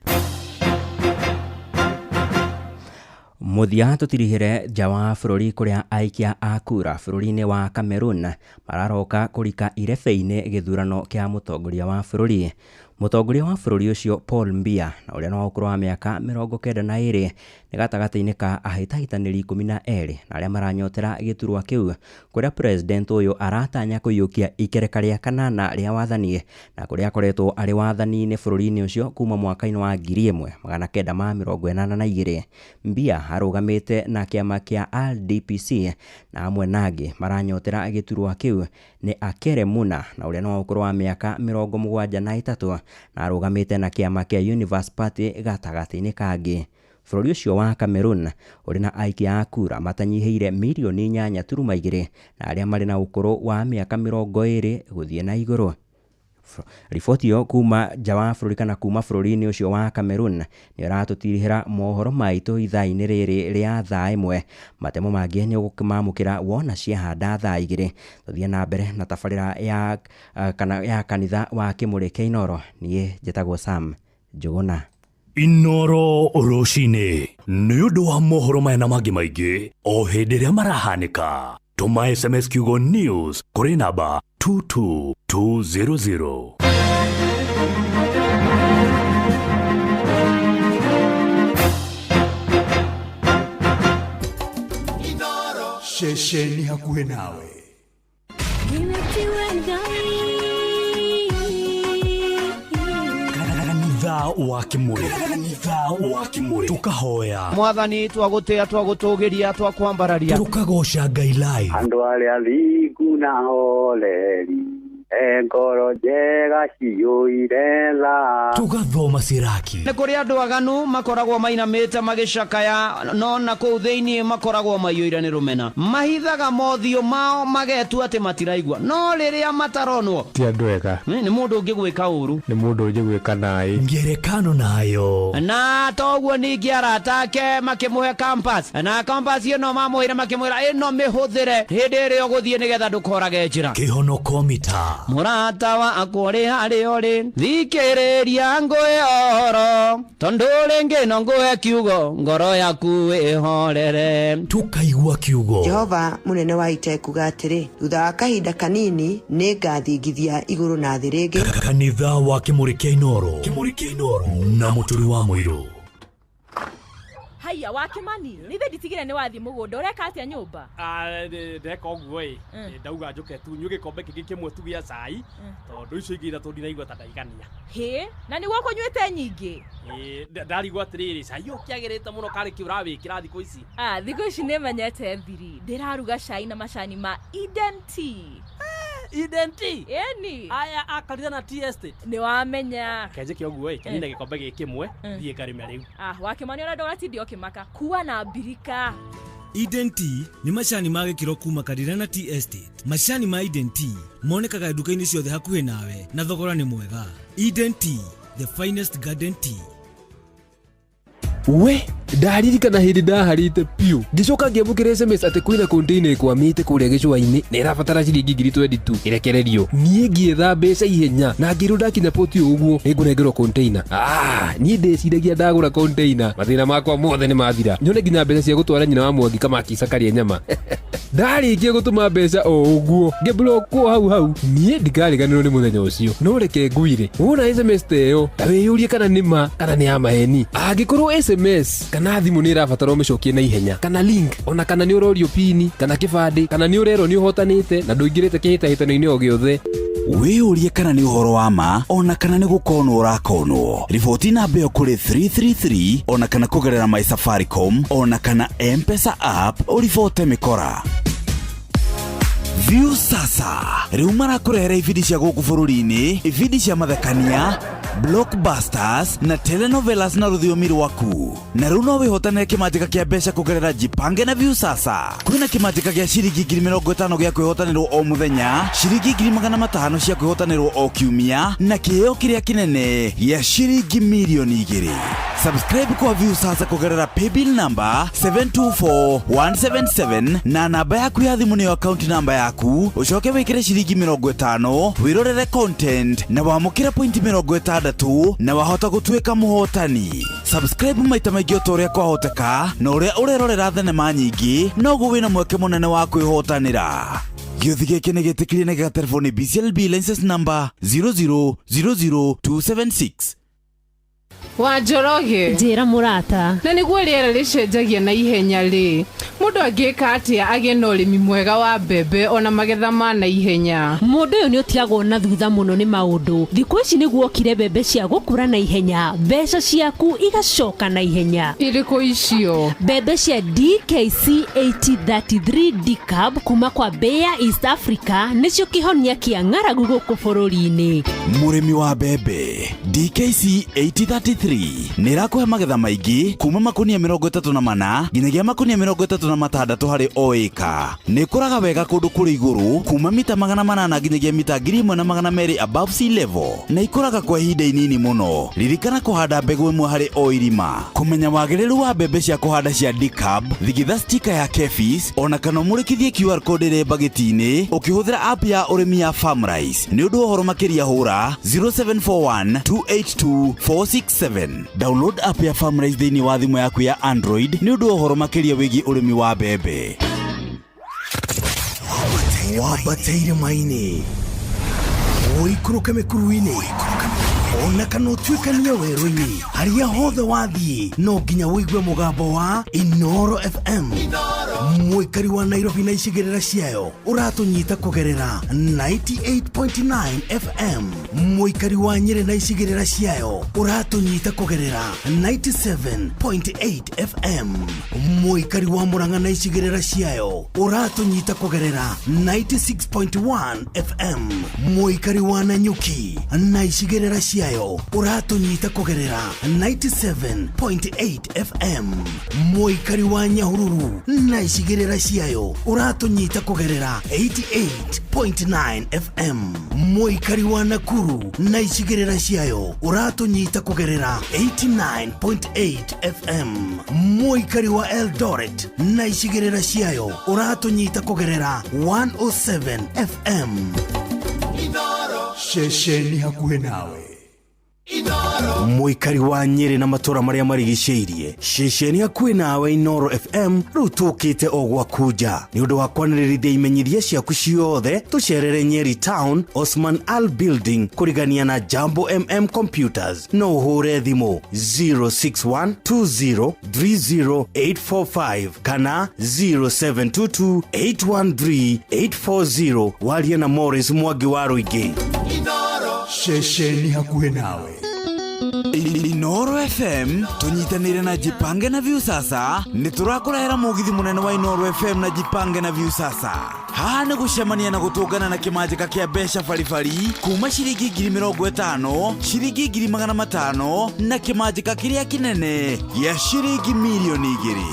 Speaker 7: Mũthia tũtirihĩre nja wa bũrũri kũrĩa aikia a kura bũrũri-inĩ wa Cameroon mararoka kũrika irebe-inĩ gĩthurano kĩa mũtongoria wa bũrũri. Mũtongoria wa bũrũri ũcio Paul Biya na ũrĩa no ũkũrũ wa mĩaka 92 nĩ gatagatĩ-inĩ ka ahĩtahĩtanĩri 12 na arĩa maranyotera gĩturwa kĩu, kũrĩa president ũyũ aratanya kũiyũkia ikereka rĩa kanana rĩa wathani na kũrĩa akoretwo arĩ wathani-inĩ bũrũri-inĩ ũcio kuma mwaka-inĩ wa 1982. Biya arũgamĩte na kĩama kĩa RDPC na amwe na angĩ maranyotera gĩturwa kĩu nĩ Akere Muna na ũrĩa no ũkũrũ wa mĩaka 73 na arũgamĩte na kĩama kĩa Universe Party gatagatĩ-inĩ kangĩ. Bũrũri ũcio wa Cameroon ũrĩ na aikia a kura matanyihĩire mirioni 8.2 na arĩa marĩ na ũkũrũ wa mĩaka 20 gũthiĩ na igũrũ. Riboti ĩyo kuma nja wa bũrũri kana kuma bũrũri-inĩ ũcio wa Cameroon nĩ ĩratũtirihĩra mohoro maitũ ithaa-inĩ rĩrĩ rĩa thaa 1. Matemo mangĩ nĩ ũgũkĩmamũkĩra wona ciahanda thaa 2. Tũthiĩ na mbere na tabarĩra ya kana ya kanitha wa Kĩmũrĩ kĩa Inooro. Niĩ njĩtagwo Sam Njũgũna.
Speaker 14: Inoro rũcinĩ nĩ ũndũ wa mohoro maya na mangĩ maingĩ o hĩndĩ ĩrĩa marahanĩka, tũma SMS kiugo news kũrĩ namba 22200. Ceceni hakuhĩ nawe.
Speaker 16: Nimetiwe Ngai.
Speaker 14: Kanitha wa Kĩmũrĩ, kanitha wa Kĩmũrĩ, tukahoya
Speaker 22: Mwathani, twagũtĩa, twagũtũgĩria, twakwambararia.
Speaker 14: Tukagoca Ngai live.
Speaker 23: Andũ arĩa thingu na horeri.
Speaker 3: E ngoro njega ciyũire tha.
Speaker 14: Tũgathoma Siraki.
Speaker 22: Nĩ kũrĩ andũ aganu makoragwo mainamĩte magĩcakaya, no na kũu thĩinĩ makoragwo maiyũire nĩ rũmena. Mahithaga mothiũ mao magetua atĩ matiraigua, no rĩrĩa mataronwo
Speaker 4: Ti andũ ega.
Speaker 22: Nĩ mũndũ ũngĩgwĩka ũru.
Speaker 4: Nĩ mũndũ ũngĩgwĩka naĩ.
Speaker 14: Ngerekano nayo.
Speaker 22: Na toguo ningĩ arata ake makĩmũhe compass, na compass ĩno mamũheire makĩmwĩra ĩno mĩhũthĩre hĩndĩ ĩrĩa ũgũthiĩ nĩgetha ndũkorage njĩra.
Speaker 14: Kĩhonoko mita.
Speaker 22: Mũrata wakwa ũrĩ harĩa ũrĩ, thikĩrĩria ngũhe ũhoro, tondũ rĩngĩ no ngũhe kiugo, ngoro yaku ĩhorere.
Speaker 14: Tũkaigua kiugo.
Speaker 5: Jehova mũnene wa ita ekuga atĩrĩ, thutha wa kahinda kanini nĩ ngathingithia igũrũ na thĩ rĩngĩ.
Speaker 14: Kanitha wa Kĩmũrĩ kĩa Inooro. Kĩmũrĩ kĩa Inooro na Mũturi wa Mũirũ.
Speaker 6: Haiya wa Kimani, nithe nditigire nĩ wathiĩ mũgũnda, ũreka atĩa nyũmba?
Speaker 17: Ndeka ũguo ĩ, ndauga njũke tu nyue gĩkombe kĩngĩ kĩmwe tu gĩa cai, tondũ icio ingĩ ithatũ ndinaigua ta ndaigania.
Speaker 6: Hĩ, na nĩguo ũkũnyuĩte nyingĩ?
Speaker 17: Ndarigwo atĩrĩrĩ, cai ũyũ ũkĩagĩrĩte mũno karĩ kĩ ũrawĩkĩra thikũ ici?
Speaker 6: Thikũ ici nĩmenyete thiri, ndĩraruga cai na macani ma Eden Tea.
Speaker 17: Eden Tea?
Speaker 6: Ĩni.
Speaker 17: Aya a Karira na Tea Estate.
Speaker 6: Nĩwamenya.
Speaker 17: Kenjĩke ũguo ĩ, kenine gĩkombe gĩkĩ kĩmwe, thiĩ ngarĩme rĩu.
Speaker 6: Wa Kimani ona ndũgatinde ũkĩmaka, kua na mbirika.
Speaker 18: Eden Tea nĩ macani ma gĩkĩro kuma Karira na Tea Estate. Macani ma Eden Tea monekaga nduka-inĩ ciothe hakuhĩ nawe na thogora nĩ mwega. Eden Tea, the finest garden tea.
Speaker 20: We ndaririkana hĩndĩ ndaharĩte piũ ngĩcoka ngĩamũkĩra SMS atĩ kwĩna container ĩkwamĩte kũrĩa gĩcũa-inĩ na ĩrabatara ciringi ngiri 22 ĩrekererio. Niĩ ngĩetha mbeca ihenya na ngĩrwo ndakinya poti ũguo nĩngũnengerwo container. Niĩ ndĩciragia ndagũra container mathĩna makwa mothe nĩ mathira, nyone nginya mbeca cia gũtwara nyina wa Mwangi Kamakisa karĩe nyama. Ndarĩkia gũtũma mbeca o ũguo ngĩblockwo hau hau. Niĩ ndikariganĩrwo nĩ mũthenya ũcio, no reke ngwĩre, wona SMS ta ĩyo ta wĩyũrie kana nĩ ma kana nĩ ya maheni. Angĩkorwo SMS kana thimũ nĩ ĩrabatara ũmĩcokie na ihenya, kana link, ona kana nĩ ũrorio pini kana kĩbandĩ, kana nĩ ũrerwo nĩ ũhotanĩte na ndũingĩrĩte kĩhĩtahĩtano-inĩ o gĩothe,
Speaker 23: wĩyũrie kana nĩ ũhoro wa ma ona kana nĩ gũkonwo ũrakonwo. Riboti namba ĩyo kũrĩ 333 ona kana kũgerera My Safaricom ona kana M-Pesa app ũribote mĩkora. View sasa rĩu marakũrehera ibindi cia gũkũ bũrũri-inĩ, ibindi cia mathekania, blockbusters na telenovelas na rũthiomi rwaku. Na rĩu no wĩhotanĩre kĩmanjĩka kĩa mbeca kũgerera Jipange na View sasa. Kwĩna kĩmanjĩka gĩa ciringi ngiri mĩrongo ĩtano gĩa kwĩhotanĩrwo o mũthenya, ciringi ngiri magana matano cia kwĩhotanĩrwo o kiumia, na kĩheo kĩrĩa kĩnene gĩa ciringi mirioni igĩrĩ. Subscribe kwa View sasa kũgerera paybill number 724177 na namba yaku ya thimũ nĩyo account number yaku, ũcoke wĩkĩre ciringi mĩrongo ĩtano, wĩrorere content na wamũkĩre point mĩrongo ĩtandatũ na wahota gũtuĩka mũhotani. Subscribe maita maingĩ o ta ũrĩa kwahoteka, na ũrĩa ũrerorera thenema nyingĩ noguo wĩna mweke mũnene wa kwĩhotanĩra. Gĩũthi gĩkĩ nĩ gĩtĩkĩrie na gĩgaterwo nĩ BCLB license number 0000276.
Speaker 25: Wa Njoroge,
Speaker 16: njĩra mũrata.
Speaker 25: Na nĩguo rĩera rĩcenjagia na ihenya rĩ, mũndũ angĩka atĩa agĩe na ũrĩmi mwega wa mbembe ona magetha ma na ihenya?
Speaker 16: Mũndũ ũyũ nĩ ũtigagwo na thutha mũno nĩ maũndũ. Thikũ ici nĩguo okire mbembe cia gũkũra na ihenya, mbeca ciaku igacoka na ihenya.
Speaker 25: Irĩkũ icio?
Speaker 16: Mbembe cia DKC 8033 DCAB kuma kwa Bayer East Africa nĩcio kĩhonia kĩa ng'aragu gũkũ bũrũri-inĩ.
Speaker 23: Mũrĩmi wa mbembe DKC 8033 nĩ ĩrakũhe magetha maingĩ kuma makunia mĩrongo ĩtatũ na mana nginyagia makunia mĩrongo ĩtatũ na matandatũ harĩ o ĩka. Nĩ ĩkũraga wega kũndũ kũrĩ igũrũ kuma mita magana manana nginyagia mita ngiri ĩmwe na magana merĩ above sea level, na ikũraga kwa ihinda inini mũno. Ririkana kũhanda mbegũ ĩmwe harĩ o irima. Kũmenya wagĩrĩru wa mbembe cia kũhanda cia DCAB, thigitha stika ya KEPHIS ona kana ũmũrĩkithie QR code ĩrĩ mbagĩti-inĩ ũkĩhũthĩra app ya ũrĩmi ya Farmrice. Nĩ ũndũ wa ũhoro makĩria hũra 0741 282 467. Download app ya Farmrice thĩinĩ wa thimũ yaku ya Android nĩ ũndũ wa ũhoro makĩria wĩgiĩ ũrĩmi wa mbembe.
Speaker 26: Wambata irĩma-inĩ, ũikũrũke mĩkuru-inĩ,
Speaker 1: Ona kana ũtuĩkanie werũ-inĩ, harĩa hothe wathiĩ no nginya ũigue mũgambo wa Inoro FM. Mũikari wa Nairobi na icigĩrĩra ciayo ũratũnyita kũgerera 98.9 FM. Mũikari wa Nyĩrĩ na icigĩrĩra ciayo ũratũnyita kũgerera 97.8 FM. Mũikari wa Murang'a na icigĩrĩra ciayo ũratũnyita kũgerera 96.1 FM. Mũikari wa Nanyuki na icigĩrĩra ciayo ũratũnyita kũgerera 97.8 FM. Mũikari wa Nyahururu na icigĩrĩra ciayo ũratũnyita kũgerera 88.9 FM. Mũikari wa Nakuru na icigĩrĩra ciayo ũratũnyita kũgerera 89.8 FM. Mũikari wa Eldoret na icigĩrĩra ciayo ũratũnyita kũgerera 107 FM.
Speaker 11: Ceceni hakuhĩ nawe.
Speaker 1: Mũikari wa Nyĩrĩ na matũra marĩa marigicĩirie, ceceni hakuhĩ nawe Inoro FM rĩu tũkĩte o gwaku nja nĩ ũndũ wa kwanĩrĩrithia imenyithia ciaku ciothe. Tũcerere Nyeri Town, Osman Al Building, kũrigania na Jambo MM Computers. No ũhũre thimũ 0612030845 kana 0722813840 warie na Morris Mwangi wa Rũingĩ.
Speaker 11: Ceceni hakuhĩ nawe.
Speaker 23: Inoro FM tunyitanire na Jipange na Viusasa. Nĩ tũrakũrehera mũgithi mũnene wa Inoro FM na Jipange na Viusasa. Haha nĩ gũcemania na gũtũngana na kĩmanjĩka kĩa mbeca baribari kuma ciringi 50,000, ciringi 500,000 na kĩmanjĩka kĩrĩa kĩnene gĩa ciringi 2,000,000.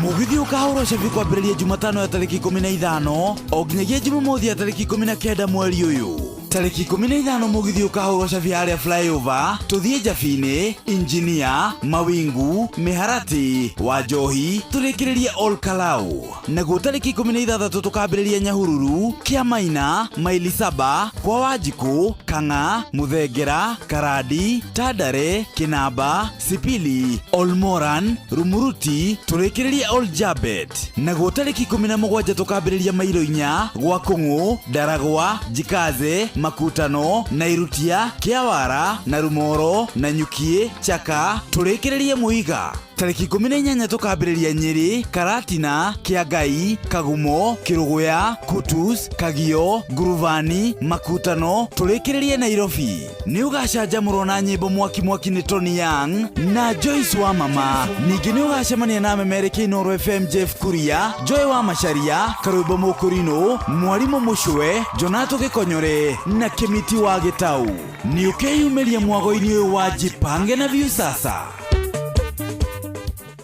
Speaker 23: Mũgithi ũkahũrwo cabi kwambĩrĩria Jumatano ya tarĩki 15 o nginyagia Jumamothi ya tarĩki 19 mweri ũyũ. Tarĩki 15 mũgithi ũkahũrwo cabi harĩa flyover, tũthiĩ Njabinĩ, Injinia, Mawingu, Mĩharatĩ, Wanjohi, tũrĩkĩrĩrie Ol Kalou. Naguo tarĩki 16 tũkambĩrĩria Nyahururu, Kĩamaina, Maili Saba, kwa Wanjikũ, Kang'a, Mũthengera, Karandi, Tandare, Kĩnamba, Sipili, Olmoran, Rumuruti, tũrĩkĩrĩrie Ol Jabet. Naguo tarĩki 17 tũkambĩrĩria Mairo inya, gwa Kũng'ũ, Ndaragwa, Jikaze, Makutano, Nairutia, Kĩawara, na Rumoro, na Nyukie, Chaka, tũrĩkĩrĩrie Mũiga. Tarĩki 18 tũkambĩrĩria Nyĩrĩ, Karatina, Kĩangai, Kagumo, Kĩrũgũya, Kutus, Kagio, Nguruvani, Makutano, tũrĩkĩrĩrie Nairobi. Nĩ ũgacanjamũrwo na nyĩmbo mwaki mwaki nĩ Tony Young na Joyce wa Mama. Ningĩ nĩ ũgacemania na memereki Inoro FM Jeff Kuria, Joy wa Macharia, Karwĩmbo Mũkũrinũ, Mwarimũ Mũcwe, Jonato Gĩkonyore na Kĩmiti wa Gĩtau. Nĩ ũkeyumĩria mwago-inĩ ũyũ wa Jipange na Viusasa.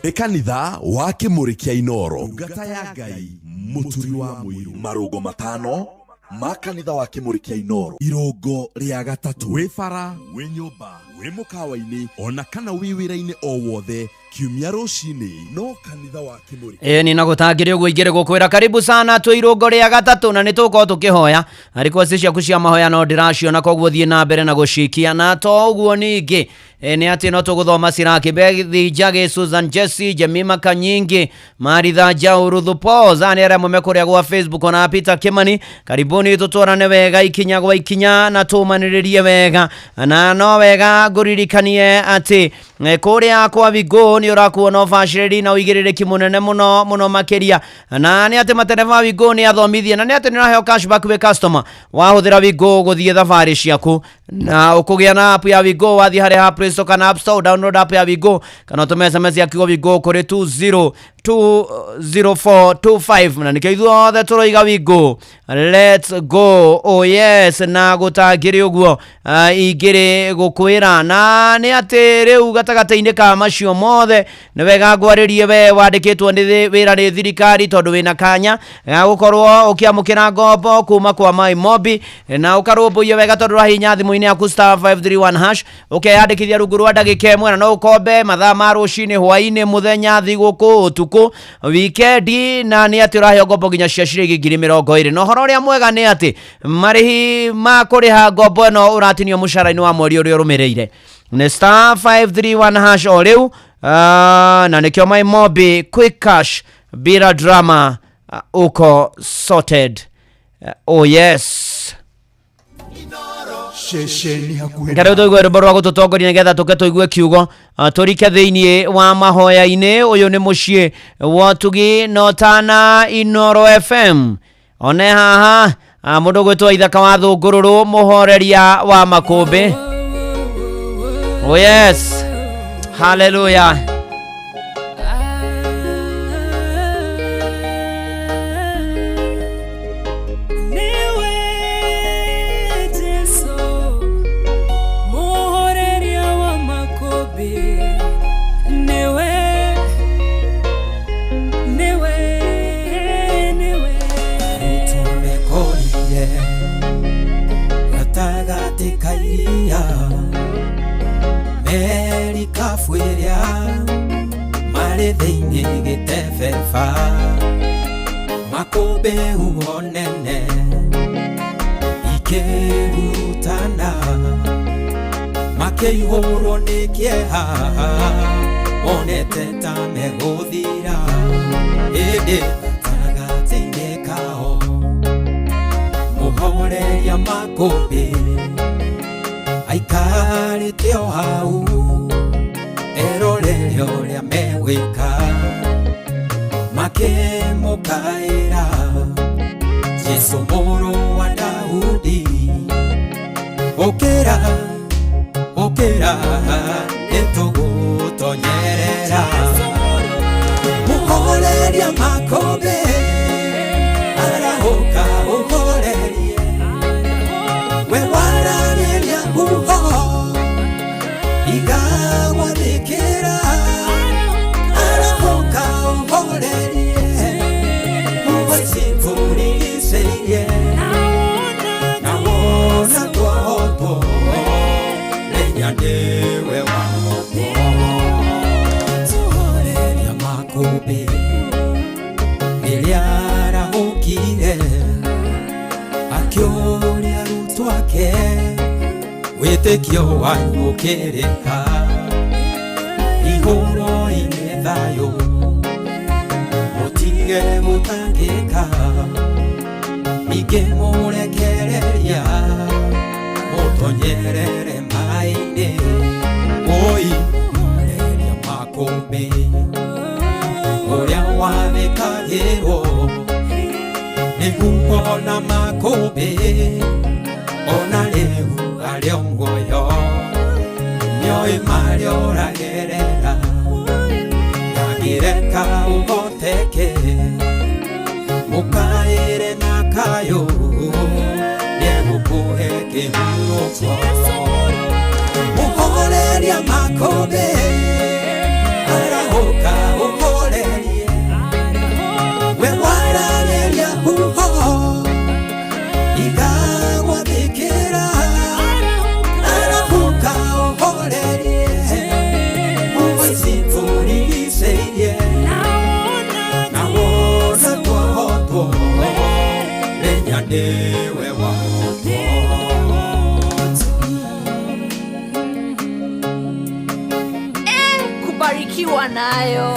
Speaker 12: Nĩ kanitha wa Kĩmũrĩ kĩa Inoro. Ndungata ya Ngai Mũturi wa Mũirũ. Marũngo matano ma kanitha wa Kĩmũrĩ kĩa Inoro. Irũngo rĩa gatatũ. Wĩ bara, wĩ nyũmba, wĩ mũkawa-inĩ, ona kana wĩ wĩra-inĩ o wothe, kiumia rũcinĩ no kanitha wa Kĩmũrĩ.
Speaker 22: Ĩĩ nĩ na gũtangĩrĩ ũguo ingĩrĩ gũkwĩra karibu sana twĩ irũngo rĩa gatatũ na nĩ tũgũkorwo tũkĩhoya request ciaku cia mahoya no ndĩraciona, koguo thiĩ na mbere na gũcikia. Na to ũguo ningĩ nĩ atĩ no tũgũthoma Siraki Bethi Njagi, Susan Jesse, Jemima Kanyingi, Maritha Njau, Ruthu Paul, Zani arĩa mume kũrĩa gwa Facebook, ona Peter Kimani. Karibuni tũtwarane wega ikinya gwa ikinya na tũmanĩrĩrie wega, na no wega ngũririkanie atĩ kũrĩa kwa Wigo nĩ ũrakuona ũbacĩrĩri na ũigĩrĩrĩki mũnene mũno mũno makĩria, na nĩ atĩ matereba Wigo nĩ athomithie, na nĩ atĩ nĩ ũraheo cashback wĩ customer wahũthĩra Wigo gũthiĩ thabarĩ ciaku, na ũkũgĩa na app ya Wigo wathiĩ harĩa ha Play Store kana App Store, download app ya Wigo kana ũtũme SMS ya kiugo Wigo kũrĩ 2020425, na nĩkĩo ithuothe tũroiga Wigo let's go. Oh yes, na gũtangĩrĩ ũguo ingĩrĩ gũkwĩra, na nĩ atĩ rĩu gatagatĩ-inĩ ka macio mothe nĩ wega ngwarĩrie we wandĩkĩtwo nĩ wĩra nĩ thirikari, tondũ wĩna kanya ga gũkorwo ũkĩamũkĩra ngombo kuma kwa Maimobi, na ũkarũmbũiye wega tondũ ũrahihinya thimũ-inĩ yaku star 531 hash ũkeyandĩkithia rungu rwa ndagĩka ĩmwe, na no ũkombe mathaa ma rũcinĩ, hwaĩ-inĩ, mũthenya, thigũkũ, ũtukũ, wikendi, na nĩ atĩ ũraheo ngombo nginya cia ciringi 20,000. Na ũhoro ũrĩa mwega nĩ atĩ marĩhi ma kũrĩha ngombo ĩno ũratinio mũcara-inĩ wa mweri ũrĩa ũrũmĩrĩire. Nĩ star 531 hash o rĩu, na nĩkĩo Maimobi quick cash bila drama, uko sorted. Oh yes.
Speaker 11: Ceceni hakuhĩ
Speaker 22: Reke rĩu tũigue rwĩmbo rwa gũtũtongoria nĩgetha tũke tũigue kiugo tũrike thĩinĩ wa mahoya-inĩ. Ũyũ nĩ mũciĩ wa ũtugi na ũtana Inoro FM. One haha mũndũ gwĩtwo Ithaka wa Thũngũrũrũ, mũhoreria wa makũmbĩ. Oh yes, hallelujah.
Speaker 2: Niwe Jesu muhoreria wa makũmbĩ, niwe, niwe, niwe.
Speaker 8: Tũmekorire gatagatĩ ka iria, merikabu ĩrĩa marĩ thĩinĩ gĩtebeba, makũmbĩ huho nene ikĩrutana, makĩihũrwo nĩ kĩeha, monete ta megũthira, ĩndĩ gatagatĩ-inĩ kao mũhoreria makũmbĩ aikarĩte o hau erorere ũrĩa megwĩka, makĩmũkaĩra Jesũ mũrũ wa Daudi, ũkĩra, ũkĩra, nĩtũgũtonyerera. Mũhoreria makũmbĩ arahũka ũhorerie, we waragĩria huho igagwathĩkĩra, arahũka ũhorerie huho ici tũrigicĩirie, na wona twahotwo menya nĩwe wahotwo. Tũhoreria makũmbĩ rĩrĩa arahũkire, akĩũria arutwo ake, wĩtĩkio wanyu ũkĩrĩ ha? Igũrũ-inĩ thayũ, mũtige gũtangĩka, ningĩ mũrekereria mũtonyerere maĩ-inĩ, oi mũhoreria makũmbĩ ũrĩa wathĩkagĩrwo nĩ huho na makũmbĩ, ona rĩu arĩ o muoyo, nĩoĩ marĩa ũragerera, ndangĩreka ũhoteke, mũkaĩre na kayũ, nĩegũkũhe kĩhurũko. Mũhoreria makũmbĩ arahũka ũhorerie, we waragĩria huho igagwathĩkĩra, arahũka ũhorerie huho ici tũrigicĩirie, na wona twahotwo menya nĩwe wahotwo.
Speaker 6: Kubarikiwa nayo.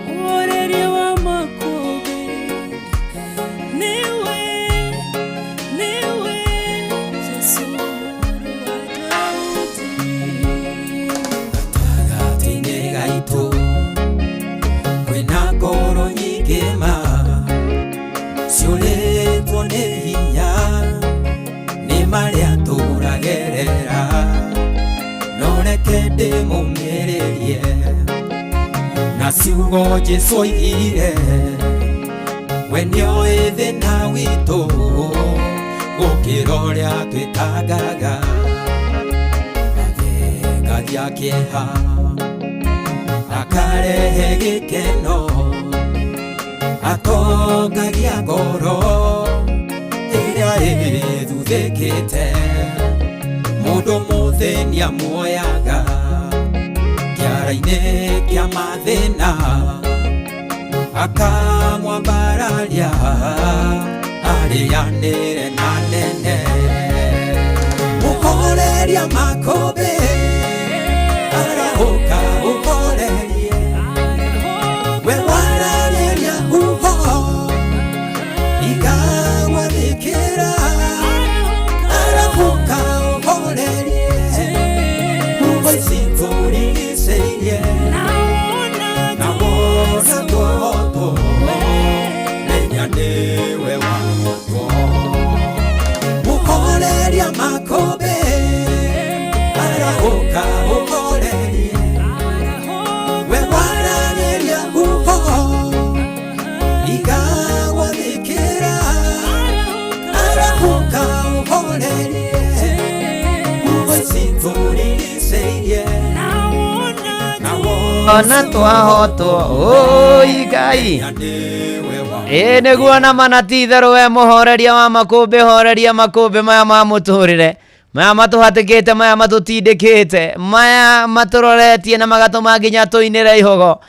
Speaker 2: Muhoreria wa makũmbĩ, niwe, niwe Jesu mũrũ wa Daudi.
Speaker 8: Gatagatĩ-inĩ gaitũ kwĩna ngoro nyingĩ ma ciũrĩtwo nĩ hinya nĩ marĩa tũragerera, no reke ndĩmũmĩrĩrie na ciugo Jesũ oigire, we nĩoĩ thĩna witũ gũkĩra ũrĩa twĩtangaga, athengagia kĩeha akarehe gĩkeno, atongagia ngoro ĩrĩa ĩthuthĩkĩte, mũndũ mũthĩni amuoyaga kĩara-inĩ kĩa mathĩna, akamwambararia arĩanĩre na nene. Mũhoreria makũmbĩ arahũka ũhorerie,
Speaker 22: Ona twahotwo ũi Ngai. Ĩĩ nĩguo na mana ti itherũ we mũhoreria wa makũmbĩ, horeria makũmbĩ maya ma mũtũrĩre, maya matũhatĩkĩte, maya matũtindĩkĩte, maya matũroretie na magatũma nginya tũinĩre ihogo.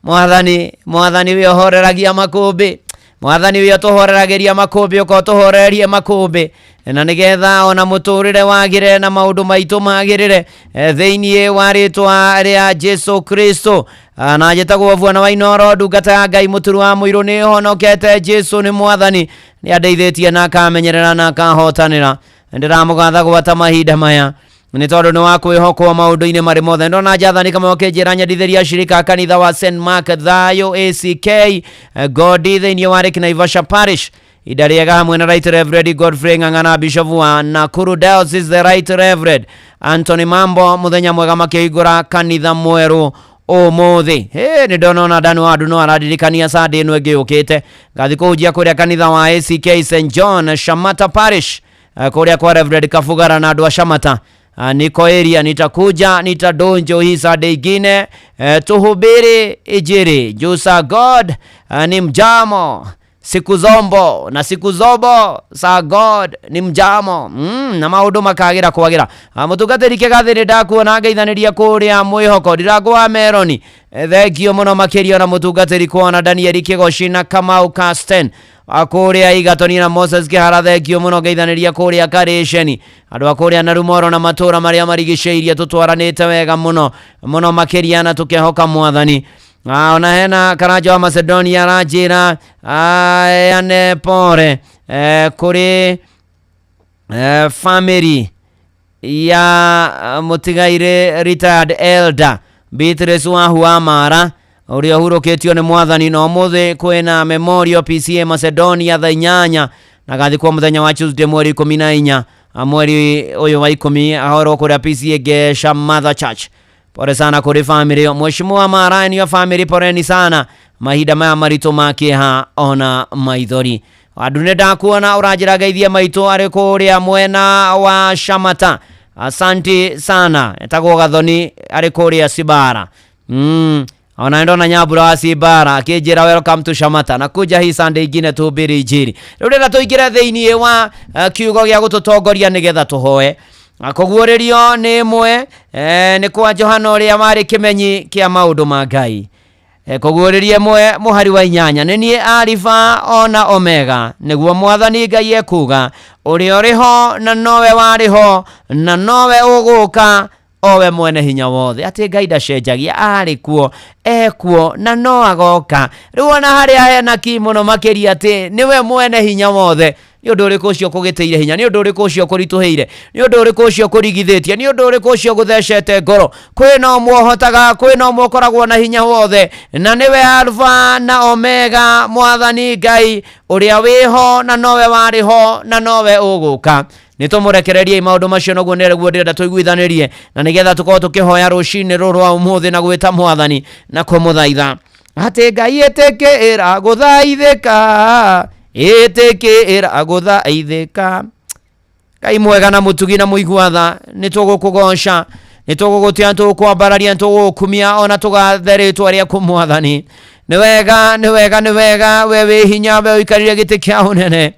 Speaker 22: Mwathani, Mwathani we ũhoreragia makũmbĩ, Mwathani we ũtũhoreragĩria makũmbĩ, ũka ũtũhorererie makũmbĩ, na nĩgetha ona mũtũrĩre wagĩrĩre na maũndũ maitũ magĩrĩre, thĩinĩ wa rĩtwa rĩa Jesu Kristo. Na njĩtagwo Bwana wa Inooro, ndungata ya Ngai mũturu wa mũirũ, nĩ honokete. Jesu nĩ Mwathani, nĩ andeithĩtie na akamenyerera na akahotanĩra. Ndĩramũgatha gwata mahinda maya nĩ tondũ nĩ wa kwĩhokwo maũndũ-inĩ marĩ mothe. Ndona Jathani Kamau akĩnjĩra nyendithĩria ashirika a kanitha wa St Mark Thayũ ACK Godi thĩinĩ wa Lake Naivasha Parish. Ihinda rĩega hamwe na Right Reverend Godfrey Ng'ang'ana, Bishop wa Nakuru Diocese, the Right Reverend Anthony Mambo, mũthenya mwega makĩhingũra kanitha mwerũ ũmũthĩ. Hĩ, nĩ ndona ona Dani wa Ndu no araririkania Sunday ĩno ĩngĩ yũkĩte ngathi kũhunjia kũrĩa kanitha wa ACK St John Shamata Parish, kũrĩa kwa Reverend Kabugara na andũ a Shamata. Niko area, nitakuja nitadonjo hii Sunday ingine, tuhubiri ijiri jusa God ni mjamo siku zombo na siku zobo sa God ni mjamo na maundu makagira kwagira. Mutungatĩri kĩgathĩ nĩ ndakuona ngeithanĩria kũrĩa mwĩhoko ndirango wa Meroni. Thengio mũno makĩria na mũtungatĩri kuona Danieli Kĩgoci na Kamau Casten kũrĩa Igatoni na Moses Kĩhara, thengio mũno ngeithanĩria kũrĩa Karĩceni, andũ a kũrĩa Narumoro na matũra marĩa marigicĩirie, tũtwaranĩte wega mũno mũno makĩria na tũkehoka Mwathani. Ona hena Karanja wa Macedonia aranjĩra ane pore kũrĩ family ya mũtigairĩ retired elder Beatrice Wahu wa Mara ũrĩa ũhurũkĩtio nĩ Mwathani, na ũmũthĩ kwĩna memorial PCA Macedonia thaa 8 na gathikwo mũthenya wa Tuesday mweri 14 mweri ũyũ wa 10 ahorwo kũrĩa PCA Gesha Mother Church. Pole sana kũrĩ family ĩyo. Mheshimiwa Mara and your family, poleni sana mahinda maya maritũ ma kĩeha ona maithori. Andũ nĩ ndakuona ũranjĩra ngeithie maitũ arĩ kũrĩa mwena wa Shamata. Asanti sana. Etagwo Gathoni arĩ kũrĩa Sibara. Ona ndona Nyambura wa Sibara akĩnjĩra welcome to Shamata na kuja hii Sunday ingine tuhubiri injiri. Rĩu ndĩrenda tũingĩre thĩinĩ wa kiugo gĩa gũtũtongoria nĩgetha tũhoe. Kũguũrĩrio nĩ ĩmwe, nĩ kwa Johana ũrĩa warĩ kĩmenyi kĩa maũndũ ma Ngai. Kũguũrĩrio ĩmwe mũhari wa 8, nĩ niĩ Alifa ona Omega, nĩguo Mwathani Ngai ekuuga, ũrĩa ũrĩ ho na nowe warĩ ho na nowe ũgũka, owe mwene hinya wothe. Atĩ Ngai ndacenjagia, arĩ kuo, ekuo na no agoka. Rĩu ona harĩa hena ki mũno makĩria atĩ nĩwe mwene hinya wothe. Nĩ ũndũ ũrĩkũ ũcio kũgĩtĩire hinya? Nĩ ũndũ ũrĩkũ ũcio kũritũhĩire? Nĩ ũndũ ũrĩkũ ũcio kũrigithĩtie? Nĩ ũndũ ũrĩkũ ũcio gũthecete ngoro? Kwĩna ũmwe ũhotaga, kwĩna ũmwe ũkoragwo na hinya wothe, na nĩwe Alfa na Omega, Mwathani Ngai ũrĩa wĩho na nowe warĩ ho na nowe ũgũka. Nĩ tũmũrekererie maũndũ macio, noguo nĩguo ndĩrenda tũiguithanĩrie, na nĩgetha tũkorwo tũkĩhoya rũcinĩ rũrũ rwa ũmũthĩ na gwĩta Mwathani na kũmũthaitha atĩ Ngai ĩtĩkĩra gũthaithĩka, ĩtĩkĩra gũthaithĩka. Ngai mwega na mũtugi na mũigua tha, nĩ tũgũkũgoca, nĩ tũgũgũtĩa, nĩ tũgũkwambararia, nĩ tũgũgũkumia ona tũgathe rĩtwa rĩaku Mwathani. Nĩ wega, nĩ wega, nĩ wega, we wĩ hinya, we ũikarĩire gĩtĩ kĩa ũnene.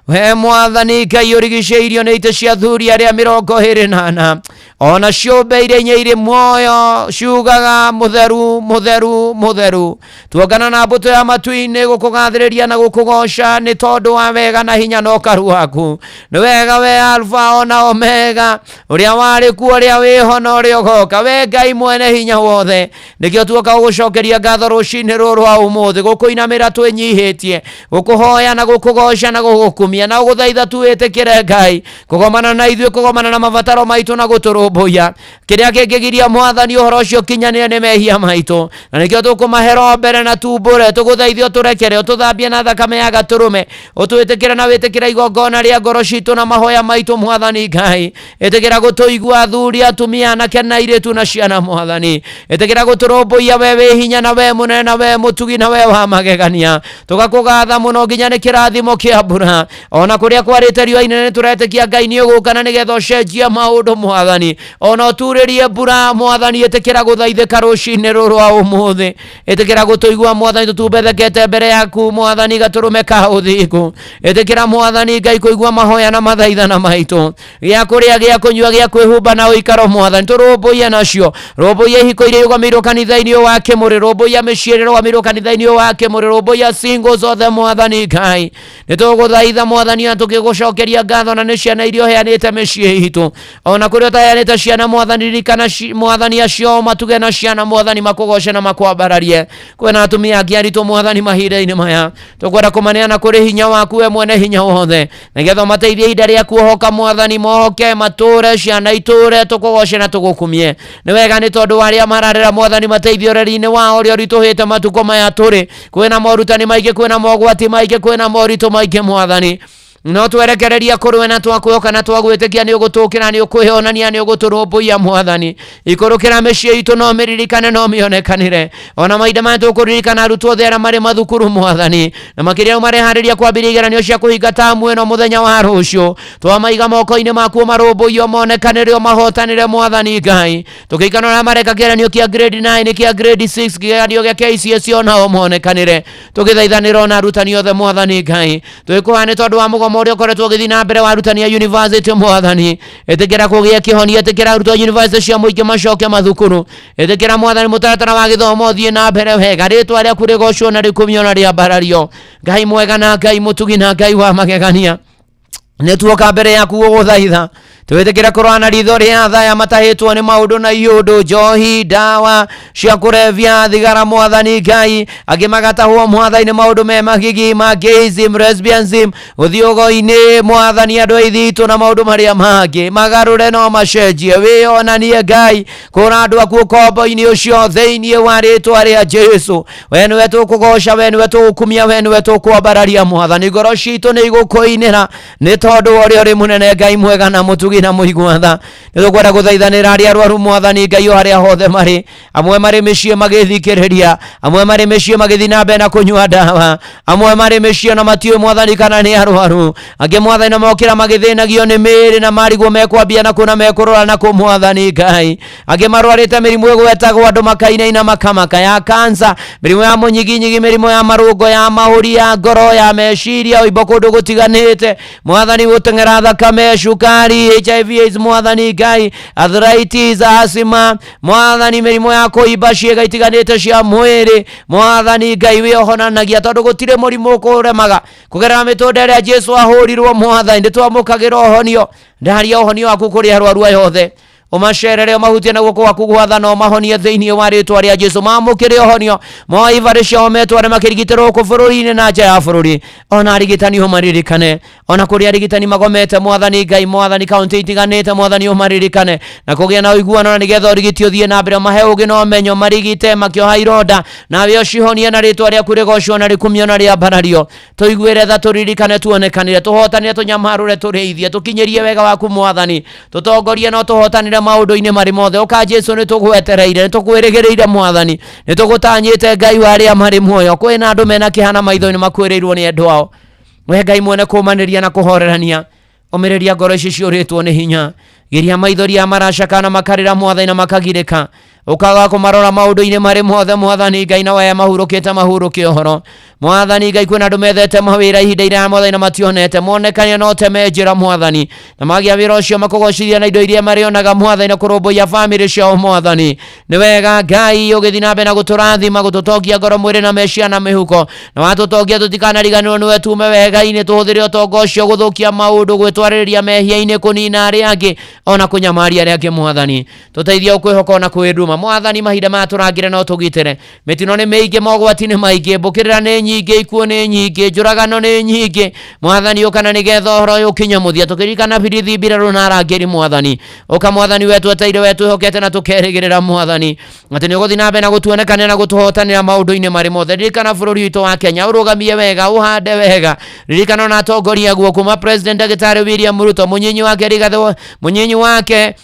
Speaker 22: We Mwathani Ngai ũrigicĩirio nĩ itĩ cia athuri arĩa 24, ona ciũmbe iria inya irĩ muoyo ciugaga mũtheru, mũtheru, mũtheru. Tuongana na mbũtũ ya matu-inĩ gũkũgathĩrĩria na gũkũgoca nĩ tondũ wa wega na hinya na ũkaru waku. Nĩ wega we Alfa ona Omega, ũrĩa warĩ kuo, ũrĩa wĩho na ũrĩa ũgoka, we Ngai mwene hinya wothe. Nĩkĩo tuoka gũgũcokeria ngatho rũcinĩ rũrũ rwa ũmũthĩ, gũkũinamĩra twĩnyihĩtie, gũkũhoya na gũkũgoca na gũgũkumia na gũgũthaitha tu wĩtĩkĩre Ngai kũgomana na ithuĩ, kũgomana na mabataro maitũ na gũtũrũmbũiya. Kĩrĩa kĩngĩgiria Mwathani ũhoro ũcio ũkinyanĩre nĩ mehia maitũ, na nĩkĩo tũkũmahera mbere na tumbũre, tũgũthaithie ũtũrekere, ũtũthambie na thakame ya gatũrũme, ũtwĩtĩkĩre na wĩtĩkĩre igongona rĩa ngoro citũ na mahoya maitũ. Mwathani Ngai, ĩtĩkĩra gũtũigua athuri, atumia, anake na airĩtu na ciana. Mwathani, ĩtĩkĩra gũtũrũmbũiya, we wĩ hinya na we mũnene na we mũtugi na we wa magegania. Tũgakũgatha mũno nginya nĩ kĩrathimo kĩa mbura, ona kũrĩa kwarĩte riũa inene nĩ tũretĩkia Ngai nĩ ũgũka na nĩgetha ũcenjie maũndũ. Mwathani, Ona ũturĩrie mbura mwathani, ĩtĩkĩra gũthaithĩka rũcinĩ rũrũ rwa ũmũthĩ, ĩtĩkĩra gũtũigua mwathani, tũtumbethekete mbere yaku mwathani, gatũrũme ka ũthingu. Ĩtĩkĩra mwathani Ngai kũigua mahoya na mathaithana maitũ, gĩa kũrĩa, gĩa kũnyua, gĩa kwĩhumba na ũikaro mwathani, tũrũmbũiye nacio. Rũmbũiya ihiko iria irũgamĩirwo kanitha-inĩ ũyũ wa Kĩmũrĩ, rũmbũiya mĩciĩ ĩrĩa ĩrũgamĩirwo kanitha-inĩ ũyũ wa Kĩmũrĩ, rũmbũiya singles othe mwathani Ngai. Nĩ tũgũthaitha mwathani na tũgĩgũcokeria ngatho, na nĩ ciana iria ũheanĩte mĩciĩ itũ, ona kũrĩa ũtaheanĩte ciana mwathani, ririkana mwathani acio matuge na ciana mwathani, makũgoce na makwambararie. Kwĩna atumia angĩ aritũ mwathani mahinda-inĩ maya, tũkwenda kũmaneana kũrĩ hinya waku we mwene hinya wothe, nĩgetha ũmateithie ihinda rĩa kuohoka mwathani, mohoke matũre, ciana itũre, tũkũgoce na tũgũkumie. Nĩ wega nĩ tondũ wa arĩa mararera mwathani, mateithie ũreri-inĩ wao ũrĩa ũritũhĩte matukũ maya tũrĩ. Kwĩna morutani maingĩ, kwĩna mogwati maingĩ, kwĩna moritũ maingĩ mwathani, no twerekereria kũrĩ na twakwĩhoka na twagwĩtĩkia nĩ ũgũtũkĩra, nĩ ũkwĩonania, nĩ ũgũtũrũmbũiya mwathani. Ikũrũkĩra mĩciĩ itũ, no mĩririkane, no mĩonekanĩre. Ona mahinda maya tũkũririkana arutwo othe arĩa marĩ mathukuru mwathani, na makĩria mareharĩria kwambĩrĩria igeranio cia kũhinga tamu ĩno mũthenya wa rũciũ. Twamaiga moko-inĩ maku, marũmbũiyo, monekanĩre, mahotanĩre mwathani Ngai. Tũkĩikana ũrĩa mareka kĩgeranio kĩa grade 9, kĩa grade 6, kĩgeranio gĩa KCSE, onao monekanĩre. Tũgĩthaithanĩra ona arutani othe mwathani Ngai, twĩkũhoya nĩ tondũ wa mũgomo ũrĩa ũkoretwo ũgĩthiĩ na mbere wa arutani a university mwathani, ĩtĩkĩra kũgĩa kĩhonia, ĩtĩkĩra arutwo a university cia mũingĩ macoke mathukuru, ĩtĩkĩra mwathani mũtaratara wa gĩthomo ũthiĩ na mbere wega, rĩtwa rĩaku rĩgocwo na rĩkumio na rĩambarario. Ngai mwega na Ngai mũtugi na Ngai wa magegania, nĩ tuoka mbere yaku gũgũthaitha, twĩtĩkĩre kũrora na ritho rĩa thaya matahĩtwo nĩ maũndũ na iũndũ, njohi, ndawa cia kũrebia, thigara mwathani Ngai, angĩ magatahwo mwathani nĩ maũndũ me magigi ma gayism, lesbianism, gũthiĩ ũgo-inĩ mwathani, andũ aithitũ na maũndũ marĩa mangĩ. Magarũre no macenjie, wĩyonanie Ngai, kũra andũ aku ũkombo-inĩ ũcio thĩinĩ wa rĩtwa rĩa Jesu. We nĩwe tũkũgoca, we nĩwe tũgũkumia, we nĩwe tũkwambararia mwathani. Ngoro citũ nĩ igũkũinĩra nĩ tondũ wa ũrĩa ũrĩ mũnene, Ngai mwega na mũtugi na mũigua tha. Nĩ tũkwenda gũthaithanĩra arĩa arwaru mwathani Ngai, o harĩa hothe marĩ, amwe marĩ mĩciĩ magĩthikĩrĩria, amwe marĩ mĩciĩ magĩthiĩ na mbere na kũnyua ndawa, amwe marĩ mĩciĩ na matiũĩ mwathani kana nĩ arwaru, angĩ mwathani na mokĩra magĩthĩnagio nĩ mĩĩrĩ na marigwo mekwambia na kũ na mekũrora na kũ mwathani Ngai, angĩ marwarĩte mĩrimũ ĩgwetagwo andũ makainaina makamaka, ya kansa, mĩrimũ ya mũnyiginyigi, mĩrimũ ya marũngo, ya mahũri, ya ngoro, ya meciria, ũimbo kũndũ gũtiganĩte mwathani, gũteng'era thakame, cukari, HIV AIDS mwathani Ngai, arthritis, asthma mwathani, mĩrimũ ya kũimba ciĩga itiganĩte cia mwĩrĩ mwathani Ngai, wĩohonanagia tondũ gũtirĩ mũrimũ ũkũremaga kũgerera mĩtũnda ĩrĩa Jesu ahũrirwo mwathani. Nĩ twamũkagĩra ũhonio, ndaria ũhonio waku kũrĩ arwaru aya othe, ũmacerere, ũmahutie na guoko gwaku gwathana, ũmahonie thĩinĩ wa rĩtwa rĩa Jesu. Mamũkĩre ũhonio, moe ibarĩ ciao metware makĩrigitĩrwo gũkũ bũrũri-inĩ na nja ya bũrũri. Ona arigitani ũmaririkane, ona kũrĩ arigitani magomete mwathani Ngai, mwathani kaunti itiganĩte mwathani ũmaririkane na kũgĩa na ũiguano, na nĩgetha ũrigiti ũthiĩ na mbere, mahe ũgĩ na ũmenyo, marigite makĩoha ironda, nawe ũcihonie, na rĩtwa rĩaku rĩgocwo na rĩkumio na rĩambarario. Tũiguĩre tha, tũririkane, tuonekanĩre, tũhotanĩre, tũnyamarũre, tũrĩithie, tũkinyĩrie wega waku mwathani, tũtongorie no tũhotanĩre maũndũ-inĩ marĩ mothe. Ũka Jesu, nĩ tũgwetereire, nĩ tũkwĩrĩgĩrĩire mwathani, nĩ tũgũtanyĩte Ngai wa arĩa marĩ muoyo. Kwĩna andũ mena kĩhana maitho-inĩ, makuĩrĩirwo nĩ endwa ao. We Ngai mwene kũmanĩria na kũhorerania, ũmĩrĩria ngoro ici ciũrĩtwo nĩ hinya, giria maithori ya maracaka na makarĩra mwathani na makagirĩka, ũkaga kũmarora maũndũ-inĩ marĩ mothe mwathani Ngai, na waya mahurũkĩte mahurũke ũhoro mwathani Ngai. Kwĩna andũ methete mawĩra ihinda iraya mwathani na mationete, monekane no teme njĩra mwathani, na magĩa wĩra ũcio makũgocithia na indo iria marĩonaga mwathani na kũrũmbũiya bamĩrĩ ciao mwathani. Nĩ wega Ngai ũgĩthiĩ na mbere na gũtũrathima, gũtũtongia ngoro, mwĩrĩ na meciria na mĩhuko, na watũtongia tũtikanariganĩrwo nĩwe, tume wega-inĩ, tũhũthĩre ũtonga ũcio gũthũkia maũndũ, gwĩtwarĩrĩria mehia-inĩ, kũnina arĩa angĩ ona kũnyamaria arĩa angĩ mwathani. Tũteithie ũkwĩhoka ona kwĩnduma mwathani. Mahinda maya tũrangĩre no tũgitĩre, mĩtino nĩ mĩingĩ, mogwati nĩ maingĩ, mbũkĩrĩra nĩ nyingĩ, ikuũ nĩ nyingĩ, njũragano nĩ nyingĩ mwathani. Ũkana nĩgetha ũhoro ũyũ ũkinye mũthia, tũkĩririkana birithi, mbirarũ na arangĩri mwathani. Ũka mwathani, we tweteire, we twĩhokete na tũkerĩgĩrĩra mwathani atĩ nĩ ũgũthiĩ na mbere na gũtuonekanĩra na gũtũhotanĩra maũndũ-inĩ marĩ mothe. Ririkana bũrũri witũ wa Kenya, ũrũgamie wega, ũhande wega. Ririkana ona atongoria guo, kuma President Ndagĩtarĩ William Ruto, mũnyinyi wake Rigathĩ, mũnyinyi wake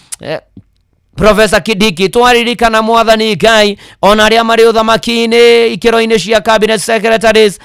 Speaker 22: Profesa Kindiki twaririkana mwathani Ngai ona arĩa marĩ ũthamaki-inĩ ikĩro-inĩ cia cabinet secretaries,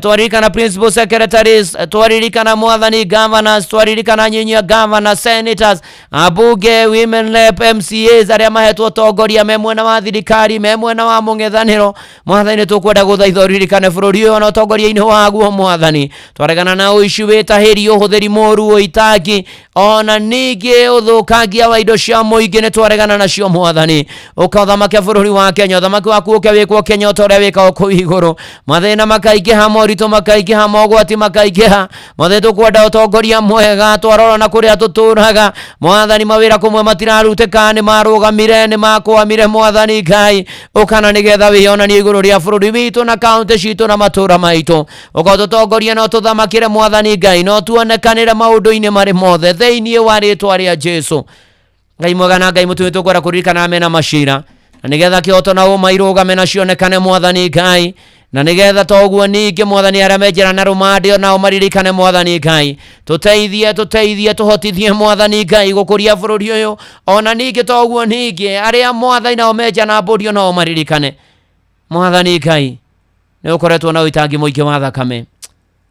Speaker 22: twaririkana principal secretaries, twaririkana mwathani governors, twaririkana nyinyia governors, senators, ambunge, women rep, MCAs arĩa mahetwo ũtongoria me mwena wa thirikari, me mwena wa mũng'ethanĩro. Mwathani nĩ tũkwenda gũthaitha ũririkane bũrũri ũyũ na ũtongoria-inĩ waguo mwathani. Twaregana na ũici, wĩtahĩri, ũhũthĩri mũru, ũitangi ona ningĩ ũthũkangia wa indo cia mũingĩ nĩ twaregana nacio mwathani. Ũka ũthamake bũrũri wa Kenya, ũthamaki waku ũke wĩkwo Kenya ota ũrĩa wĩkagwo kũu igũrũ. Mathĩna makaingĩha, moritũ makaingĩha, mogwati makaingĩha. Mwathani tũkwenda ũtongoria mwega. Twarora na kũrĩa tũtũraga mwathani, mawĩra kũmwe matirarutĩka, nĩ marũgamire, nĩ makwamire. Mwathani Ngai, ũkana nĩgetha wĩyonanie igũrũ rĩa bũrũri witũ na kaũntĩ citũ na matũra maitũ. Ũka ũtũtongorie no tũthamakĩre mwathani Ngai, no tuonekanĩre maũndũ-inĩ marĩ mothe thĩinĩ wa rĩtwa rĩa Jesu. Ngai mwega na Ngai mũtumi, tũkwenda kũririkana mena macira na nĩgetha kĩhoto na ũma irũgame na cionekane mwathani Ngai, na nĩgetha to ũguo ningĩ mwathani arĩa me njĩra na rũmande nao maririkane mwathani Ngai. Tũteithie, tũteithie, tũhotithie mwathani Ngai gũkũria bũrũri ũyũ, ona ningĩ to ũguo ningĩ arĩa mwathani nao menja na mbũri nao maririkane mwathani Ngai. Nĩ ũkoretwo na ũitangi mũingĩ wa thakame,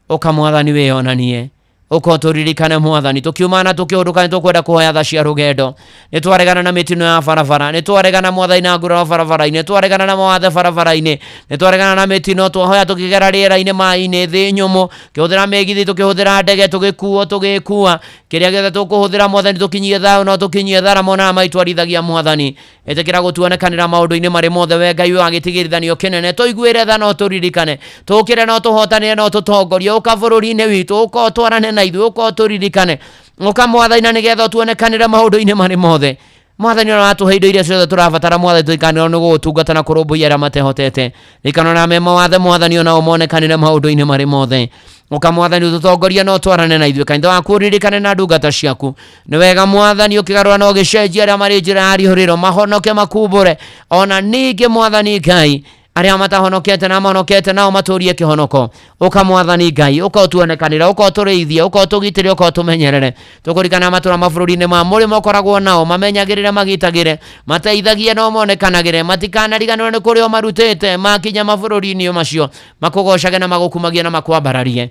Speaker 22: ũka mwathani wĩyonanie, ũka ũtũririkane mwathani. Tũkiuma na tũkĩũndũka nĩ tũkwenda kũhoya tha cia rũgendo. Nĩ twaregana na mĩtino ya barabara, nĩ twaregana mwathani na nguraro barabara-inĩ, twaregana na mawathe barabara-inĩ, nĩ twaregana na mĩtino. Twahoya tũkĩgera rĩera-inĩ, maĩ-inĩ, thĩ nyũmũ, tũkĩhũthĩra mĩgithi, tũkĩhũthĩra ndege, tũgĩkuo, tũgĩkua kĩrĩa gĩothe tũkũhũthĩra mwathani, tũkinyie thayũ no tũkinyie tharama ona maitwarithagia mwathani. Ĩtĩkĩra gũtuonekanĩra maũndũ-inĩ marĩ mothe we Ngai wa gĩtigĩrithanio kĩnene. Tũiguĩre tha no tũririkane, tũkĩre no tũhotanĩre no tũtongorie. Ũka bũrũri-inĩ witũ, ũka ũtwarane na ithuĩ, ũka ũtũririkane, ũka mwathani na nĩgetha ũtuonekanĩre maũndũ-inĩ marĩ mothe mwathani. Ũrĩa watũhe indo iria ciothe tũrabatara mwathani, tũikanĩrwo nĩ gũgũtungata na kũrũmbũiya arĩa matehotete. Rikano na me mawathe mwathani, ona monekanĩre maũndũ-inĩ marĩ mothe. Ũka mwathani ũtũtongorie no twarane na ithuĩ. Kanitha waku ũririkane na ndungata ciaku. Nĩ wega mwathani ũkĩgarũra na ũgĩcenjia arĩa marĩ njĩra ya rĩũrĩro mahonoke makumbũre, ona ningĩ mwathani Ngai arĩa matahonokete na mahonokete nao matũrie kĩhonoko. Ũka mwathani Ngai, ũka ũtuonekanĩre, ũka ũtũrĩithie, ũka ũtũgitĩre, ũka ũtũmenyerere. Tũkũrikana matũra mabũrũri-inĩ ma mũrĩmo ũkoragwo nao, mamenyagĩrĩre, magitagĩre, mateithagie no monekanagĩre, matikanariganĩrwo nĩ kũrĩa ũmarutĩte. Makinya mabũrũri-inĩ macio makũgocage na magũkumagie na makwambararie.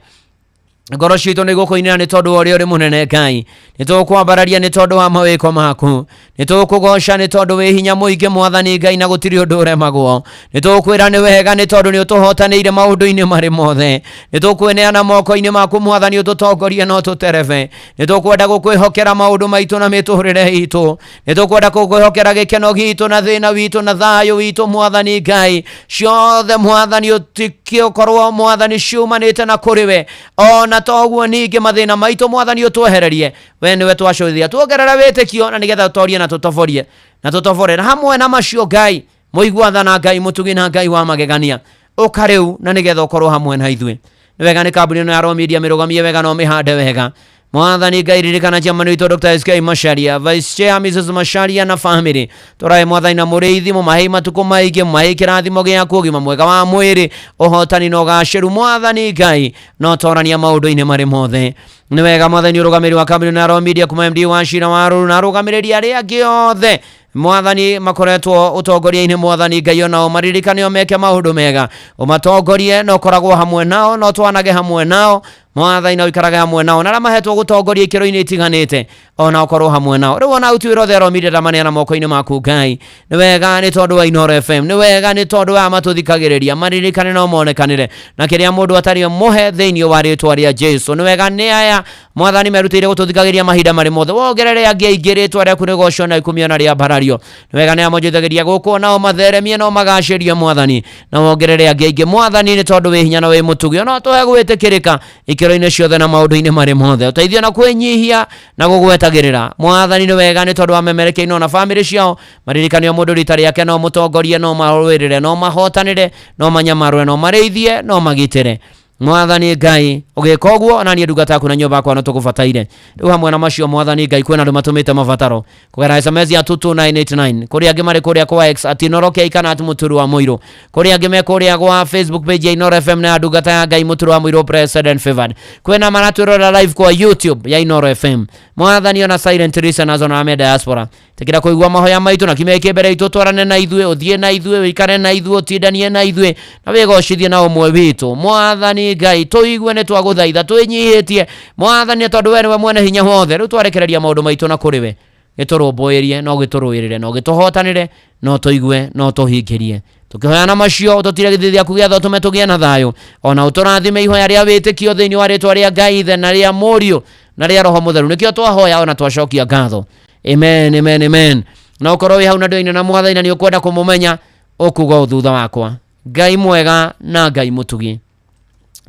Speaker 22: Ngoro citũ nĩ igũkũinĩra nĩ tondũ wa ũrĩa ũrĩ mũnene Ngai. Nĩ tũgũkwambararia nĩ tondũ wa mawĩko maku. Nĩ tũgũkũgoca nĩ tondũ wĩ hinya mũingĩ mwathani Ngai na gũtirĩ ũndũ ũremagwo. Nĩ tũgũkwĩra nĩ wega nĩ tondũ nĩ ũtũhotanĩire maũndũ-inĩ marĩ mothe. Nĩ tũkwĩneana moko-inĩ maku mwathani, ũtũtongorie no tũterebe. Nĩ tũkwenda gũkwĩhokera maũndũ maitũ na mĩtũrĩre itũ. Nĩ tũkwenda gũkwĩhokera gĩkeno gitũ na thĩna witũ na thayũ witũ mwathani Ngai. Ciothe mwathani ũtikĩũkorwo mwathani ciumanĩte na kũrĩ we, ona toguo ningĩ mathĩna maitũ mwathani ũtwehererie. We nĩwe twacũthia, tuongerere wĩtĩkio na nĩgetha tũtorie na tũtoborie na tũtobore. Na hamwe na macio Ngai mũigua tha na Ngai mũtugi na Ngai wa magegania, ũka rĩu na nĩgetha ũkorwo hamwe na ithuĩ. Nĩ wega nĩ kambuni ĩno ya Royal Media, mĩrũgamie wega na ũmĩhande wega mwathani Ngai. Ririkana chairman witũ Dr. SK Macharia, vice chair Mrs. Macharia na family. Tũrae mwathani na mũrĩithi, mũmahei matukũ maingĩ, mũmahei kĩrathimo gĩaku, ũgima mwega wa mwĩrĩ, ũhotani na ũgacĩru mwathani Ngai, no torania maũndũ-inĩ marĩ mothe. Nĩ wega mwathani ũrũgamĩrĩri wa kambuni na Royal Media kuma MD wa Cira wa Rũru na arũgamĩrĩri arĩa angĩ othe mwathani makoretwo ũtongoria-inĩ mwathani Ngai, onao maririkane o meke maũndũ mega, ũmatongorie na ũkoragwo hamwe nao na ũtwanage hamwe nao mwathani, na ũikarage hamwe nao, na arĩa mahetwo gũtongoria ikĩro-inĩ itiganĩte ona ũkorwo hamwe nao. Rĩu ona ũtuĩro othe Royal Media ndamaneana moko-inĩ maku Ngai. Nĩ wega nĩ tondũ wa Inooro FM, nĩ wega nĩ tondũ wa matũthikagĩrĩria, maririkane no monekanĩre na kĩrĩa mũndũ atarĩ mũhe thĩinĩ wa rĩtwa rĩa Jesu. Nĩ wega nĩ aya mwathani merutĩire gũtũthikagĩria mahinda marĩ mothe, wongerere angĩ aingĩ, rĩtwa rĩaku rĩgocwo na ikumio na rĩambarario. Nĩ wega nĩ aya monjithagĩria gũkũ, nao matheremie no magacĩrie mwathani, na wongerere angĩ aingĩ mwathani, nĩ tondũ wĩ hinya na wĩ mũtugi. Ona tũhe gwĩtĩkĩrĩka ikĩro-inĩ ciothe na maũndũ-inĩ marĩ mothe, ũteithio na kwĩnyihia na gũgwetagĩrĩra mwathani. Nĩ wega nĩ tondũ wa memerekia na bamĩrĩ ciao, maririkane o mũndũ rita rĩake, no mũtongorie, no marũĩrĩre, no mahotanĩre, no manyamarũre, no marĩithie, no magitĩre mwathani Ngai. Ũgĩka ũguo ona niĩ ndungata yaku na nyũmba yakwa no tũgũbataire. Rĩu hamwe na macio mwathani Ngai, kwĩna andũ matũmĩte mabataro kũgerera SMS ya 22989, kũrĩa angĩ marĩ kũrĩa kwa X @InooroK kana @MũtũrũWaMũirũ, kũrĩa angĩ me kũrĩa gwa Facebook page ya Inooro FM na ya ndungata ya Ngai Mũtũrũ wa Mũirũ President Favored. Kwĩna maratwĩrorera live kwa YouTube ya Inooro FM mwathani, ona silent listeners ona ame diaspora. Tĩkĩra kũigua mahoya maitũ na kiumia gĩkĩ mbere itũ twarane na ithuĩ, ũthiĩ na ithuĩ, wĩikare na ithuĩ, ũtindanie na ithuĩ na wĩgocithie na ũmwe witũ. Mwathani Ngai, tũigue nĩ twagũthaitha twĩnyihĩtie Mwathani, tondũ we nĩwe mwene hinya wothe. Rĩu twarekereria maũndũ maitũ na kũrĩ we, gĩtũrũmbũĩrie no gĩtũrũĩrĩre no gĩtũhotanĩre no tũigue no tũhingĩrie. Tũkĩhoyana macio ũtũtire gĩthithi gĩaku gĩa tha ũtũme tũgĩe na thayũ, ona ũtũrathime ihoya rĩa wĩtĩkio thĩinĩ wa rĩtwa rĩa Ngai Ithe na rĩa Mũriũ na rĩa Roho Mũtheru. Nĩkĩo twahoya ona twacokia ngatho. Amen, amen, amen. Na ũkorwo wĩ hau na ndũine na Mwathani na nĩ ũkwenda kũmũmenya, ũkuga ũũ thutha wakwa: Ngai mwega na Ngai mũtugi,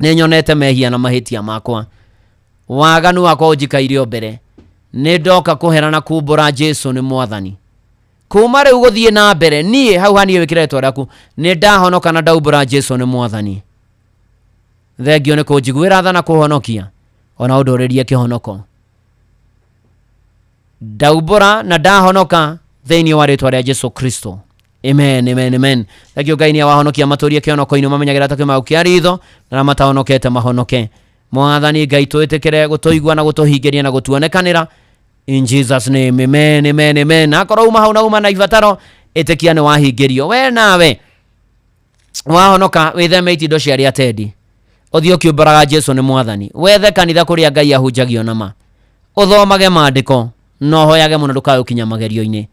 Speaker 22: nĩ nyonete mehia na mahĩtia makwa, waganu wakwa ũnjikaire o mbere, nĩ ndoka kũhera na kumbũra Jesu nĩ Mwathani. Kuma rĩu gũthiĩ na mbere niĩ hau haniĩ wĩkĩre rĩtwa rĩaku, nĩ ndahonoka na ndaumbũra Jesu nĩ Mwathani. Thengio nĩ kũnjiguĩra tha na kũhonokia, ona ũndũrĩrie kĩhonoko. Ndaumbũra na ndahonoka thĩinĩ wa rĩtwa rĩa Jesu Kristo. Amen, amen, amen. Thengio Ngai nĩ awahonokia matũrie kĩhonoko-inĩ, mamenyagĩra ta kĩmau kĩa ritho, na arĩa matahonokete mahonoke. Mwathani Ngai, twĩtĩkĩre gũtũigua na gũtũhingĩria na gũtuonekanĩra. In Jesus name, amen, amen, amen. Akorwo uma hau na uma na ibataro, ĩtĩkia nĩ wahingĩrio. We nawe wahonoka, wĩtheme itindo cia arĩa atendi, ũthiĩ ũkiumbũraga Jesu nĩ Mwathani, wethe kanitha kũrĩa Ngai ahunjagio na ma, ũthomage maandĩko na ũhoyage mũno ndũkae ũkinya magerio-inĩ,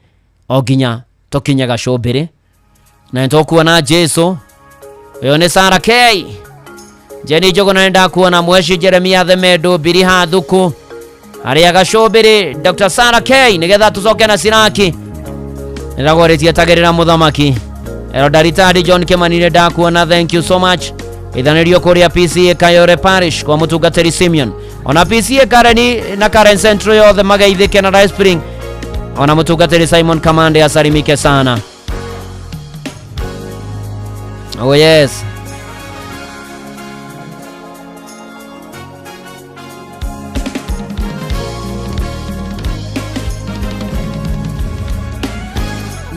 Speaker 22: o nginya tũkinye gacũmbĩrĩ na nĩtũkuona Jesu. Ũyũ nĩ Sarah K Jeni Njũgũna, nĩ ndakuona Mweshi Jeremia Themendo Biriha Thuku harĩa gacũmbĩrĩ Dr. Sarah K, nĩgetha tũcoke na Siraki nĩragwarĩtie tagĩrĩra mũthamaki Erodaritadi John Kimani, nĩ ndakuona, thank you so much. Ithanĩrio kũrĩa PCA Kayore Parish kwa mũtungatĩri Simeon, ona PCA Kareni na Karen Central yothe mageithĩke na Rice Spring, ona mũtungatĩri Simon Kamande asalimike sana. Oh yes.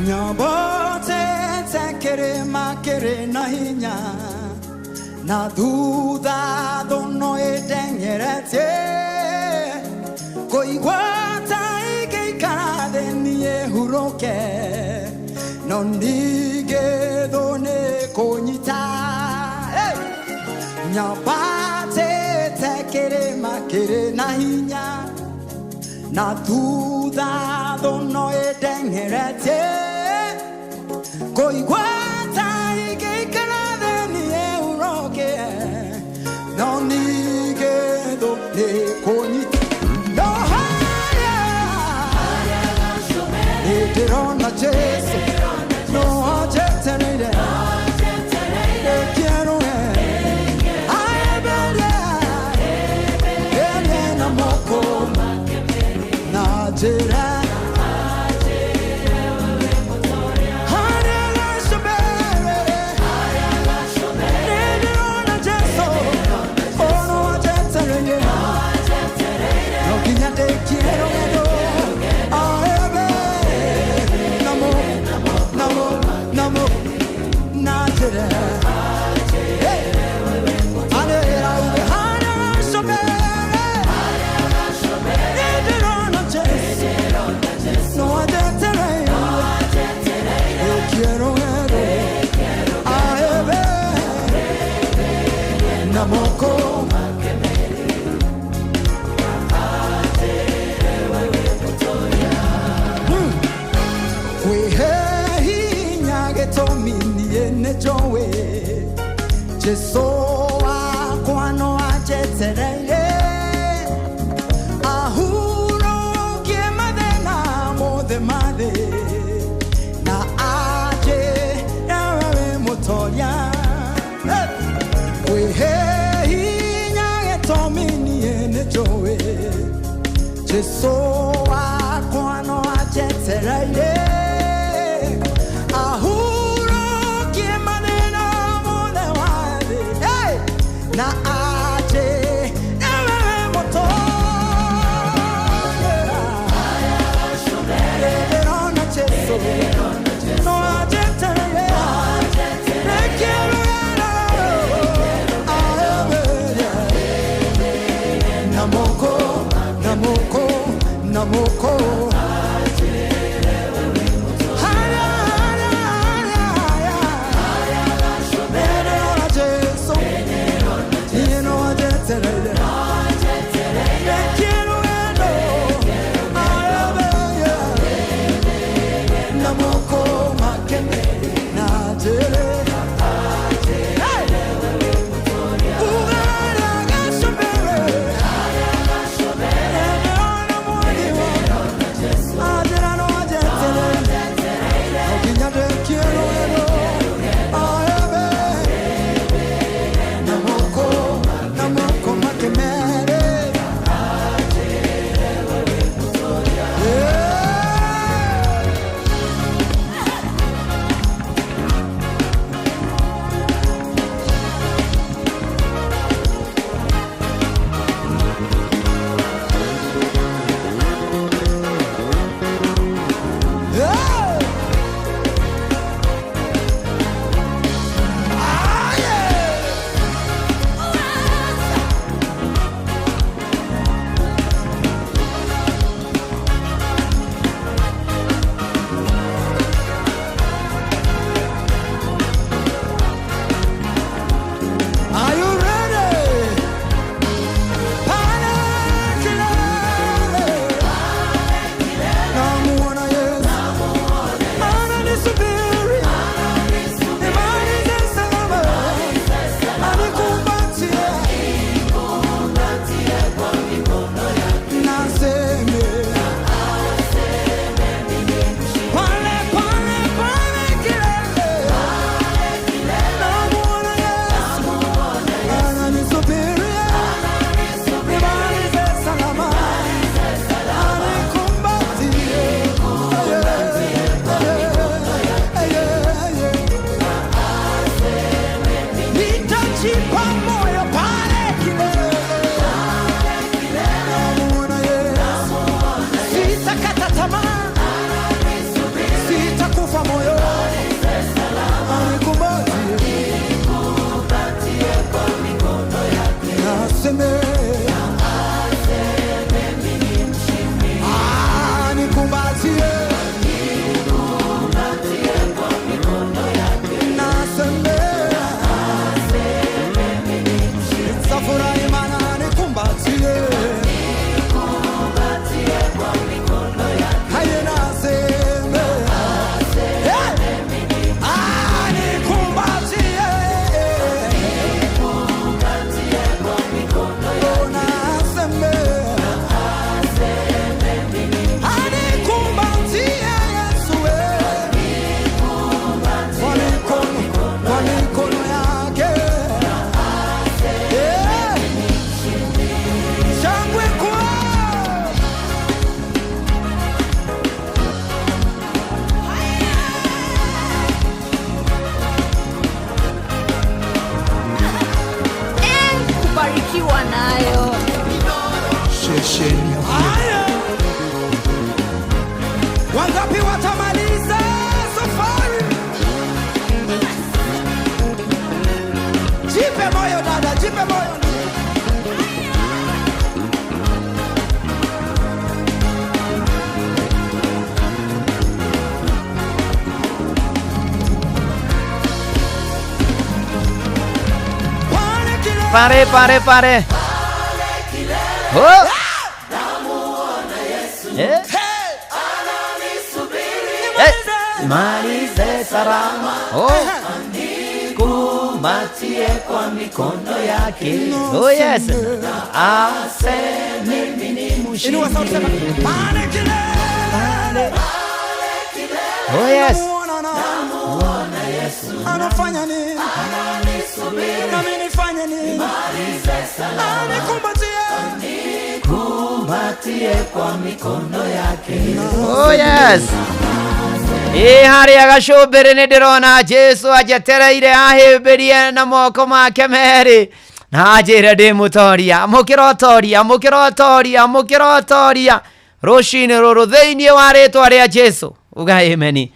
Speaker 8: Nyambate kĩrĩma kĩrĩ na hinya na thutha thũno ĩteng'eretie kũigua ta ingĩikara thĩ niĩ hurũke no ningĩ thũ nĩ kũnyita. Hey! Nyambatĩte kĩrĩma kĩrĩ na hinya na thutha thũno ĩteng'eretie kũigua ta ingĩikara thĩ niĩ hurũke no ningĩ thũ nĩ kũnyita no harĩa nĩ ndĩrona Jesu no anjetereire ndĩkĩerũe aemberie ĩrĩ na moko na njĩra harĩa gacũmbĩrĩ nĩ ndĩrona Jesu ono anjetereire no nginya ndĩkie rũgendo aembe namo namo namo na njĩra. Hey! Arĩra uge harĩa gacũmbĩrĩ nĩ ndĩrona Jesu no anjetereire ndĩkie rũgendo aembe na moko. Kwĩhe hinya gĩtũmi niĩ nĩ njũĩ Jesu wakwa no anjetereire ahurũkie mathĩna mothe ma thĩ na anjĩre we wĩ mũtoria. Hey! Kwĩhe hinya gĩtũmi niĩ nĩ njũĩ Jesu wakwa no anjetereire ahurũkie mathĩna mothe ma thĩ. Hey! Na anjĩre we wĩ mũtoria. Ndĩrona Jesu no anjetereire ndĩkĩrũgendo aemberie na moko na moko na moko.
Speaker 11: Ceceni hakuhĩ
Speaker 8: Wangapi watamaliza safari? Jipe moyo dada, jipe moyo.
Speaker 22: Pare pare pare. Oh. Eh. Eh. Malize salama. Oh. Kumbatie kwa mikono yake. Oh yes. Ase mimi ni mshindi.
Speaker 8: Inua sauti sema, pale kilele.
Speaker 22: Oh yes.
Speaker 8: Anafanya nini? Nami nifanye nini? Anikumbatie.
Speaker 22: Kumbatie kwa mikono yake. Oh yes. Ĩ harĩa gacũmbĩrĩ nĩ ndĩrona Jesu anjetereire ahĩmbĩrie na moko make merĩ na anjĩre ndĩ mũtoria amũkĩra ũtoria amũkĩra ũtoria amũkĩra ũtoria rũcinĩ rũrũ thĩinĩ wa rĩtwa rĩa Jesu uga ameni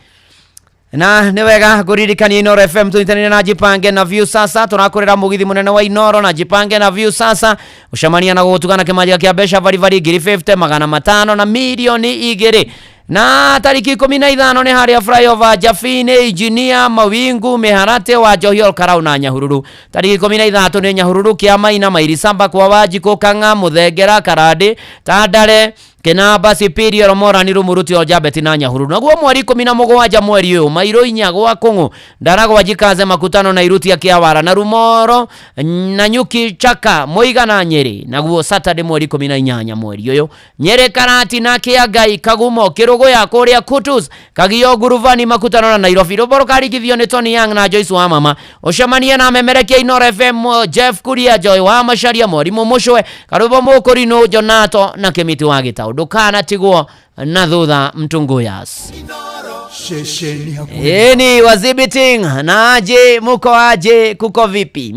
Speaker 22: na nĩ wega ngũririkania Inoro FM tũnyitanĩire na Jipange na View Sasa tũrakũrĩra mũgithi mũnene wa Inoro na Jipange na View Sasa gũcemania na gũgũtugana kĩmanjĩka kĩa mbeca baribari ngiri 50 magana matano na mirioni igĩrĩ na tariki 15 nĩ harĩa flyover Jafine Engineer Mawingu Miharate wa Njohi Olkarau na Nyahururu tariki 13 nĩ Nyahururu Kĩamaina Mairisamba kwa Wanjikũ Kang'a Mũthengera Karandĩ Tandare Kinamba Superior Morani Rumuruti Oljabeti na Nyahururu naguo mweri 17 mweri ũyũ Mairũ inya gwa Kũng'ũ Ndaragwa Jikaze Makutano na Irutia Kĩawara na Rumoro na Nyuki Chaka Mũiga na Nyĩrĩ naguo Saturday mweri 18 mweri ũyũ Nyĩrĩ Karati na Kĩangai Kagumo Kĩrũgũya kũrĩa Kutus Kagio Nguruvani Makutano na Nairobi rwĩmbo rũkarigithio nĩ Tony Young na Joyce wa mama ũcemanie na memerekia Inoro FM Jeff Kuria Joy wa Macharia Mwarimũ Mũcwe Karũbo Mũkũrinũ Jonato na Kĩmiti wa Gĩtaũ ndũkanatigwo na thutha mtunguyas
Speaker 11: Ceceni hakuhĩ
Speaker 22: Eni wazibiting na aje muko aje kuko vipi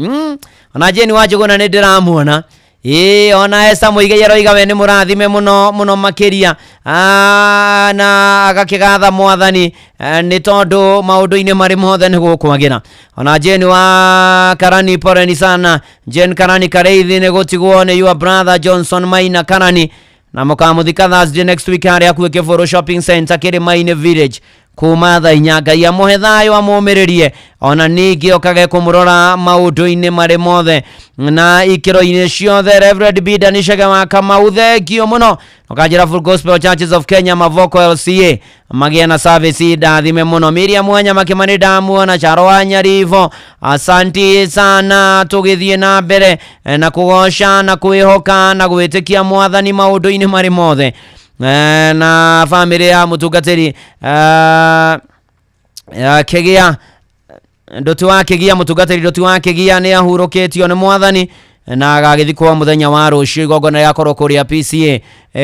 Speaker 22: Ona je ni wajuguna nĩ ndĩramuona ĩĩ ona Esther Muigai aroiga we nĩ mũrathime mũno mũno makĩria Ah, na agakĩgatha mwathani nĩ tondũ maũndũ-inĩ marĩ mothe nĩ gũkwagĩra ona Jane wa Karani poreni sana Jane Karani Kareithi nĩ gũtigwo nĩ your brother Johnson Maina Karani na mũkamuthika Thursday next week harĩa hakuhĩ Kĩbũrũ shopping center Kĩrĩma-inĩ village kuma thaa inya ngai amũhe thayũ amũmĩrĩrie ona ningĩ okage kũmũrora maũndũ-inĩ marĩ mothe na ikĩro-inĩ ciothe Reverend Bida Nicege wa Kamau thengio mũno ũkanjĩra Full Gospel Churches of Kenya Mavoko LCA magĩe na service ndathime mũno Miriam Wanyama Kĩmani ndamuona Charo wa Nyaribo asanti sana tũgĩthiĩ na mbere na kũgoca na kwĩhoka na gwĩtĩkia mwathani maũndũ-inĩ marĩ mothe na bamĩrĩ ya mũtungatĩri Kĩgĩa Nduti wa Kĩgia mũtungatĩri Nduti wa Kĩgia nĩ ahurũkĩtio nĩ mwathani na agagĩthikwo mũthenya wa rũciũ igongona rĩgakorwo kũrĩa PCA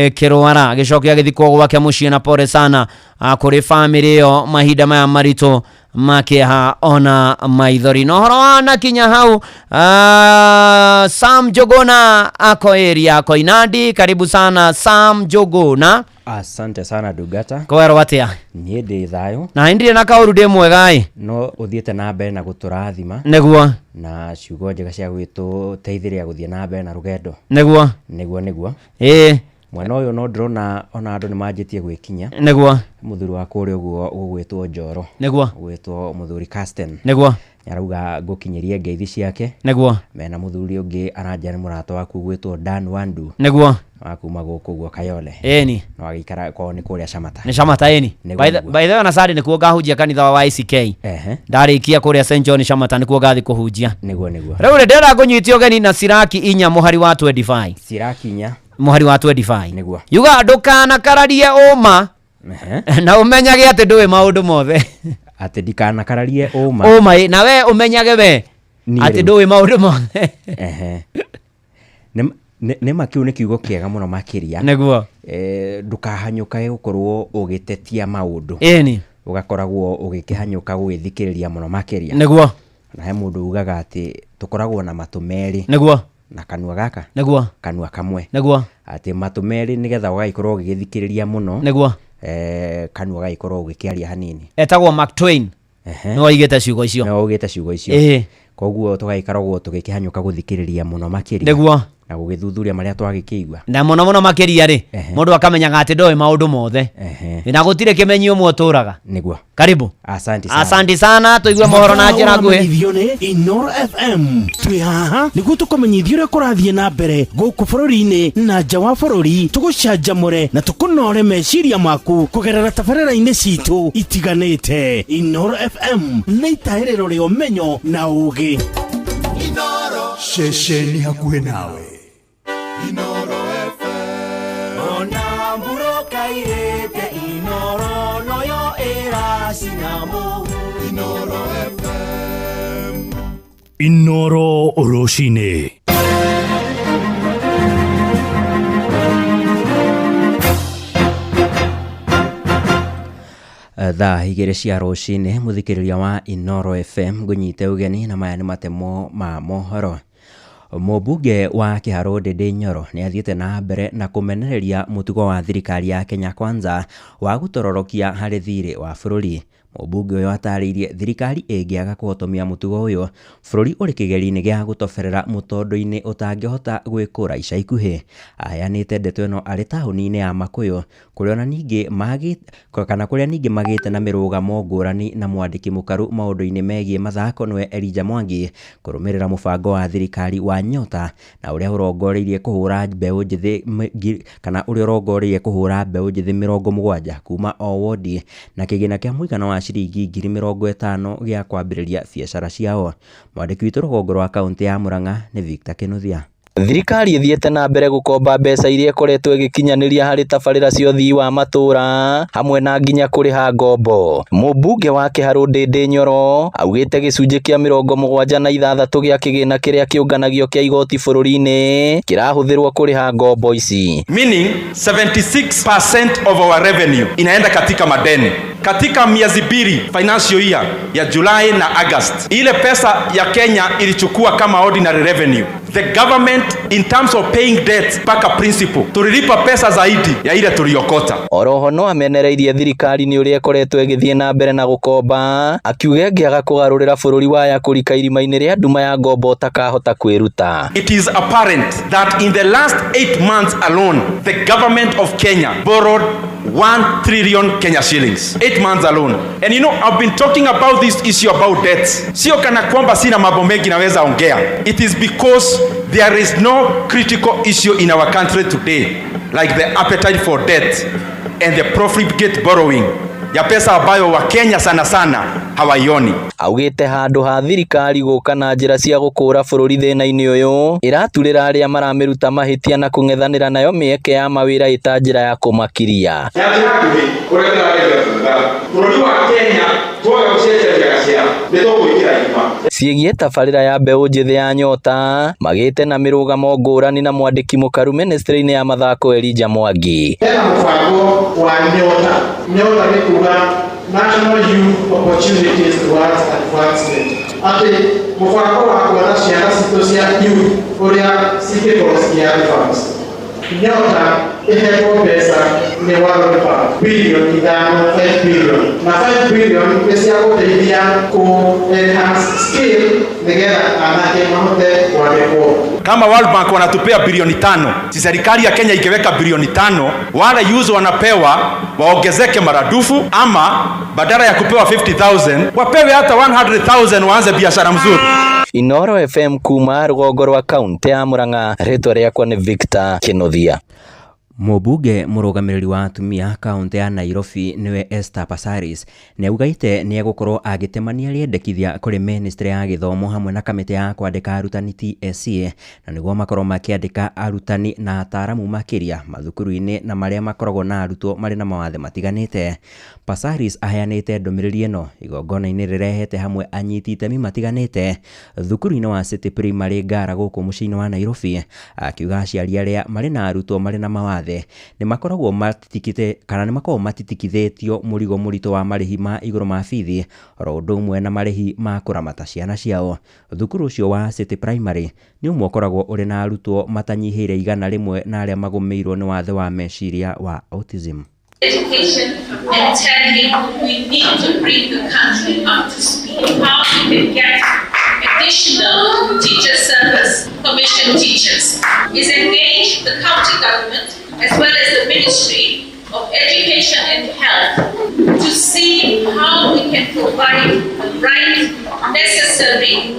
Speaker 22: Kĩrwara gĩcoke agĩthikwo gwake mũciĩ na pole sana kũrĩ bamĩrĩ ĩyo mahinda maya maritũ ma kĩeha ona maithori na ũhoro wa nakinya hau Sam Njuguna ako area Koinandi karibu sana Sam Njuguna
Speaker 7: Asante sana Ndungata.
Speaker 22: Kwerwo atĩa?
Speaker 7: Niĩ ndĩ thayũ.
Speaker 22: Na ndirĩ na kaũru ndĩ mwega ĩ.
Speaker 7: No ũthiĩte na mbere na gũtũrathima.
Speaker 22: Nĩguo.
Speaker 7: Na ciugo njega cia gwĩtũteithĩrĩria gũthiĩ na mbere na rũgendo.
Speaker 22: Nĩguo.
Speaker 7: Nĩguo nĩguo.
Speaker 22: Ĩĩ.
Speaker 7: Mwena ũyũ no ndĩrona ona andũ nĩ manjĩtie gwĩkinya.
Speaker 22: Nĩguo.
Speaker 7: Mũthuri wa kũrĩa ũguo ũgwĩtwo Njoro.
Speaker 22: Nĩguo.
Speaker 7: Ũgwĩtwo mũthuri Casten.
Speaker 22: Nĩguo.
Speaker 7: Nĩarauga ngũkinyĩrie ngeithi ciake.
Speaker 22: Nĩguo.
Speaker 7: Mena mũthuri ũngĩ aranjĩra nĩ mũrata waku ũgwĩtwo Dan Wandu.
Speaker 22: Nĩguo.
Speaker 7: Wa kuma gũkũ ũguo Kayole.
Speaker 22: Ĩni.
Speaker 7: No agĩikara kwao nĩ kũrĩa Shamata.
Speaker 22: Nĩ Shamata ĩni.
Speaker 7: Nĩguo,
Speaker 22: By the
Speaker 7: nĩguo.
Speaker 22: by the way ona Sunday nĩkuo ngahunjia kanitha wa ICK.
Speaker 7: Ehe.
Speaker 22: Ndarĩkia kũrĩa St John Shamata nĩkuo ngathiĩ kũhunjia.
Speaker 7: Nĩguo nĩguo.
Speaker 22: Rĩu rĩ ndĩrenda ngũnyite ũgeni na Siraki inya mũhari wa 25.
Speaker 7: Siraki inya.
Speaker 22: Mũhari wa 25.
Speaker 7: Nĩguo.
Speaker 22: Yuga ndũkanakararie ũma
Speaker 7: Ehe.
Speaker 22: na ũmenyage atĩ ndũĩ maũndũ mothe.
Speaker 7: Atĩ ndikanakararie ũma.
Speaker 22: Ũma ĩ, na we ũmenyage we
Speaker 7: Niĩ
Speaker 22: atĩ
Speaker 7: rĩu.
Speaker 22: ndũĩ maũndũ mothe.
Speaker 7: Ehe. Nĩ ma kĩu nĩ kiugo kĩega mũno makĩria.
Speaker 22: Nĩguo.
Speaker 7: Ndũkahanyũkage gũkorwo ũgĩtetia maũndũ.
Speaker 22: Ĩni.
Speaker 7: Ũgakoragwo ũgĩkĩhanyũka gũgĩthikĩrĩria mũno makĩria.
Speaker 22: Nĩguo.
Speaker 7: Na he mũndũ ugaga atĩ tũkoragwo na matũ merĩ.
Speaker 22: Nĩguo.
Speaker 7: Na kanua gaka
Speaker 22: Nĩguo.
Speaker 7: Kanua kamwe.
Speaker 22: Nĩguo.
Speaker 7: Atĩ matũ merĩ nĩgetha ũgagĩkorwo ũgĩgĩthikĩrĩria mũno.
Speaker 22: Nĩguo.
Speaker 7: Kanua gagĩkorwo ũgĩkĩaria hanini.
Speaker 22: Etagwo Mark Twain.
Speaker 7: Ehe.
Speaker 22: Nĩwe oigĩte ciugo icio.
Speaker 7: Nĩwe oigĩte ciugo icio.
Speaker 22: Ĩĩ.
Speaker 7: Koguo tũgagĩkoragwo tũgĩkĩhanyũka gũthikĩrĩria mũno makĩria.
Speaker 22: Nĩguo.
Speaker 7: Na gũgĩthuthuria marĩa twagĩkĩigua.
Speaker 22: Na mũno mũno makĩria rĩ, mũndũ akamenyaga atĩ ndoĩ maũndũ mothe. Na gũtirĩ kĩmenyi ũmwe ũtũraga.
Speaker 7: Nĩguo.
Speaker 22: Karibu.
Speaker 7: Asante sana.
Speaker 22: Asante sana, tũigue mohoro na njĩra nguhĩ.
Speaker 1: Ũramenyithio nĩ Inoro FM. Twĩ haha nĩguo tũkũmenyithia ũrĩa kũrathiĩ na mbere gũkũ bũrũri-inĩ na nja wa bũrũri, tũgũcanjamũre na tũkũnore meciria maku kũgerera tabarĩra-inĩ citũ itiganĩte. Inoro FM nĩ itahĩrĩro rĩa ũmenyo na ũgĩ.
Speaker 11: Ceceni hakuhĩ nawe.
Speaker 8: Ona mburoka irĩte Inoro noyo ĩracina mũhu. Inoro FM.
Speaker 14: Inoro rũcinĩ.
Speaker 7: Thaa 2 cia rũcinĩ mũthikĩrĩria wa Inoro FM ngũnyite ũgeni na maya nĩ matemo ma mohoro. Mũmbunge wa Kĩharũ Ndĩndĩ Nyoro nĩ athiĩte na mbere na kũmenereria mũtugo wa thirikari ya Kenya Kwanza wa gũtororokia harĩ thirĩ wa bũrũri. Mũmbunge ũyũ atarĩirie thirikari ĩngĩaga kũhotomia mũtugo ũyũ, bũrũri ũrĩ kĩgeri-inĩ gĩa gũtoberera mũtondo-inĩ ũtangĩhota gwĩkũra ica ikuhĩ. Aheanĩte ndeto ĩno arĩ taũni-inĩ ya Makũyũ kũrĩa ona ningĩ kana kũrĩa ningĩ magĩte na mĩrũgamo ngũrani na mwandĩki mũkaru maũndũ-inĩ megiĩ mathako nĩwe Elijah Mwangi kũrũmĩrĩra mũbango wa thirikari wa Nyota na ũrĩa ũrongoreirie kũhũra mbeũ njĩthĩ kana ũrĩa ũrongoreirie kũhũra mbeũ njĩthĩ 70 kuma o wodi na kĩgĩna kĩa mũigana wa ciringi 50,000 gĩa kwambĩrĩria biacara ciao. Mwandĩki witũ rũgongo rwa kaũntĩ ya Murang'a nĩ Victor Kinuthia.
Speaker 9: Thirikari ĩthiĩte na mbere gũkomba mbeca iria ĩkoretwo ĩgĩkinyanĩria harĩ tabarĩra cia ũthii wa matũra hamwe na nginya kũrĩha ngombo. Mũmbunge wa Kĩharũ Ndĩndĩ Nyoro augĩte gĩcunjĩ kĩa 76 gĩa kĩgĩna kĩrĩa kĩũnganagio kĩa igoti bũrũri-inĩ kĩrahũthĩrwo kũrĩha ngombo ici.
Speaker 15: Meaning 76% of our revenue inaenda katika madeni. Katika miezi mbili financial year ya July na August, ile pesa ya Kenya ilichukua kama ordinary revenue. The government in terms of paying debt mpaka principal tulilipa pesa zaidi ya ile tuliokota.
Speaker 9: Oroho no amenereirie thirikari nĩ ũrĩa ĩkoretwo ĩgĩthiĩ na mbere na gũkomba, akiuga ĩngĩaga kũgarũrĩra bũrũri waya kũrika irima-inĩ rĩa nduma ya ngombo ũtakahota kwĩruta.
Speaker 15: It is apparent that in the last 8 months alone the government of Kenya borrowed 1 trillion Kenya shillings. 8 months alone. And you know, I've been talking about this issue about debts. Sio kana kwamba sina mambo mengi naweza ongea. It is because there is no critical issue in our country today like the appetite for debt and the profligate borrowing ya pesa ambayo wa Kenya sana sana hawaioni.
Speaker 9: Augĩte handũ ha thirikari gũka na njĩra cia gũkũra bũrũri thĩna-inĩ ũyũ ĩraturĩra arĩa maramĩruta mahĩtia na kũng'ethanĩra nayo mĩeke ya mawĩra ĩta njĩra ya kũmakiria.
Speaker 15: Na njĩra nguhĩ ũrĩa ndĩrageria kuga, bũrũri wa Kenya twaga gũcenjeria gacĩra nĩ tũgwĩkĩra irima.
Speaker 9: Ciĩgiĩ tabarĩra ya mbeũ njĩthĩ ya Nyota magĩte na mĩrũgamo ngũrani na mwandĩki mũkaru ministry-inĩ ya mathako Elijah Mwangi.
Speaker 19: Hena mũbango wa Nyota. Nyota nĩ kuga National Youth Opportunities Towards Advancement. Atĩ mũbango wa kuona ciana citũ cia youth ũrĩa cingĩkorwo cikĩ advance. Nyota ĩhetwo mbeca nĩ World Bank bilioni 5, 5 billion. Na 5 billion nĩ cia gũteithia kũ enhance skill nĩgetha anake mahote kwandĩkwo.
Speaker 15: Kama World Bank wanatupea bilioni 5, si serikali ya Kenya ikiweka bilioni 5, wale youth wanapewa waongezeke maradufu, ama badala ya kupewa 50,000 wapewe hata 100,000 waanze biashara mzuri.
Speaker 9: Inoro FM kuma rũgongo rwa kaunti ya Murang'a, rĩtwa rĩakwa nĩ Victor Kinuthia.
Speaker 7: Mũmbunge mũrũgamĩrĩri wa atumia kaunti ya Nairobi nĩwe Esther Passaris nĩaugaite nĩegũkorwo agĩtemania rĩendekithia kũrĩ ministry ya gĩthomo hamwe na kamĩtĩ ya kwandĩka arutani TSC na nĩguo makorwo makĩandĩka arutani na ataaramu makĩria mathukuru-inĩ na marĩa makoragwo na arutwo marĩ na mawathe matiganĩte. Passaris aheanĩte ndũmĩrĩri ĩno igongona-inĩ rĩrehete hamwe anyiti itemi matiganĩte thukuru-inĩ wa City Primary Ngara gũkũ mũciĩ-inĩ wa Nairobi, akiuga aciari arĩa marĩ na arutwo marĩ na mawathe mawathe nĩ makoragwo matitikite kana nĩ makoragwo matitikithĩtio mũrigo mũritũ wa marĩhi ma igũrũ ma bithi oro ũndũ ũmwe na marĩhi ma kũramata ciana ciao. Thukuru ũcio wa City Primary nĩ ũmwe ũkoragwo ũrĩ na arutwo matanyihĩire 100 na arĩa magũmĩirwo nĩ wathe wa meciria wa autism.
Speaker 3: Education and tell him we need to bring the country up to speed. How we can get additional teacher service commission teachers is engage the county government as well as the Ministry of Education and Health to see how we can provide the right necessary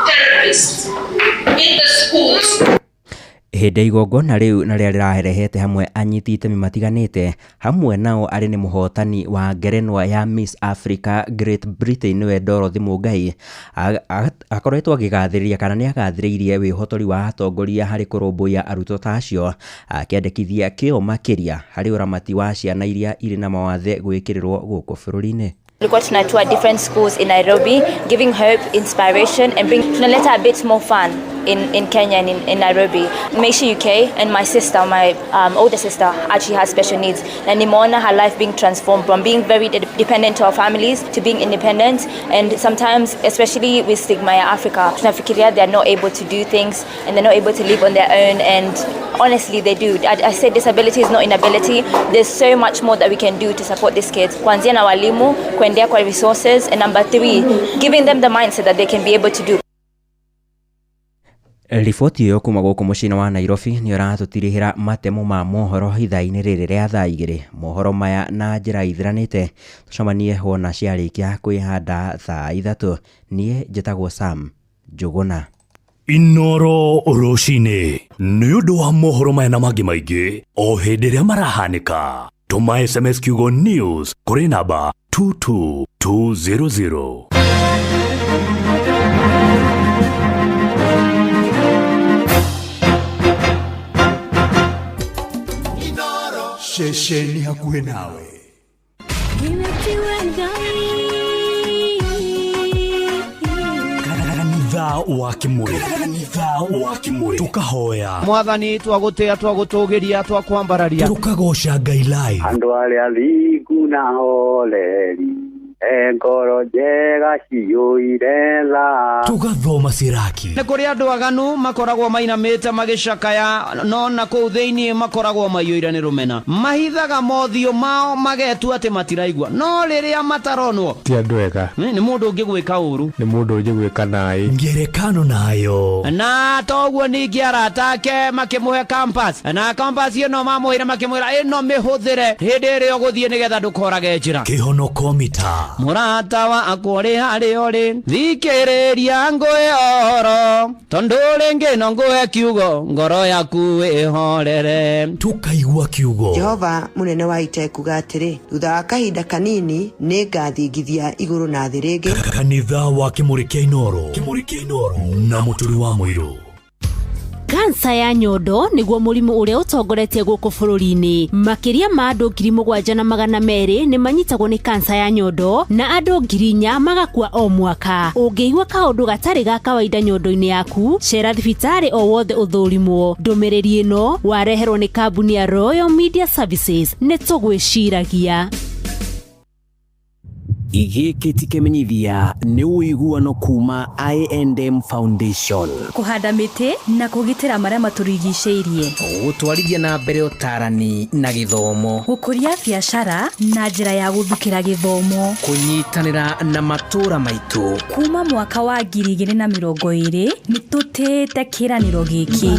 Speaker 3: therapists in the schools.
Speaker 7: Hĩndĩ ya igongona rĩu na rĩrĩa rĩrarehete hamwe anyiti itemi matiganĩte hamwe nao arĩ nĩ mũhotani wa ngerenwa ya Miss Africa Great Britain nĩwe Dorothy Mungai akoretwo akĩgathĩrĩria kana nĩ agathĩrĩirie wĩhotori wa atongoria harĩ kũrũmbũiya arutwo ta acio, akĩandĩkithia kĩo makĩria harĩ ũramati wa ciana iria irĩ na mawathe gwĩkĩrĩrwo gũkũ bũrũri-inĩ.
Speaker 10: Tulikuwa tunatua different schools in Nairobi, giving hope, inspiration, and tunaleta a bit more fun in Kenya and in Nairobi. Maisha UK and my sister, my older sister, actually has special needs. And nimeona her life being transformed from being very dependent to our families to being independent. And sometimes, especially with stigma ya Africa, tunafikiria they are not able to do things and they're not able to live on their own. And honestly, they do. I say disability is not inability. There's so much more that we can do to support these kids. Kuanzia na walimu, kuendea kwa resources, and number 3, giving them the mindset that they can be able to do.
Speaker 7: Riboti ĩyo kuma gũkũ mũciĩ-inĩ wa Nairobi nĩ ĩratũtirihĩra matemo ma mohoro ithaa-inĩ rĩrĩ rĩa thaa 2. Mohoro maya na njĩra ithiranĩte tũcemanie wona ciarĩkia kwĩhanda thaa 3. Niĩ njĩtagwo Sam Njũgũna.
Speaker 14: Inoro rũcinĩ nĩ ũndũ wa mohoro maya na mangĩ maingĩ o hĩndĩ ĩrĩa marahanĩka. Tũma SMS kiugo news kũrĩ namba 22200.
Speaker 11: Ceceni hakuhĩ nawe.
Speaker 14: Kanitha wa Kĩmũrĩ. Kanitha wa Kĩmũrĩ. Tũkahoya.
Speaker 22: Mwathani twagũtĩa, twagũtũgĩria, twakwambararia.
Speaker 14: Tũkagoca Ngai live.
Speaker 13: Andũ arĩa thingu na horeri, e ngoro njega ciyũire tha.
Speaker 14: Tũgathoma Siraki.
Speaker 22: Nĩ kũrĩ andũ aganu makoragwo mainamĩte magĩcakaya, no na kũu thĩinĩ makoragwo maiyũire nĩ rũmena. Mahithaga mothiũ mao magetua atĩ matiraigua, no rĩrĩa mataronwo.
Speaker 4: Ti andũ ega.
Speaker 22: Nĩ mũndũ ũngĩgwĩka ũru.
Speaker 4: Nĩ mũndũ ũngĩgwĩka naĩ.
Speaker 14: Ngerekano nayo.
Speaker 22: Na toguo ningĩ arata ake makĩmũhe compass. Na compass ĩno mamũheire makĩmwĩra ĩno mĩhũthĩre hĩndĩ ĩrĩa ũgũthiĩ nĩgetha ndũkorage njĩra.
Speaker 14: Kĩhonoko mita.
Speaker 22: Mũrata wakwa ũrĩ harĩa ũrĩ, thikĩrĩria ngũhe ũhoro, tondũ rĩngĩ no ngũhe kiugo, ngoro yaku ĩhorere.
Speaker 14: Tũkaigua kiugo.
Speaker 5: Jehova mũnene wa ita ekuga atĩrĩ, thutha wa kahinda kanini nĩngathingithia igũrũ na thĩ rĩngĩ.
Speaker 14: Kanitha wa Kĩmũrĩ kĩa Inoro. Kĩmũrĩ kĩa Inoro na Mũturi wa Mũirũ.
Speaker 16: Kansa ya nyondo nĩguo mũrimũ ũrĩa ũtongoretie gũkũ bũrũri-inĩ. Makĩria ma andũ 7,200 nĩ manyitagwo nĩ kansa ya nyondo na andũ 4,000 magakua o mwaka. Ũngĩigua kaũndũ gatarĩ ga kawaida nyondo-inĩ yaku, cera thibitarĩ o wothe ũthũrimwo. Ndũmĩrĩri ĩno wareherwo nĩ kambuni ya Royal Media Services. Nĩ tũgwĩciragia.
Speaker 21: Gĩkĩ ti kĩmenyithia nĩ ũiguano kuma I&M Foundation.
Speaker 24: Kũhanda mĩtĩ na kũgitĩra marĩa matũrigicĩirie.
Speaker 21: Gũtwarithia na mbere ũtarani na gĩthomo.
Speaker 24: Gũkũria biacara na njĩra ya gũthukĩra gĩthomo.
Speaker 21: Kũnyitanĩra na matũũra maitũ.
Speaker 24: Kuma mwaka wa 2020 nĩ tũtĩĩte kĩĩranĩro gĩkĩ.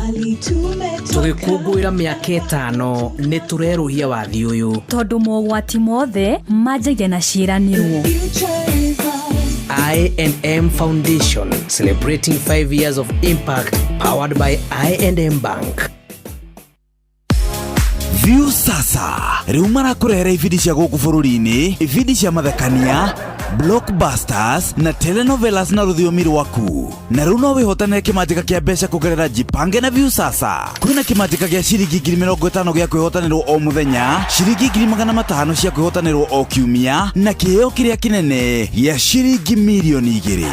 Speaker 21: Tũgĩkũngũĩra mĩaka 5 nĩ tũrerũhia wathi ũyũ.
Speaker 24: Tondũ mogwati mothe manjagia na ciĩranĩro.
Speaker 21: I&M Foundation, celebrating 5 years of impact, powered by I&M Bank.
Speaker 23: View sasa rĩu marakũrehera ibindi cia gũkũ bũrũri-inĩ, ibindi cia mathekania, blockbusters na telenovelas na rũthiomi rwaku. Na rĩu no wĩhotanĩre kĩmanjĩka kĩa mbeca kũgerera Jipange na View sasa. Kwĩna kĩmanjĩka gĩa ciringi 50,000 gĩa kwĩhotanĩrwo o mũthenya, ciringi 500,000 cia kwĩhotanĩrwo o kiumia, na kĩheo kĩrĩa kĩnene gĩa ciringi 2 milioni.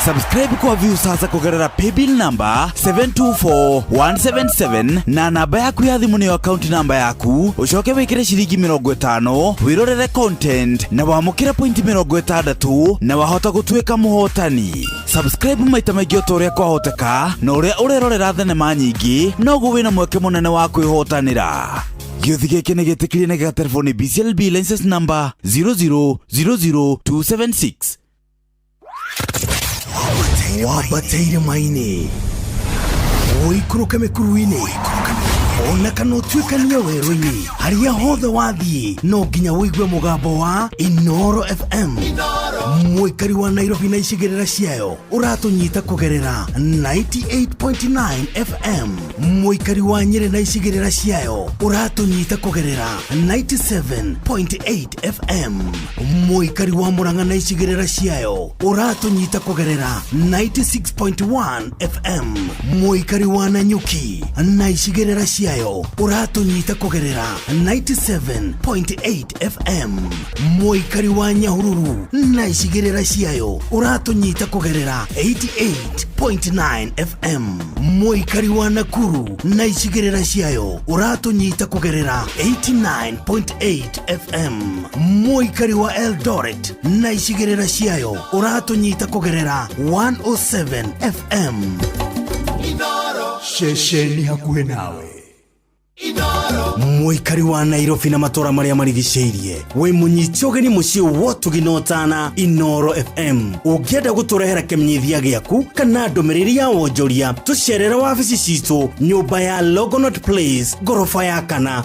Speaker 23: Subscribe kwa Viusasa kũgerera paybill number 724177 na namba yaku ya thimũ nĩyo account namba yaku, ũcoke wĩkĩre ciringi 50 wĩrorere content na wamũkĩre point 60 na wahota gũtuĩka mũhotani. Subscribe maita maingĩ o ta ũrĩa kwahoteka, na ũrĩa ũrerorera thenema nyingĩ noguo wĩna mweke mũnene wa kwĩhotanĩra. Gĩũthi gĩkĩ nĩ gĩtĩkĩrie na gĩgaterebo nĩ BCLB license number 0000276.
Speaker 1: Wambate irĩma-inĩ, ũikũrũke mĩkuru-inĩ, ona kana ũtuĩkanie werũ-inĩ, harĩa hothe wathiĩ no nginya ũigue mũgambo wa Inoro FM. Mũikari wa Nairobi na icigĩrĩra ciayo ũratũnyita kũgerera 98.9 FM. Mũikari wa Nyĩrĩ na icigĩrĩra ciayo ũratũnyita kũgerera 97.8 FM. Mũikari wa Murang'a na icigĩrĩra ciayo ũratũnyita kũgerera 96.1 FM. Mũikari wa Nanyuki na icigĩrĩra ciayo ũratũnyita kũgerera 97.8 FM. Mũikari wa Nyahururu na icigĩrĩra ciayo ũratũnyita kũgerera 88.9 FM. Mũikari wa Nakuru na icigĩrĩra ciayo ũratũnyita kũgerera 89.8 FM. Mũikari wa Eldoret na icigĩrĩra ciayo ũratũnyita kũgerera 107 FM.
Speaker 11: Ceceni hakuhĩ nawe.
Speaker 1: Mũikari wa Nairobi na matũra marĩa marigicĩirie, wĩ mũnyiti ũgeni mũciĩ wotugi na ũtana Inoro FM. Ũngĩenda gũtũrehera kĩmenyithia gĩaku kana ndũmĩrĩri ya wonjoria, tũcerere wabici citũ, nyũmba ya Longonot Place, ngoroba ya kana.